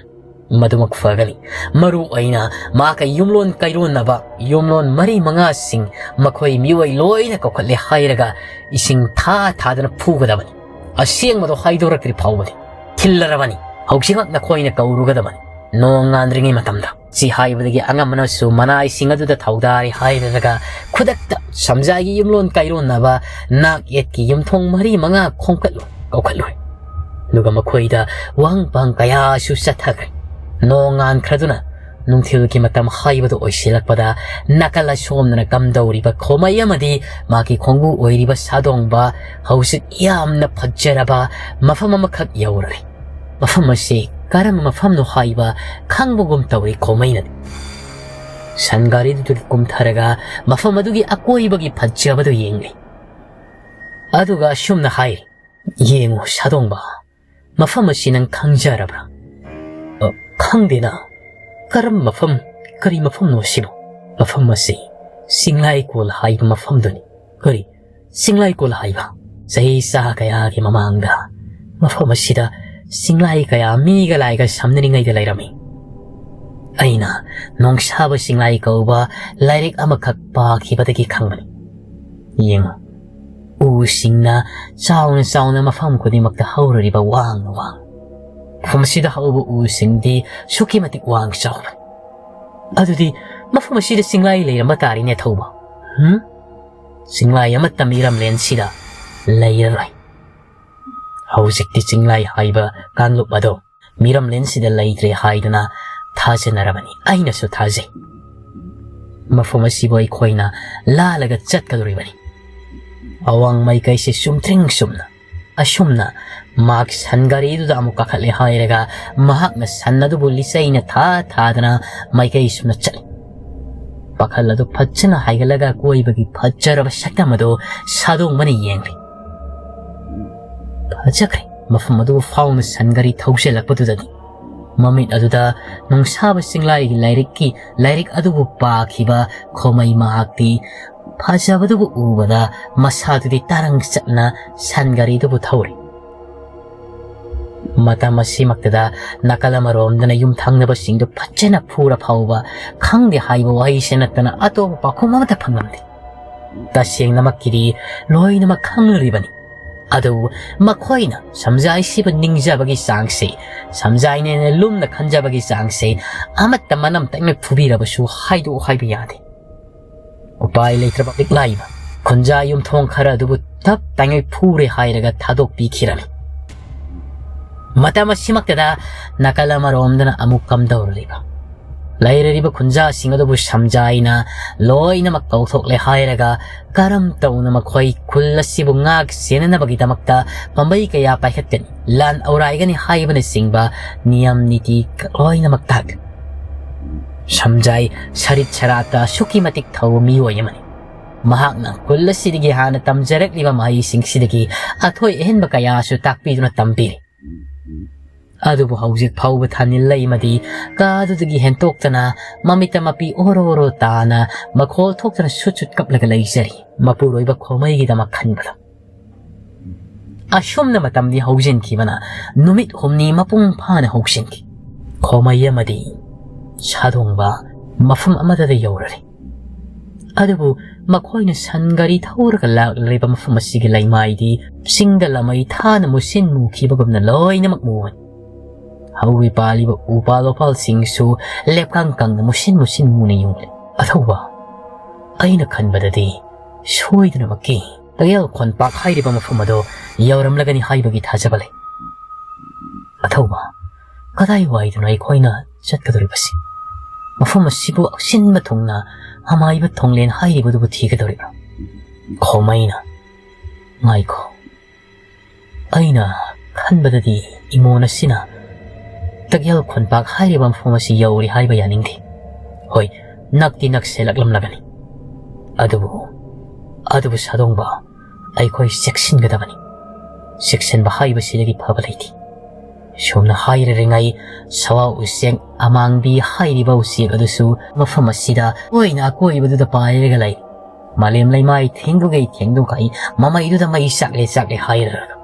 ꯃꯗꯨꯃꯛ ꯐꯒꯅꯤ꯫ ꯃꯔꯨ ꯑꯣꯏꯅ ꯃꯍꯥꯛꯀ ꯌꯨꯝꯂꯣꯟ ꯀꯩꯔꯣꯟꯅꯕ ꯌꯨꯝꯂꯣꯟ ꯃꯔꯤ ꯃꯉꯥꯁꯤꯡ, ꯃꯈꯣꯏ ꯃꯤꯑꯣꯏ ꯂꯣꯏꯅ ꯀꯧꯈꯠꯂꯦ ꯍꯥꯏꯔꯒ ꯏꯁꯤꯡ ꯊꯥ ꯊꯥꯗꯅ ꯐꯨꯒꯗꯕꯅꯤ꯫ ꯑꯁꯦꯡꯕꯗꯣ ꯍꯥꯏꯗꯣꯔꯛꯇ꯭ꯔꯤ ꯐꯥꯎꯕꯗꯤ ꯊꯤꯜꯂꯔꯕꯅꯤ꯫ ꯍꯧꯖꯤꯛꯃꯛ ꯅꯈꯣꯏꯅ ꯀꯧꯔꯨꯒꯗꯕꯅꯤ, ꯅꯣꯡ ꯉꯥꯟꯗ꯭ꯔꯤꯉꯩ ꯃꯇꯝꯗ꯫" ꯁꯤ ꯍꯥꯏꯕꯗꯒꯤ ꯑꯉꯝꯕꯅꯁꯨ ꯃꯅꯥꯏꯁꯤꯡ ꯑꯗꯨꯗ ꯊꯧꯗꯥꯔꯦ ꯍꯥꯏꯔꯒ ꯈꯨꯗꯛꯇ ꯁꯝꯖꯥꯏꯒꯤ ꯌꯨꯝꯂꯣꯟ ꯀꯩꯔꯣꯟꯅꯕ ꯅꯥꯛ ꯌꯦꯠꯀꯤ ꯌꯨꯝꯊꯣꯡ ꯃꯔꯤ ꯃꯉꯥ ꯈꯣꯝꯀꯠꯂꯨ ꯀꯧꯈꯠꯂꯨꯔꯦ꯫ ꯑꯗꯨꯒ ꯃꯈꯣꯏꯗ ꯋꯥꯍꯪ ꯄꯥꯡ ꯀꯌꯥꯁꯨ ꯆꯠꯊꯈ꯭ꯔꯦ꯫ ꯅꯣꯡ ꯉꯥꯟꯈ꯭ꯔꯗꯨꯅ ꯅꯨꯡꯊꯤꯜꯒꯤ ꯃꯇꯝ ꯍꯥꯏꯕꯗꯨ ꯑꯣꯏꯁꯤꯜꯂꯛꯄꯗ ꯅꯥꯀꯜ ꯑꯁꯣꯝꯗꯅ ꯀꯝꯗꯧꯔꯤꯕ ꯈꯣꯃꯩ ꯑꯃꯗꯤ ꯃꯥꯒꯤ ꯈꯣꯡꯕꯨ ꯑꯣꯏꯔꯤꯕ ꯁꯥꯗꯣꯡꯕ ꯍꯧꯖꯤꯛ ꯌꯥꯝꯅ ꯐꯖꯔꯕ ꯃꯐꯝ ꯑꯃꯈꯛ ꯌꯧꯔꯔꯦ꯫ ꯃꯐꯝ ꯑꯁꯤ ꯀꯔꯝꯕ ꯃꯐꯝꯅꯣ ꯍꯥꯏꯕ ꯈꯪꯕꯒꯨꯝ ꯇꯧꯔꯤ ꯈꯣꯃꯩꯅꯗꯤ꯫ ꯁꯟ ꯒꯥꯔꯤꯗꯨꯗꯒꯤ ꯀꯨꯝꯊꯔꯒ ꯃꯐꯝ ꯑꯗꯨꯒꯤ ꯑꯀꯣꯏꯕꯒꯤ ꯐꯖꯕꯗꯨ ꯌꯦꯡꯂꯤ꯫ ꯑꯗꯨꯒ ꯑꯁꯨꯝꯅ ꯍꯥꯏꯔꯤ, "ꯌꯦꯡꯉꯨ ꯁꯥꯗꯣꯡꯕ, ꯃꯐꯝ ꯑꯁꯤ ꯅꯪ ꯈꯪꯖꯔꯕ꯭ꯔꯥ?" "ꯑ, ꯈꯪꯗꯦꯅ꯫ ꯀꯔꯝꯕ ꯃꯐꯝ, ꯀꯔꯤ ꯃꯐꯝꯅꯣ ꯑꯁꯤꯕꯨ?" "ꯃꯐꯝ ꯑꯁꯤ ꯆꯤꯡꯂꯥꯏꯀꯣꯜ ꯍꯥꯏꯕ ꯃꯐꯝꯗꯨꯅꯤ꯫" "ꯀꯔꯤ? ꯆꯤꯡꯂꯥꯏꯀꯣꯜ ꯍꯥꯏꯕ?" ꯆꯍꯤ ꯆꯥ ꯀꯌꯥꯒꯤ ꯃꯃꯥꯡꯗ ꯃꯐꯝ ꯑꯁꯤꯗ ꯆꯤꯡꯂꯥꯏ ꯀꯌꯥ ꯃꯤꯒ ꯂꯥꯏꯒ ꯁꯝꯅꯔꯤꯉꯩꯗ ꯂꯩꯔꯝꯃꯤ꯫ ꯑꯩꯅ ꯅꯣꯡꯁꯥꯕ ꯆꯤꯡꯂꯥꯏ ꯀꯧꯕ ꯂꯥꯏꯔꯤꯛ ꯑꯃꯈꯛ ꯄꯥꯈꯤꯕꯗꯒꯤ ꯈꯪꯕꯅꯤ꯫ ꯌꯦꯡꯉꯨ, ꯎꯁꯤꯡꯅ ꯆꯥꯎꯅ ꯆꯥꯎꯅ ꯃꯐꯝ ꯈꯨꯗꯤꯡꯃꯛꯇ ꯍꯧꯔꯤꯕ ꯋꯥꯡꯅ ꯋꯥꯡ꯫ ꯃꯐꯝ ꯑꯁꯤꯗ ꯍꯧꯕ ꯎꯁꯤꯡꯗꯤ ꯑꯁꯨꯛꯀꯤ ꯃꯇꯤꯛ ꯋꯥꯡ ꯆꯥꯎꯕꯅꯤ꯫ ꯑꯗꯨꯗꯤ ꯃꯐꯝ ꯑꯁꯤꯗ ꯆꯤꯡꯂꯥꯏ ꯂꯩꯔꯝꯕ ꯇꯥꯔꯤꯅꯦ ꯊꯧꯕ꯫ ꯍꯨꯝ? ꯆꯤꯡꯂꯥꯏ ꯑꯃꯠꯇ ꯃꯤꯔꯝꯂꯦꯟꯁꯤꯗ ꯂꯩꯔꯔꯣꯏ꯫ ꯍꯧꯖꯤꯛꯇꯤ ꯆꯤꯡꯂꯥꯏ ꯍꯥꯏꯕ ꯀꯥꯡꯂꯨꯞ ꯑꯗꯣ ꯃꯤꯔꯝꯂꯦꯟꯁꯤꯗ ꯂꯩꯇ꯭ꯔꯦ ꯍꯥꯏꯗꯨꯅ ꯊꯥꯖꯅꯔꯕꯅꯤ꯫ ꯑꯩꯅꯁꯨ ꯊꯥꯖꯩ꯫ ꯃꯐꯝ ꯑꯁꯤꯕꯨ ꯑꯩꯈꯣꯏꯅ ꯂꯥꯜꯂꯒ ꯆꯠꯀꯗꯧꯔꯤꯕꯅꯤ꯫ ꯑꯋꯥꯡ ꯃꯥꯏꯀꯩꯁꯤ ꯆꯨꯝꯗ꯭ꯔꯤꯡ ꯆꯨꯝꯅ, ꯑꯁꯨꯝꯅ ꯃꯍꯥꯛ ꯁꯟ ꯒꯥꯔꯤꯗꯨꯗ ꯑꯃꯨꯛ ꯀꯥꯈꯠꯂꯦ ꯍꯥꯏꯔꯒ ꯃꯍꯥꯛꯅ ꯁꯟ ꯑꯗꯨꯕꯨ ꯂꯤꯆꯩꯅ ꯊꯥ ꯊꯥꯗꯅ ꯃꯥꯏꯀꯩ ꯁꯨꯝꯅ ꯆꯠꯂꯤ꯫ ꯄꯥꯈꯜ ꯑꯗꯨ ꯐꯖꯅ ꯍꯥꯏꯒꯠꯂꯒ ꯀꯣꯏꯕꯒꯤ ꯐꯖꯔꯕ ꯁꯛꯇꯝ ꯑꯗꯨ ꯁꯥꯗꯣꯡꯕꯅ ꯌꯦꯡꯂꯤ꯫ ꯐꯖꯈ꯭ꯔꯦ꯫ ꯃꯐꯝ ꯑꯗꯨ ꯐꯥꯎꯅ ꯁꯟ ꯒꯥꯔꯤ ꯊꯧꯖꯤꯜꯂꯛꯄꯗꯨꯗꯗꯤ ꯃꯃꯤꯠ ꯑꯗꯨꯗ ꯅꯨꯡꯁꯥꯕ ꯆꯤꯡꯂꯥꯏꯒꯤ ꯂꯥꯏꯔꯤꯛꯀꯤ ꯂꯥꯏꯔꯤꯛ ꯑꯗꯨꯕꯨ ꯄꯥꯈꯤꯕ ꯈꯣꯃꯩ ꯃꯍꯥꯛꯇꯤ ꯐꯖꯕꯗꯨꯕꯨ ꯎꯕꯗ ꯃꯁꯥꯗꯨꯗꯤ ꯇꯥꯔꯪ ꯆꯠꯅ ꯁꯟ ꯒꯥꯔꯤꯗꯨꯕꯨ ꯊꯧꯔꯤ꯫ ꯃꯇꯝ ꯑꯁꯤꯃꯛꯇꯗ ꯅꯥꯀꯜ ꯑꯃꯔꯣꯝꯗꯅ ꯌꯨꯝ ꯊꯪꯅꯕꯁꯤꯡꯗꯨ ꯐꯖꯅ ꯐꯨꯔ ꯐꯥꯎꯕ ꯈꯪꯗꯦ ꯍꯥꯏꯕ ꯋꯥꯍꯩꯁꯦ ꯅꯠꯇꯅ ꯑꯇꯣꯞꯄ ꯄꯥꯎꯈꯨꯝ ꯑꯃꯠꯇ ꯐꯪꯂꯝꯗꯦ꯫ ꯇꯁꯦꯡꯅꯃꯛꯀꯤꯗꯤ ꯂꯣꯏꯅꯃꯛ ꯈꯪꯂꯔꯤꯕꯅꯤ꯫ ꯑꯗꯨꯕꯨ ꯃꯈꯣꯏꯅ ꯁꯝꯖꯥꯏꯁꯤꯕꯨ ꯅꯤꯡꯖꯕꯒꯤ ꯆꯥꯡꯁꯦ, ꯁꯝꯖꯥꯏꯅꯦꯅ ꯂꯨꯝꯅ ꯈꯟꯖꯕꯒꯤ ꯆꯥꯡꯁꯦ ꯑꯃꯠꯇ ꯃꯅꯝ ꯇꯪꯅ ꯐꯨꯕꯤꯔꯕꯁꯨ ꯍꯥꯏꯗꯣꯛ ꯍꯥꯏꯕ ꯌꯥꯗꯦ꯫ ꯎꯄꯥꯏ ꯂꯩꯇ꯭ꯔꯕ ꯂꯤꯛꯂꯥꯏꯕ ꯈꯨꯟꯖꯥ ꯌꯨꯝꯊꯣꯡ ꯈꯔ ꯑꯗꯨꯕꯨ ꯇꯞ ꯇꯥꯏꯉꯩ ꯐꯨꯔꯦ ꯍꯥꯏꯔꯒ ꯊꯥꯗꯣꯛꯄꯤꯈꯤꯔꯝꯃꯤ꯫ ꯃꯇꯝ ꯑꯁꯤꯃꯛꯇꯗ ꯅꯥꯀꯜ ꯑꯃꯔꯣꯝꯗꯅ ꯑꯃꯨꯛ ꯀꯝꯗꯧꯔꯤꯕ? ꯂꯩꯔꯤꯕ ꯈꯨꯟꯖꯥꯁꯤꯡ ꯑꯗꯨꯕꯨ ꯁꯝꯖꯥꯏꯅ ꯂꯣꯏꯅꯃꯛ ꯀꯧꯊꯣꯛꯂꯦ ꯍꯥꯏꯔꯒ ꯀꯔꯝ ꯇꯧꯅ ꯃꯈꯣꯏ ꯈꯨꯜ ꯑꯁꯤꯕꯨ ꯉꯥꯛ ꯁꯦꯟꯅꯅꯕꯒꯤꯗꯃꯛꯇ ꯄꯥꯝꯕꯩ ꯀꯌꯥ ꯄꯥꯏꯈꯠꯀꯅꯤ, ꯂꯥꯟ ꯑꯧꯔꯥꯏꯒꯅꯤ ꯍꯥꯏꯕꯅꯆꯤꯡꯕ ꯅꯤꯌꯝ ꯅꯤꯇꯤ ꯂꯣꯏꯅꯃꯛ ꯇꯥꯛꯂꯤ꯫ ꯁꯝꯖꯥꯏ ꯁꯔꯤꯠ ꯁꯔꯥꯠꯇ ꯑꯁꯨꯛꯀꯤ ꯃꯇꯤꯛ ꯊꯧꯕ ꯃꯤꯑꯣꯏ ꯑꯃꯅꯤ꯫ ꯃꯍꯥꯛꯅ ꯈꯨꯜ ꯑꯁꯤꯗꯒꯤ ꯍꯥꯟꯅ ꯇꯝꯖꯔꯛꯂꯤꯕ ꯃꯍꯩꯁꯤꯡꯁꯤꯗꯒꯤ ꯑꯊꯣꯏ ꯑꯍꯦꯟꯕ ꯀꯌꯥꯁꯨ ꯇꯥꯛꯄꯤꯗꯨꯅ ꯇꯝꯕꯤꯔꯤ꯫ ꯑꯗꯨꯕꯨ ꯍꯧꯖꯤꯛ ꯐꯥꯎꯕ ꯊꯥꯅꯤꯜ ꯂꯩꯃꯗꯤ ꯀꯥꯗꯨꯗꯒꯤ ꯍꯦꯟꯇꯣꯛꯇꯅ ꯃꯃꯤꯠꯇ ꯃꯄꯤ ꯑꯣꯔꯣ ꯑꯣꯔꯣ ꯇꯥꯅ ꯃꯈꯣꯜ ꯊꯣꯛꯇꯅ ꯁꯨꯠ ꯁꯨꯠ ꯀꯞꯂꯒ ꯂꯩꯖꯔꯤ, ꯃꯄꯨꯔꯣꯏꯕ ꯈꯣꯃꯩꯒꯤꯗꯃꯛ ꯈꯟꯕꯗ꯫ ꯑꯁꯨꯝꯅ ꯃꯇꯝꯗꯤ ꯍꯧꯖꯤꯟꯈꯤꯕꯅ ꯅꯨꯃꯤꯠ ꯍꯨꯝꯅꯤ ꯃꯄꯨꯡ ꯐꯥꯅ ꯍꯧꯖꯤꯟꯈꯤ꯫ ꯈꯣꯃꯩ ꯑꯃꯗꯤ ꯁꯥꯗꯣꯡꯕ ꯃꯐꯝ ꯑꯃꯗꯗ ꯌꯧꯔꯔꯦ꯫ ꯑꯗꯨꯕꯨ ꯃꯈꯣꯏꯅ ꯁꯟ ꯒꯥꯔꯤ ꯊꯧꯔꯒ ꯂꯥꯛꯂꯤꯕ ꯃꯐꯝ ꯑꯁꯤꯒꯤ ꯂꯩꯃꯥꯏꯗꯤ ꯆꯤꯡꯗ ꯂꯃꯩ ꯊꯥꯅ ꯃꯨꯁꯤꯟ ꯃꯨꯈꯤꯕꯒꯨꯝꯅ ꯂꯣꯏꯅꯃꯛ ꯃꯨꯕꯅꯤ꯫ ꯍꯧꯔꯤ ꯄꯥꯜꯂꯤꯕ ꯎꯄꯥꯜ ꯋꯥꯄꯥꯜꯁꯤꯡꯁꯨ ꯂꯦꯞꯀꯥꯡ ꯀꯪꯅ ꯃꯨꯁꯤꯟ ꯃꯨꯁꯤꯟ ꯃꯨꯅ ꯌꯨꯡꯂꯤ꯫ ꯑꯊꯧꯕ, ꯑꯩꯅ ꯈꯟꯕꯗꯗꯤ ꯁꯣꯏꯗꯅꯃꯛꯀꯤ ꯇꯒꯦꯜ ꯈꯣꯟꯄꯥꯛ ꯍꯥꯏꯔꯤꯕ ꯃꯐꯝ ꯑꯗꯣ ꯌꯧꯔꯝꯂꯒꯅꯤ ꯍꯥꯏꯕꯒꯤ ꯊꯥꯖꯕ ꯂꯩ꯫ ꯑꯊꯧꯕ, ꯀꯗꯥꯏꯋꯥꯏꯗꯅꯣ ꯑꯩꯈꯣꯏꯅ ꯆꯠꯀꯗꯧꯔꯤꯕꯁꯤ? ꯃꯐꯝ ꯑꯁꯤꯕꯨ ꯑꯁꯤꯟꯕ ꯊꯨꯡꯅ ꯑꯃꯥꯏꯕ ꯊꯣꯡꯂꯦꯟ ꯍꯥꯏꯔꯤꯕꯗꯨꯕꯨ ꯊꯤꯒꯗꯧꯔꯤꯕ꯭ꯔꯥ? ꯈꯣꯃꯩꯅ, ꯉꯥꯏꯈꯣ, ꯑꯩꯅ ꯈꯟꯕꯗꯗꯤ ꯏꯃꯣꯟ ꯑꯁꯤꯅ ꯇꯒꯦꯜ ꯈꯣꯟꯄꯥꯛ ꯍꯥꯏꯔꯤꯕ ꯃꯐꯝ ꯑꯁꯤ ꯌꯧꯔꯦ ꯍꯥꯏꯕ ꯌꯥꯅꯤꯡꯗꯦ꯫ ꯍꯣꯏ, ꯅꯛꯇꯤ ꯅꯛꯁꯦꯜꯂꯛꯂꯝꯂꯒꯅꯤ꯫ ꯑꯗꯨꯕꯨ, ꯑꯗꯨꯕꯨ ꯁꯥꯗꯣꯡꯕ, ꯑꯩꯈꯣꯏ ꯆꯦꯛꯁꯤꯟꯒꯗꯕꯅꯤ꯫ ꯆꯦꯛꯁꯤꯟꯕ ꯍꯥꯏꯕꯁꯤꯗꯒꯤ ꯐꯕ ꯂꯩꯇꯦ꯫ ꯁꯣꯝꯅ ꯍꯥꯏꯔꯤꯉꯩ ꯁꯋꯥ ꯎꯆꯦꯛ ꯑꯃꯥꯡꯕꯤ ꯍꯥꯏꯔꯤꯕ ꯎꯆꯦꯛ ꯑꯗꯨꯁꯨ ꯃꯐꯝ ꯑꯁꯤꯗ ꯂꯣꯏꯅ ꯑꯀꯣꯏꯕꯗꯨꯗ ꯄꯥꯏꯔꯒ ꯂꯩ꯫ ꯃꯥꯂꯦꯝ ꯂꯩꯃꯥꯏ ꯊꯦꯡꯗꯣꯛꯈꯩ ꯊꯦꯡꯗꯣꯛꯈꯩ ꯃꯃꯩꯗꯨꯗ ꯃꯩ ꯆꯥꯛꯂꯦ ꯆꯥꯛꯂꯦ ꯍꯥꯏꯔꯒ꯫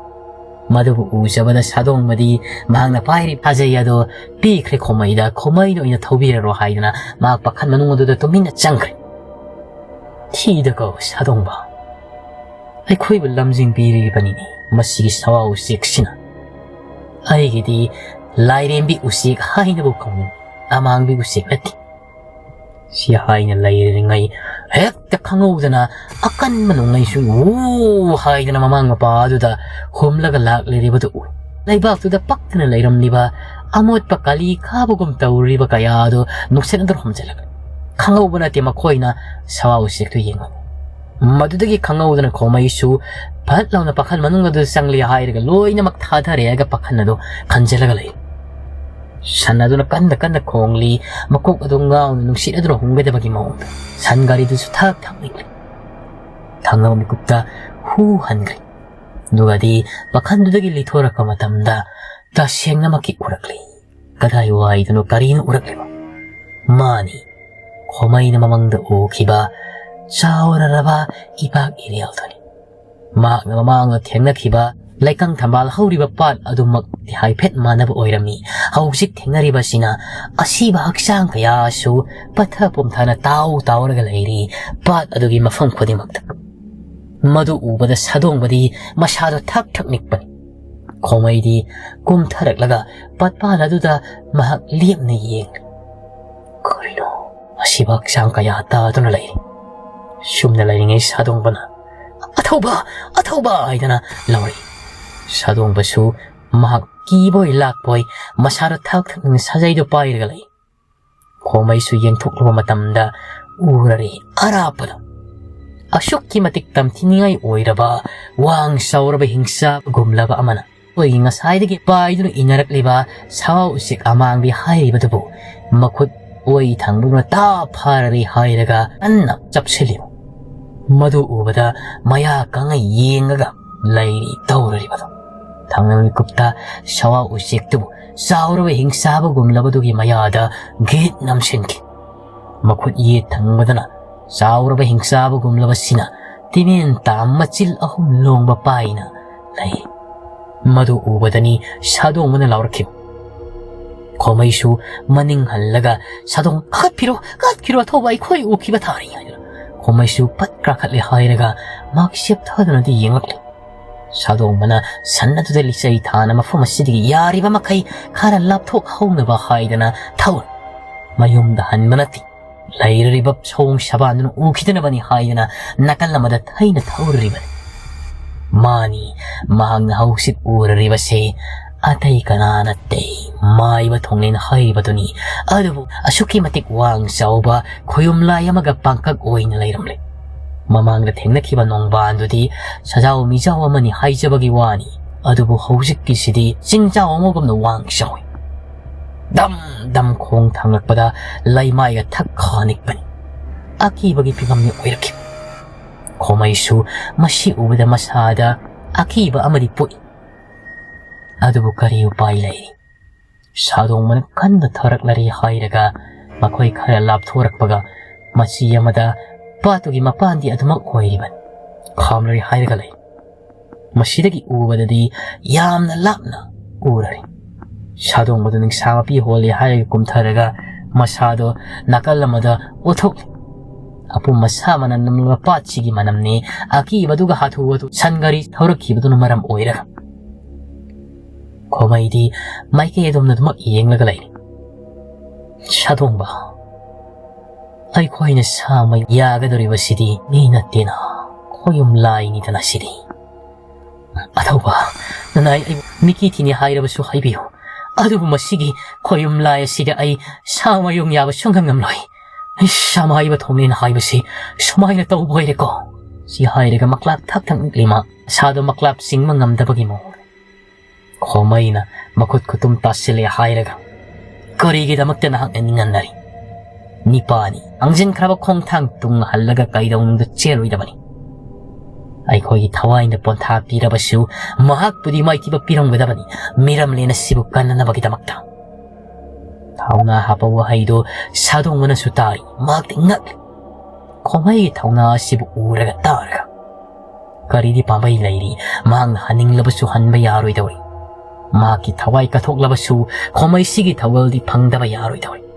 ꯃꯗꯨꯕꯨ ꯎꯖꯕꯗ ꯁꯥꯗꯣꯡꯕꯗꯤ ꯃꯍꯥꯛꯅ ꯄꯥꯏꯔꯤꯕ ꯈꯥꯖꯩ ꯑꯗꯣ ꯄꯤꯈ꯭ꯔꯦ ꯈꯣꯃꯩꯗ, ꯈꯣꯃꯩꯅ ꯑꯣꯏꯅ ꯊꯧꯕꯤꯔꯔꯣ ꯍꯥꯏꯗꯨꯅ ꯃꯍꯥꯛ ꯄꯥꯈꯟ ꯃꯅꯨꯡ ꯑꯗꯨꯗ ꯇꯨꯃꯤꯟꯅ ꯆꯪꯈ꯭ꯔꯦ꯫ ꯊꯤꯗꯀꯣ ꯁꯥꯗꯣꯡꯕ, ꯑꯩꯈꯣꯏꯕꯨ ꯂꯝꯖꯤꯡꯕꯤꯔꯤꯕꯅꯤꯅꯦ ꯃꯁꯤꯒꯤ ꯁꯋꯥ ꯎꯆꯦꯛꯁꯤꯅ꯫ ꯑꯩꯒꯤꯗꯤ ꯂꯥꯏꯔꯦꯝꯕꯤ ꯎꯆꯦꯛ ꯍꯥꯏꯅꯕꯨ ꯀꯧꯅꯤꯡꯏ, ꯑꯃꯥꯡꯕꯤ ꯎꯆꯦꯛ ꯅꯠꯇꯦ꯫ ꯁꯤ ꯍꯥꯏꯅ ꯂꯩꯔꯤꯉꯩ ꯍꯦꯛꯇ ꯈꯪꯍꯧꯗꯅ ꯑꯀꯟꯕ ꯅꯣꯡꯂꯩꯁꯨ ꯋꯨ ꯍꯥꯏꯗꯅ ꯃꯃꯥꯡ ꯃꯄꯥ ꯑꯗꯨꯗ ꯍꯨꯝꯂꯒ ꯂꯥꯛꯂꯤꯕꯗꯨ ꯎꯏ꯫ ꯂꯩꯕꯥꯛꯇꯨꯗ ꯄꯛꯇꯅ ꯂꯩꯔꯝꯂꯤꯕ ꯑꯃꯣꯠꯄ ꯀꯥꯂꯤ ꯀꯥꯕꯒꯨꯝ ꯇꯧꯔꯤꯕ ꯀꯌꯥ ꯑꯗꯨ ꯅꯨꯡꯁꯤꯠ ꯑꯗꯨꯅ ꯍꯨꯝꯖꯤꯜꯂꯒ ꯈꯪꯍꯧꯕ ꯅꯠꯇꯦ ꯃꯈꯣꯏꯅ ꯁꯋꯥ ꯎꯆꯦꯛꯇꯨ ꯌꯦꯡꯂꯝꯃꯤ꯫ ꯃꯗꯨꯗꯒꯤ ꯈꯪꯍꯧꯗꯅ ꯈꯣꯃꯩꯁꯨ ꯐꯠ ꯂꯥꯎꯅ ꯄꯥꯈꯜ ꯃꯅꯨꯡ ꯑꯗꯨ ꯆꯪꯂꯦ ꯍꯥꯏꯔꯒ ꯂꯣꯏꯅꯃꯛ ꯊꯥꯊꯔꯦ ꯍꯥꯏꯔꯒ ꯄꯥꯈꯜ ꯑꯗꯨ ꯈꯟꯖꯤꯜꯂꯒ ꯂꯩ꯫ ꯁꯟ ꯑꯗꯨꯅ ꯀꯟꯅ ꯀꯟꯅ ꯈꯣꯡꯂꯤ, ꯃꯀꯣꯛ ꯑꯗꯨ ꯉꯥꯎꯅ ꯅꯨꯡꯁꯤꯠ ꯑꯗꯨꯅ ꯍꯨꯝꯒꯗꯕꯒꯤ ꯃꯑꯣꯡꯗ꯫ ꯁꯟ ꯒꯥꯔꯤꯗꯨꯁꯨ ꯊꯛ ꯊꯛ ꯅꯤꯛꯂꯤ꯫ ꯊꯪꯅꯕ ꯃꯤꯀꯨꯞꯇ ꯍꯨ ꯍꯟꯈ꯭ꯔꯦ꯫ ꯑꯗꯨꯒꯗꯤ ꯄꯥꯈꯜꯗꯨꯗꯒꯤ ꯂꯤꯊꯣꯔꯛꯄ ꯃꯇꯝꯗ ꯇꯁꯦꯡꯅꯃꯛꯀꯤ ꯎꯔꯛꯂꯤ꯫ ꯀꯗꯥꯏꯋꯥꯏꯗꯅꯣ ꯀꯔꯤꯅꯣ ꯎꯔꯛꯂꯤꯕ? ꯃꯥꯅꯤ, ꯈꯣꯃꯩꯅ ꯃꯃꯪꯗ ꯎꯈꯤꯕ ꯆꯥꯎꯔꯔꯕ ꯏꯄꯥꯛ ꯏꯔꯦꯜꯗꯨꯅꯤ꯫ ꯃꯍꯥꯛꯅ ꯃꯃꯥꯡꯗ ꯊꯦꯡꯅꯈꯤꯕ ꯂꯩꯀꯪ ꯊꯝꯕꯥꯜ ꯍꯧꯔꯤꯕ ꯄꯥꯠ ꯑꯗꯨꯃꯛꯇꯤ ꯍꯥꯏꯐꯦꯠ ꯃꯥꯟꯅꯕ ꯑꯣꯏꯔꯝꯃꯤ꯫ ꯍꯧꯖꯤꯛ ꯊꯦꯡꯅꯔꯤꯕꯁꯤꯅ ꯑꯁꯤꯕ ꯍꯛꯆꯥꯡ ꯀꯌꯥꯁꯨ ꯄꯠꯊ ꯄꯨꯝꯊꯅ ꯇꯥꯎ ꯇꯥꯎꯔꯒ ꯂꯩꯔꯤ꯫ ꯄꯥꯠ ꯑꯗꯨꯒꯤ ꯃꯐꯝ ꯈꯨꯗꯤꯡꯃꯛꯇ꯫ ꯃꯗꯨ ꯎꯕꯗ ꯁꯥꯗꯣꯡꯕꯗꯤ ꯃꯁꯥꯗꯣ ꯊꯛ ꯊꯛ ꯅꯤꯛꯄꯅꯤ꯫ ꯈꯣꯃꯩꯗꯤ ꯀꯨꯝꯊꯔꯛꯂꯒ ꯄꯥꯠꯄꯥꯟ ꯑꯗꯨꯗ ꯃꯍꯥꯛ ꯂꯦꯞꯅ ꯌꯦꯡꯂꯤ꯫ "ꯀꯔꯤꯅꯣ? ꯑꯁꯤꯕ ꯍꯛꯆꯥꯡ ꯀꯌꯥ ꯇꯥꯗꯨꯅ ꯂꯩꯔꯤ꯫" ꯁꯨꯝꯅ ꯂꯩꯔꯤꯉꯩ ꯁꯥꯗꯣꯡꯕꯅ "ꯑꯊꯧꯕ! ꯑꯊꯧꯕ!" ꯍꯥꯏꯗꯅ ꯂꯥꯎꯔꯛꯏ꯫ ꯁꯥꯗꯣꯡꯕꯁꯨ ꯃꯍꯥꯛ ꯀꯤꯕꯣꯏ ꯂꯥꯛꯄꯣꯏ ꯃꯁꯥꯗ ꯊꯛ ꯊꯛꯅ ꯁꯥꯖꯩꯗꯨ ꯄꯥꯏꯔꯒ ꯂꯩ꯫ ꯈꯣꯃꯩꯁꯨ ꯌꯦꯡꯊꯣꯛꯂꯨꯕ ꯃꯇꯝꯗ ꯎꯔꯔꯦ ꯑꯔꯥꯞꯄꯗ ꯑꯁꯨꯛꯀꯤ ꯃꯇꯤꯛ ꯇꯝꯊꯤꯅꯤꯡꯉꯥꯏ ꯑꯣꯏꯔꯕ ꯋꯥꯡ ꯆꯥꯎꯔꯕ ꯍꯤꯡꯆꯥꯕꯒꯨꯝꯂꯕ ꯑꯃꯅ ꯑꯩꯈꯣꯏꯒꯤ ꯉꯁꯥꯏꯗꯒꯤ ꯄꯥꯏꯗꯨꯅ ꯏꯟꯅꯔꯛꯂꯤꯕ ꯁꯥ ꯎꯆꯦꯛ ꯑꯃꯥꯡꯕꯤ ꯍꯥꯏꯔꯤꯕꯗꯨꯕꯨ ꯃꯈꯨꯠ ꯑꯣꯏ ꯊꯪꯕꯗꯨꯅ ꯇꯥ ꯐꯥꯔꯔꯦ ꯍꯥꯏꯔꯒ ꯀꯟꯅ ꯆꯞꯁꯤꯜꯂꯤꯕ꯫ ꯃꯗꯨ ꯎꯕꯗ ꯃꯌꯥ ꯀꯪꯉ ꯌꯦꯡꯉꯒ ꯂꯩꯔꯤ ꯇꯧꯔꯤꯕꯗꯣ꯫ ꯊꯪꯅ ꯃꯤꯀꯨꯞꯇ ꯁꯋꯥ ꯎꯆꯦꯛꯇꯨꯕꯨ ꯆꯥꯎꯔꯕ ꯍꯤꯡꯆꯥꯕꯒꯨꯝꯂꯕꯗꯨꯒꯤ ꯃꯌꯥꯗ ꯒꯤꯠ ꯅꯝꯁꯤꯟꯈꯤ꯫ ꯃꯈꯨꯠ ꯌꯦꯠ ꯊꯪꯕꯗꯅ ꯆꯥꯎꯔꯕ ꯍꯤꯡꯆꯥꯕꯒꯨꯝꯂꯕꯁꯤꯅ ꯇꯤꯃꯦꯟ ꯇꯥ ꯃꯆꯤꯜ ꯑꯍꯨꯝ ꯂꯣꯡꯕ ꯄꯥꯏꯅ ꯂꯩ꯫ ꯃꯗꯨ ꯎꯕꯗꯅꯤ ꯁꯥꯗꯣꯡꯕꯅ ꯂꯥꯎꯔꯛꯈꯤꯕ꯫ ꯈꯣꯃꯩꯁꯨ ꯃꯅꯤꯡ ꯍꯜꯂꯒ, "ꯁꯥꯗꯣꯡ, ꯀꯥꯈꯠꯄꯤꯔꯣ, ꯀꯥꯈꯠꯄꯤꯔꯣ, ꯑꯊꯧꯕ, ꯑꯩꯈꯣꯏ ꯎꯈꯤꯕ ꯊꯥꯔꯤ," ꯍꯥꯏꯗꯨꯅ ꯈꯣꯃꯩꯁꯨ ꯄꯠ ꯀꯥꯈꯠꯂꯦ ꯍꯥꯏꯔꯒ ꯃꯍꯥꯛ ꯆꯦꯞꯊꯗꯨꯅꯗꯤ ꯌꯦꯡꯂꯛꯂꯦ꯫ ꯁꯥꯗꯣꯡꯕꯅ ꯁꯟ ꯑꯗꯨꯗ ꯂꯤꯆꯩ ꯊꯥꯅ ꯃꯐꯝ ꯑꯁꯤꯗꯒꯤ ꯌꯥꯔꯤꯕ ꯃꯈꯩ ꯈꯔ ꯂꯥꯞꯊꯣꯛꯍꯧꯅꯕ ꯍꯥꯏꯗꯅ ꯊꯧꯔꯤ꯫ ꯃꯌꯨꯝꯗ ꯍꯟꯕ ꯅꯠꯇꯦ, ꯂꯩꯔꯔꯤꯕ ꯁꯑꯣꯡ ꯁꯕꯥꯟꯗꯨꯅ ꯎꯈꯤꯗꯅꯕꯅꯤ ꯍꯥꯏꯗꯅ ꯅꯥꯀꯜ ꯑꯃꯗ ꯊꯩꯅ ꯊꯧꯔꯔꯤꯕꯅꯤ꯫ ꯃꯥꯅꯤ, ꯃꯍꯥꯛꯅ ꯍꯧꯖꯤꯛ ꯎꯔꯔꯤꯕꯁꯦ ꯑꯇꯩ ꯀꯅꯥ ꯅꯠꯇꯦ, ꯃꯥꯏꯕ ꯊꯣꯡꯂꯦꯟ ꯍꯥꯏꯔꯤꯕꯗꯨꯅꯤ꯫ ꯑꯗꯨꯕꯨ ꯑꯁꯨꯛꯀꯤ ꯃꯇꯤꯛ ꯋꯥꯡ ꯆꯥꯎꯕ ꯈꯣꯌꯨꯝꯂꯥꯏ ꯑꯃꯒ ꯄꯥꯡꯀꯛ ꯑꯣꯏꯅ ꯂꯩꯔꯝꯂꯦ꯫ ꯃꯃꯥꯡꯗ ꯊꯦꯡꯅꯈꯤꯕ ꯅꯣꯡꯕꯥꯟꯗꯨꯗꯤ ꯁꯖꯥꯎ ꯃꯤꯖꯥꯎ ꯑꯃꯅꯤ ꯍꯥꯏꯖꯕꯒꯤ ꯋꯥꯅꯤ, ꯑꯗꯨꯕꯨ ꯍꯧꯖꯤꯛꯀꯤꯁꯤꯗꯤ ꯆꯤꯡꯖꯥꯎ ꯑꯃꯒꯨꯝꯅ ꯋꯥꯡ ꯆꯥꯎꯏ꯫ ꯗꯝ ꯗꯝ ꯈꯣꯡ ꯊꯥꯡꯂꯛꯄꯗ ꯂꯩꯃꯥꯏꯒ ꯊꯛ ꯈꯥ ꯅꯤꯛꯄꯅꯤ꯫ ꯑꯀꯤꯕꯒꯤ ꯐꯤꯕꯝꯅꯤ ꯑꯣꯏꯔꯛꯈꯤ꯫ ꯈꯣꯃꯩꯁꯨ ꯃꯁꯤ ꯎꯕꯗ ꯃꯁꯥꯗ ꯑꯀꯤꯕ ꯑꯃꯗꯤ ꯄꯣꯛꯏ꯫ ꯑꯗꯨꯕꯨ ꯀꯔꯤ ꯎꯄꯥꯏ ꯂꯩ? ꯁꯥꯗꯣꯡꯕꯅ ꯀꯟꯅ ꯊꯧꯔꯛꯂꯔꯤ ꯍꯥꯏꯔꯒ ꯃꯈꯣꯏ ꯈꯔ ꯂꯥꯞꯊꯣꯔꯛꯄꯒ ꯃꯆꯤ ꯑꯃꯗ ꯄꯥꯠꯇꯨꯒꯤ ꯃꯄꯥꯟꯗꯤ ꯑꯗꯨꯃꯛ ꯑꯣꯏꯔꯤꯕꯅꯤ꯫ ꯈꯥꯝꯂꯔꯤ ꯍꯥꯏꯔꯒ ꯂꯩ꯫ ꯃꯁꯤꯗꯒꯤ ꯎꯕꯗꯗꯤ ꯌꯥꯝꯅ ꯂꯥꯞꯅ ꯎꯔꯔꯦ꯫ ꯁꯥꯗꯣꯡꯕꯗꯨ ꯅꯤꯡꯁꯥ ꯃꯄꯤ ꯍꯣꯜꯂꯦ ꯍꯥꯏꯔꯒ ꯀꯨꯝꯊꯔꯒ ꯃꯁꯥꯗꯣ ꯅꯥꯀꯜ ꯑꯃꯗ ꯎꯠꯊꯣꯛꯂꯤ꯫ ꯑꯄꯨꯝ ꯑꯁꯥ ꯃꯅꯝ ꯅꯝꯂꯕ ꯄꯥꯠꯁꯤꯒꯤ ꯃꯅꯝꯅꯦ ꯑꯀꯤꯕꯗꯨꯒ ꯍꯥꯊꯨ ꯍꯥꯊꯨ ꯁꯟ ꯒꯥꯔꯤ ꯊꯧꯔꯛꯈꯤꯕꯗꯨꯅ ꯃꯔꯝ ꯑꯣꯏꯔꯒ꯫ ꯈꯣꯃꯩꯗꯤ ꯃꯥꯏꯀꯩ ꯑꯗꯣꯝꯗ ꯑꯗꯨꯃꯛ ꯌꯦꯡꯂꯒ ꯂꯩꯔꯤ꯫ ꯁꯥꯗꯣꯡꯕ, ꯑꯩꯈꯣꯏꯅ ꯁꯥ ꯃꯩ ꯌꯥꯒꯗꯧꯔꯤꯕꯁꯤꯗꯤ ꯃꯤ ꯅꯠꯇꯦꯅ, ꯈꯣꯌꯨꯝ ꯂꯥꯏꯅꯤꯗꯅ ꯁꯤꯗꯤ꯫ ꯑꯊꯧꯕ, ꯅꯅꯥꯏ ꯑꯩꯕꯨ ꯃꯤꯀꯤ ꯊꯤꯅꯤ ꯍꯥꯏꯔꯕꯁꯨ ꯍꯥꯏꯕꯤꯌꯨ, ꯑꯗꯨꯕꯨ ꯃꯁꯤꯒꯤ ꯈꯣꯌꯨꯝ ꯂꯥꯏ ꯑꯁꯤꯗ ꯑꯩ ꯁꯥ ꯃꯌꯨꯡ ꯌꯥꯕ ꯁꯨꯡꯉꯝ ꯉꯝꯂꯣꯏ꯫ ꯑꯩ ꯁꯥꯃꯥꯏꯕ ꯊꯣꯡꯂꯦꯅ ꯍꯥꯏꯕꯁꯤ ꯁꯨꯃꯥꯏꯅ ꯇꯧꯕ ꯑꯣꯏꯔꯦꯀꯣ꯫ ꯁꯤ ꯍꯥꯏꯔꯒ ꯃꯀ꯭ꯂꯥꯛ ꯊꯛ ꯊꯛ ꯅꯤꯛꯂꯤ ꯃꯥ, ꯃꯁꯥꯗꯣ ꯃꯀ꯭ꯂꯥꯞ ꯆꯤꯡꯕ ꯉꯝꯗꯕꯒꯤ ꯃꯑꯣꯡ꯫ ꯈꯣꯃꯩꯅ ꯃꯈꯨꯠ ꯈꯨꯇꯨꯝ ꯇꯥꯁꯤꯜꯂꯦ ꯍꯥꯏꯔꯒ, "ꯀꯔꯤꯒꯤꯗꯃꯛꯇ ꯅꯍꯥꯛꯅ ꯅꯤꯡꯍꯟꯅꯔꯤ? ꯅꯤꯄꯥꯅꯤ ꯍꯪꯖꯤꯟꯈ꯭ꯔꯕ ꯈꯣꯡꯊꯥꯡ ꯇꯨꯡ ꯍꯜꯂꯒ ꯀꯩꯗꯧꯅꯨꯡꯗ ꯆꯦꯜꯂꯣꯏꯗꯕꯅꯤ꯫ ꯑꯩꯈꯣꯏꯒꯤ ꯊꯋꯥꯏꯅ ꯄꯣꯟꯊꯥ ꯄꯤꯔꯕꯁꯨ ꯃꯍꯥꯛꯄꯨꯗꯤ ꯃꯥꯏꯊꯤꯕ ꯄꯤꯔꯝꯒꯗꯕꯅꯤ, ꯃꯤꯔꯝꯂꯦꯟ ꯑꯁꯤꯕꯨ ꯀꯟꯅꯅꯕꯒꯤꯗꯃꯛꯇ"꯫ ꯊꯧꯅꯥ ꯍꯥꯞꯄ ꯋꯥꯍꯩꯗꯨ ꯁꯥꯗꯣꯡꯕꯅꯁꯨ ꯇꯥꯔꯤ꯫ ꯃꯍꯥꯛꯇꯤ ꯉꯛꯂꯤ꯫ ꯈꯣꯃꯩꯒꯤ ꯊꯧꯅꯥ ꯑꯁꯤꯕꯨ ꯎꯔꯒ ꯇꯥꯔꯒ꯫ ꯀꯔꯤꯗꯤ ꯄꯥꯝꯕꯩ ꯂꯩꯔꯤ? ꯃꯍꯥꯛꯅ ꯍꯟꯅꯤꯡꯂꯕꯁꯨ ꯍꯟꯕ ꯌꯥꯔꯣꯏꯗꯧꯔꯤ꯫ ꯃꯍꯥꯛꯀꯤ ꯊꯋꯥꯏ ꯀꯠꯊꯣꯛꯂꯕꯁꯨ ꯈꯣꯃꯩꯁꯤꯒꯤ ꯊꯧꯒꯜꯗꯤ ꯐꯪꯗꯕ ꯌꯥꯔꯣꯏꯗꯧꯔꯤ꯫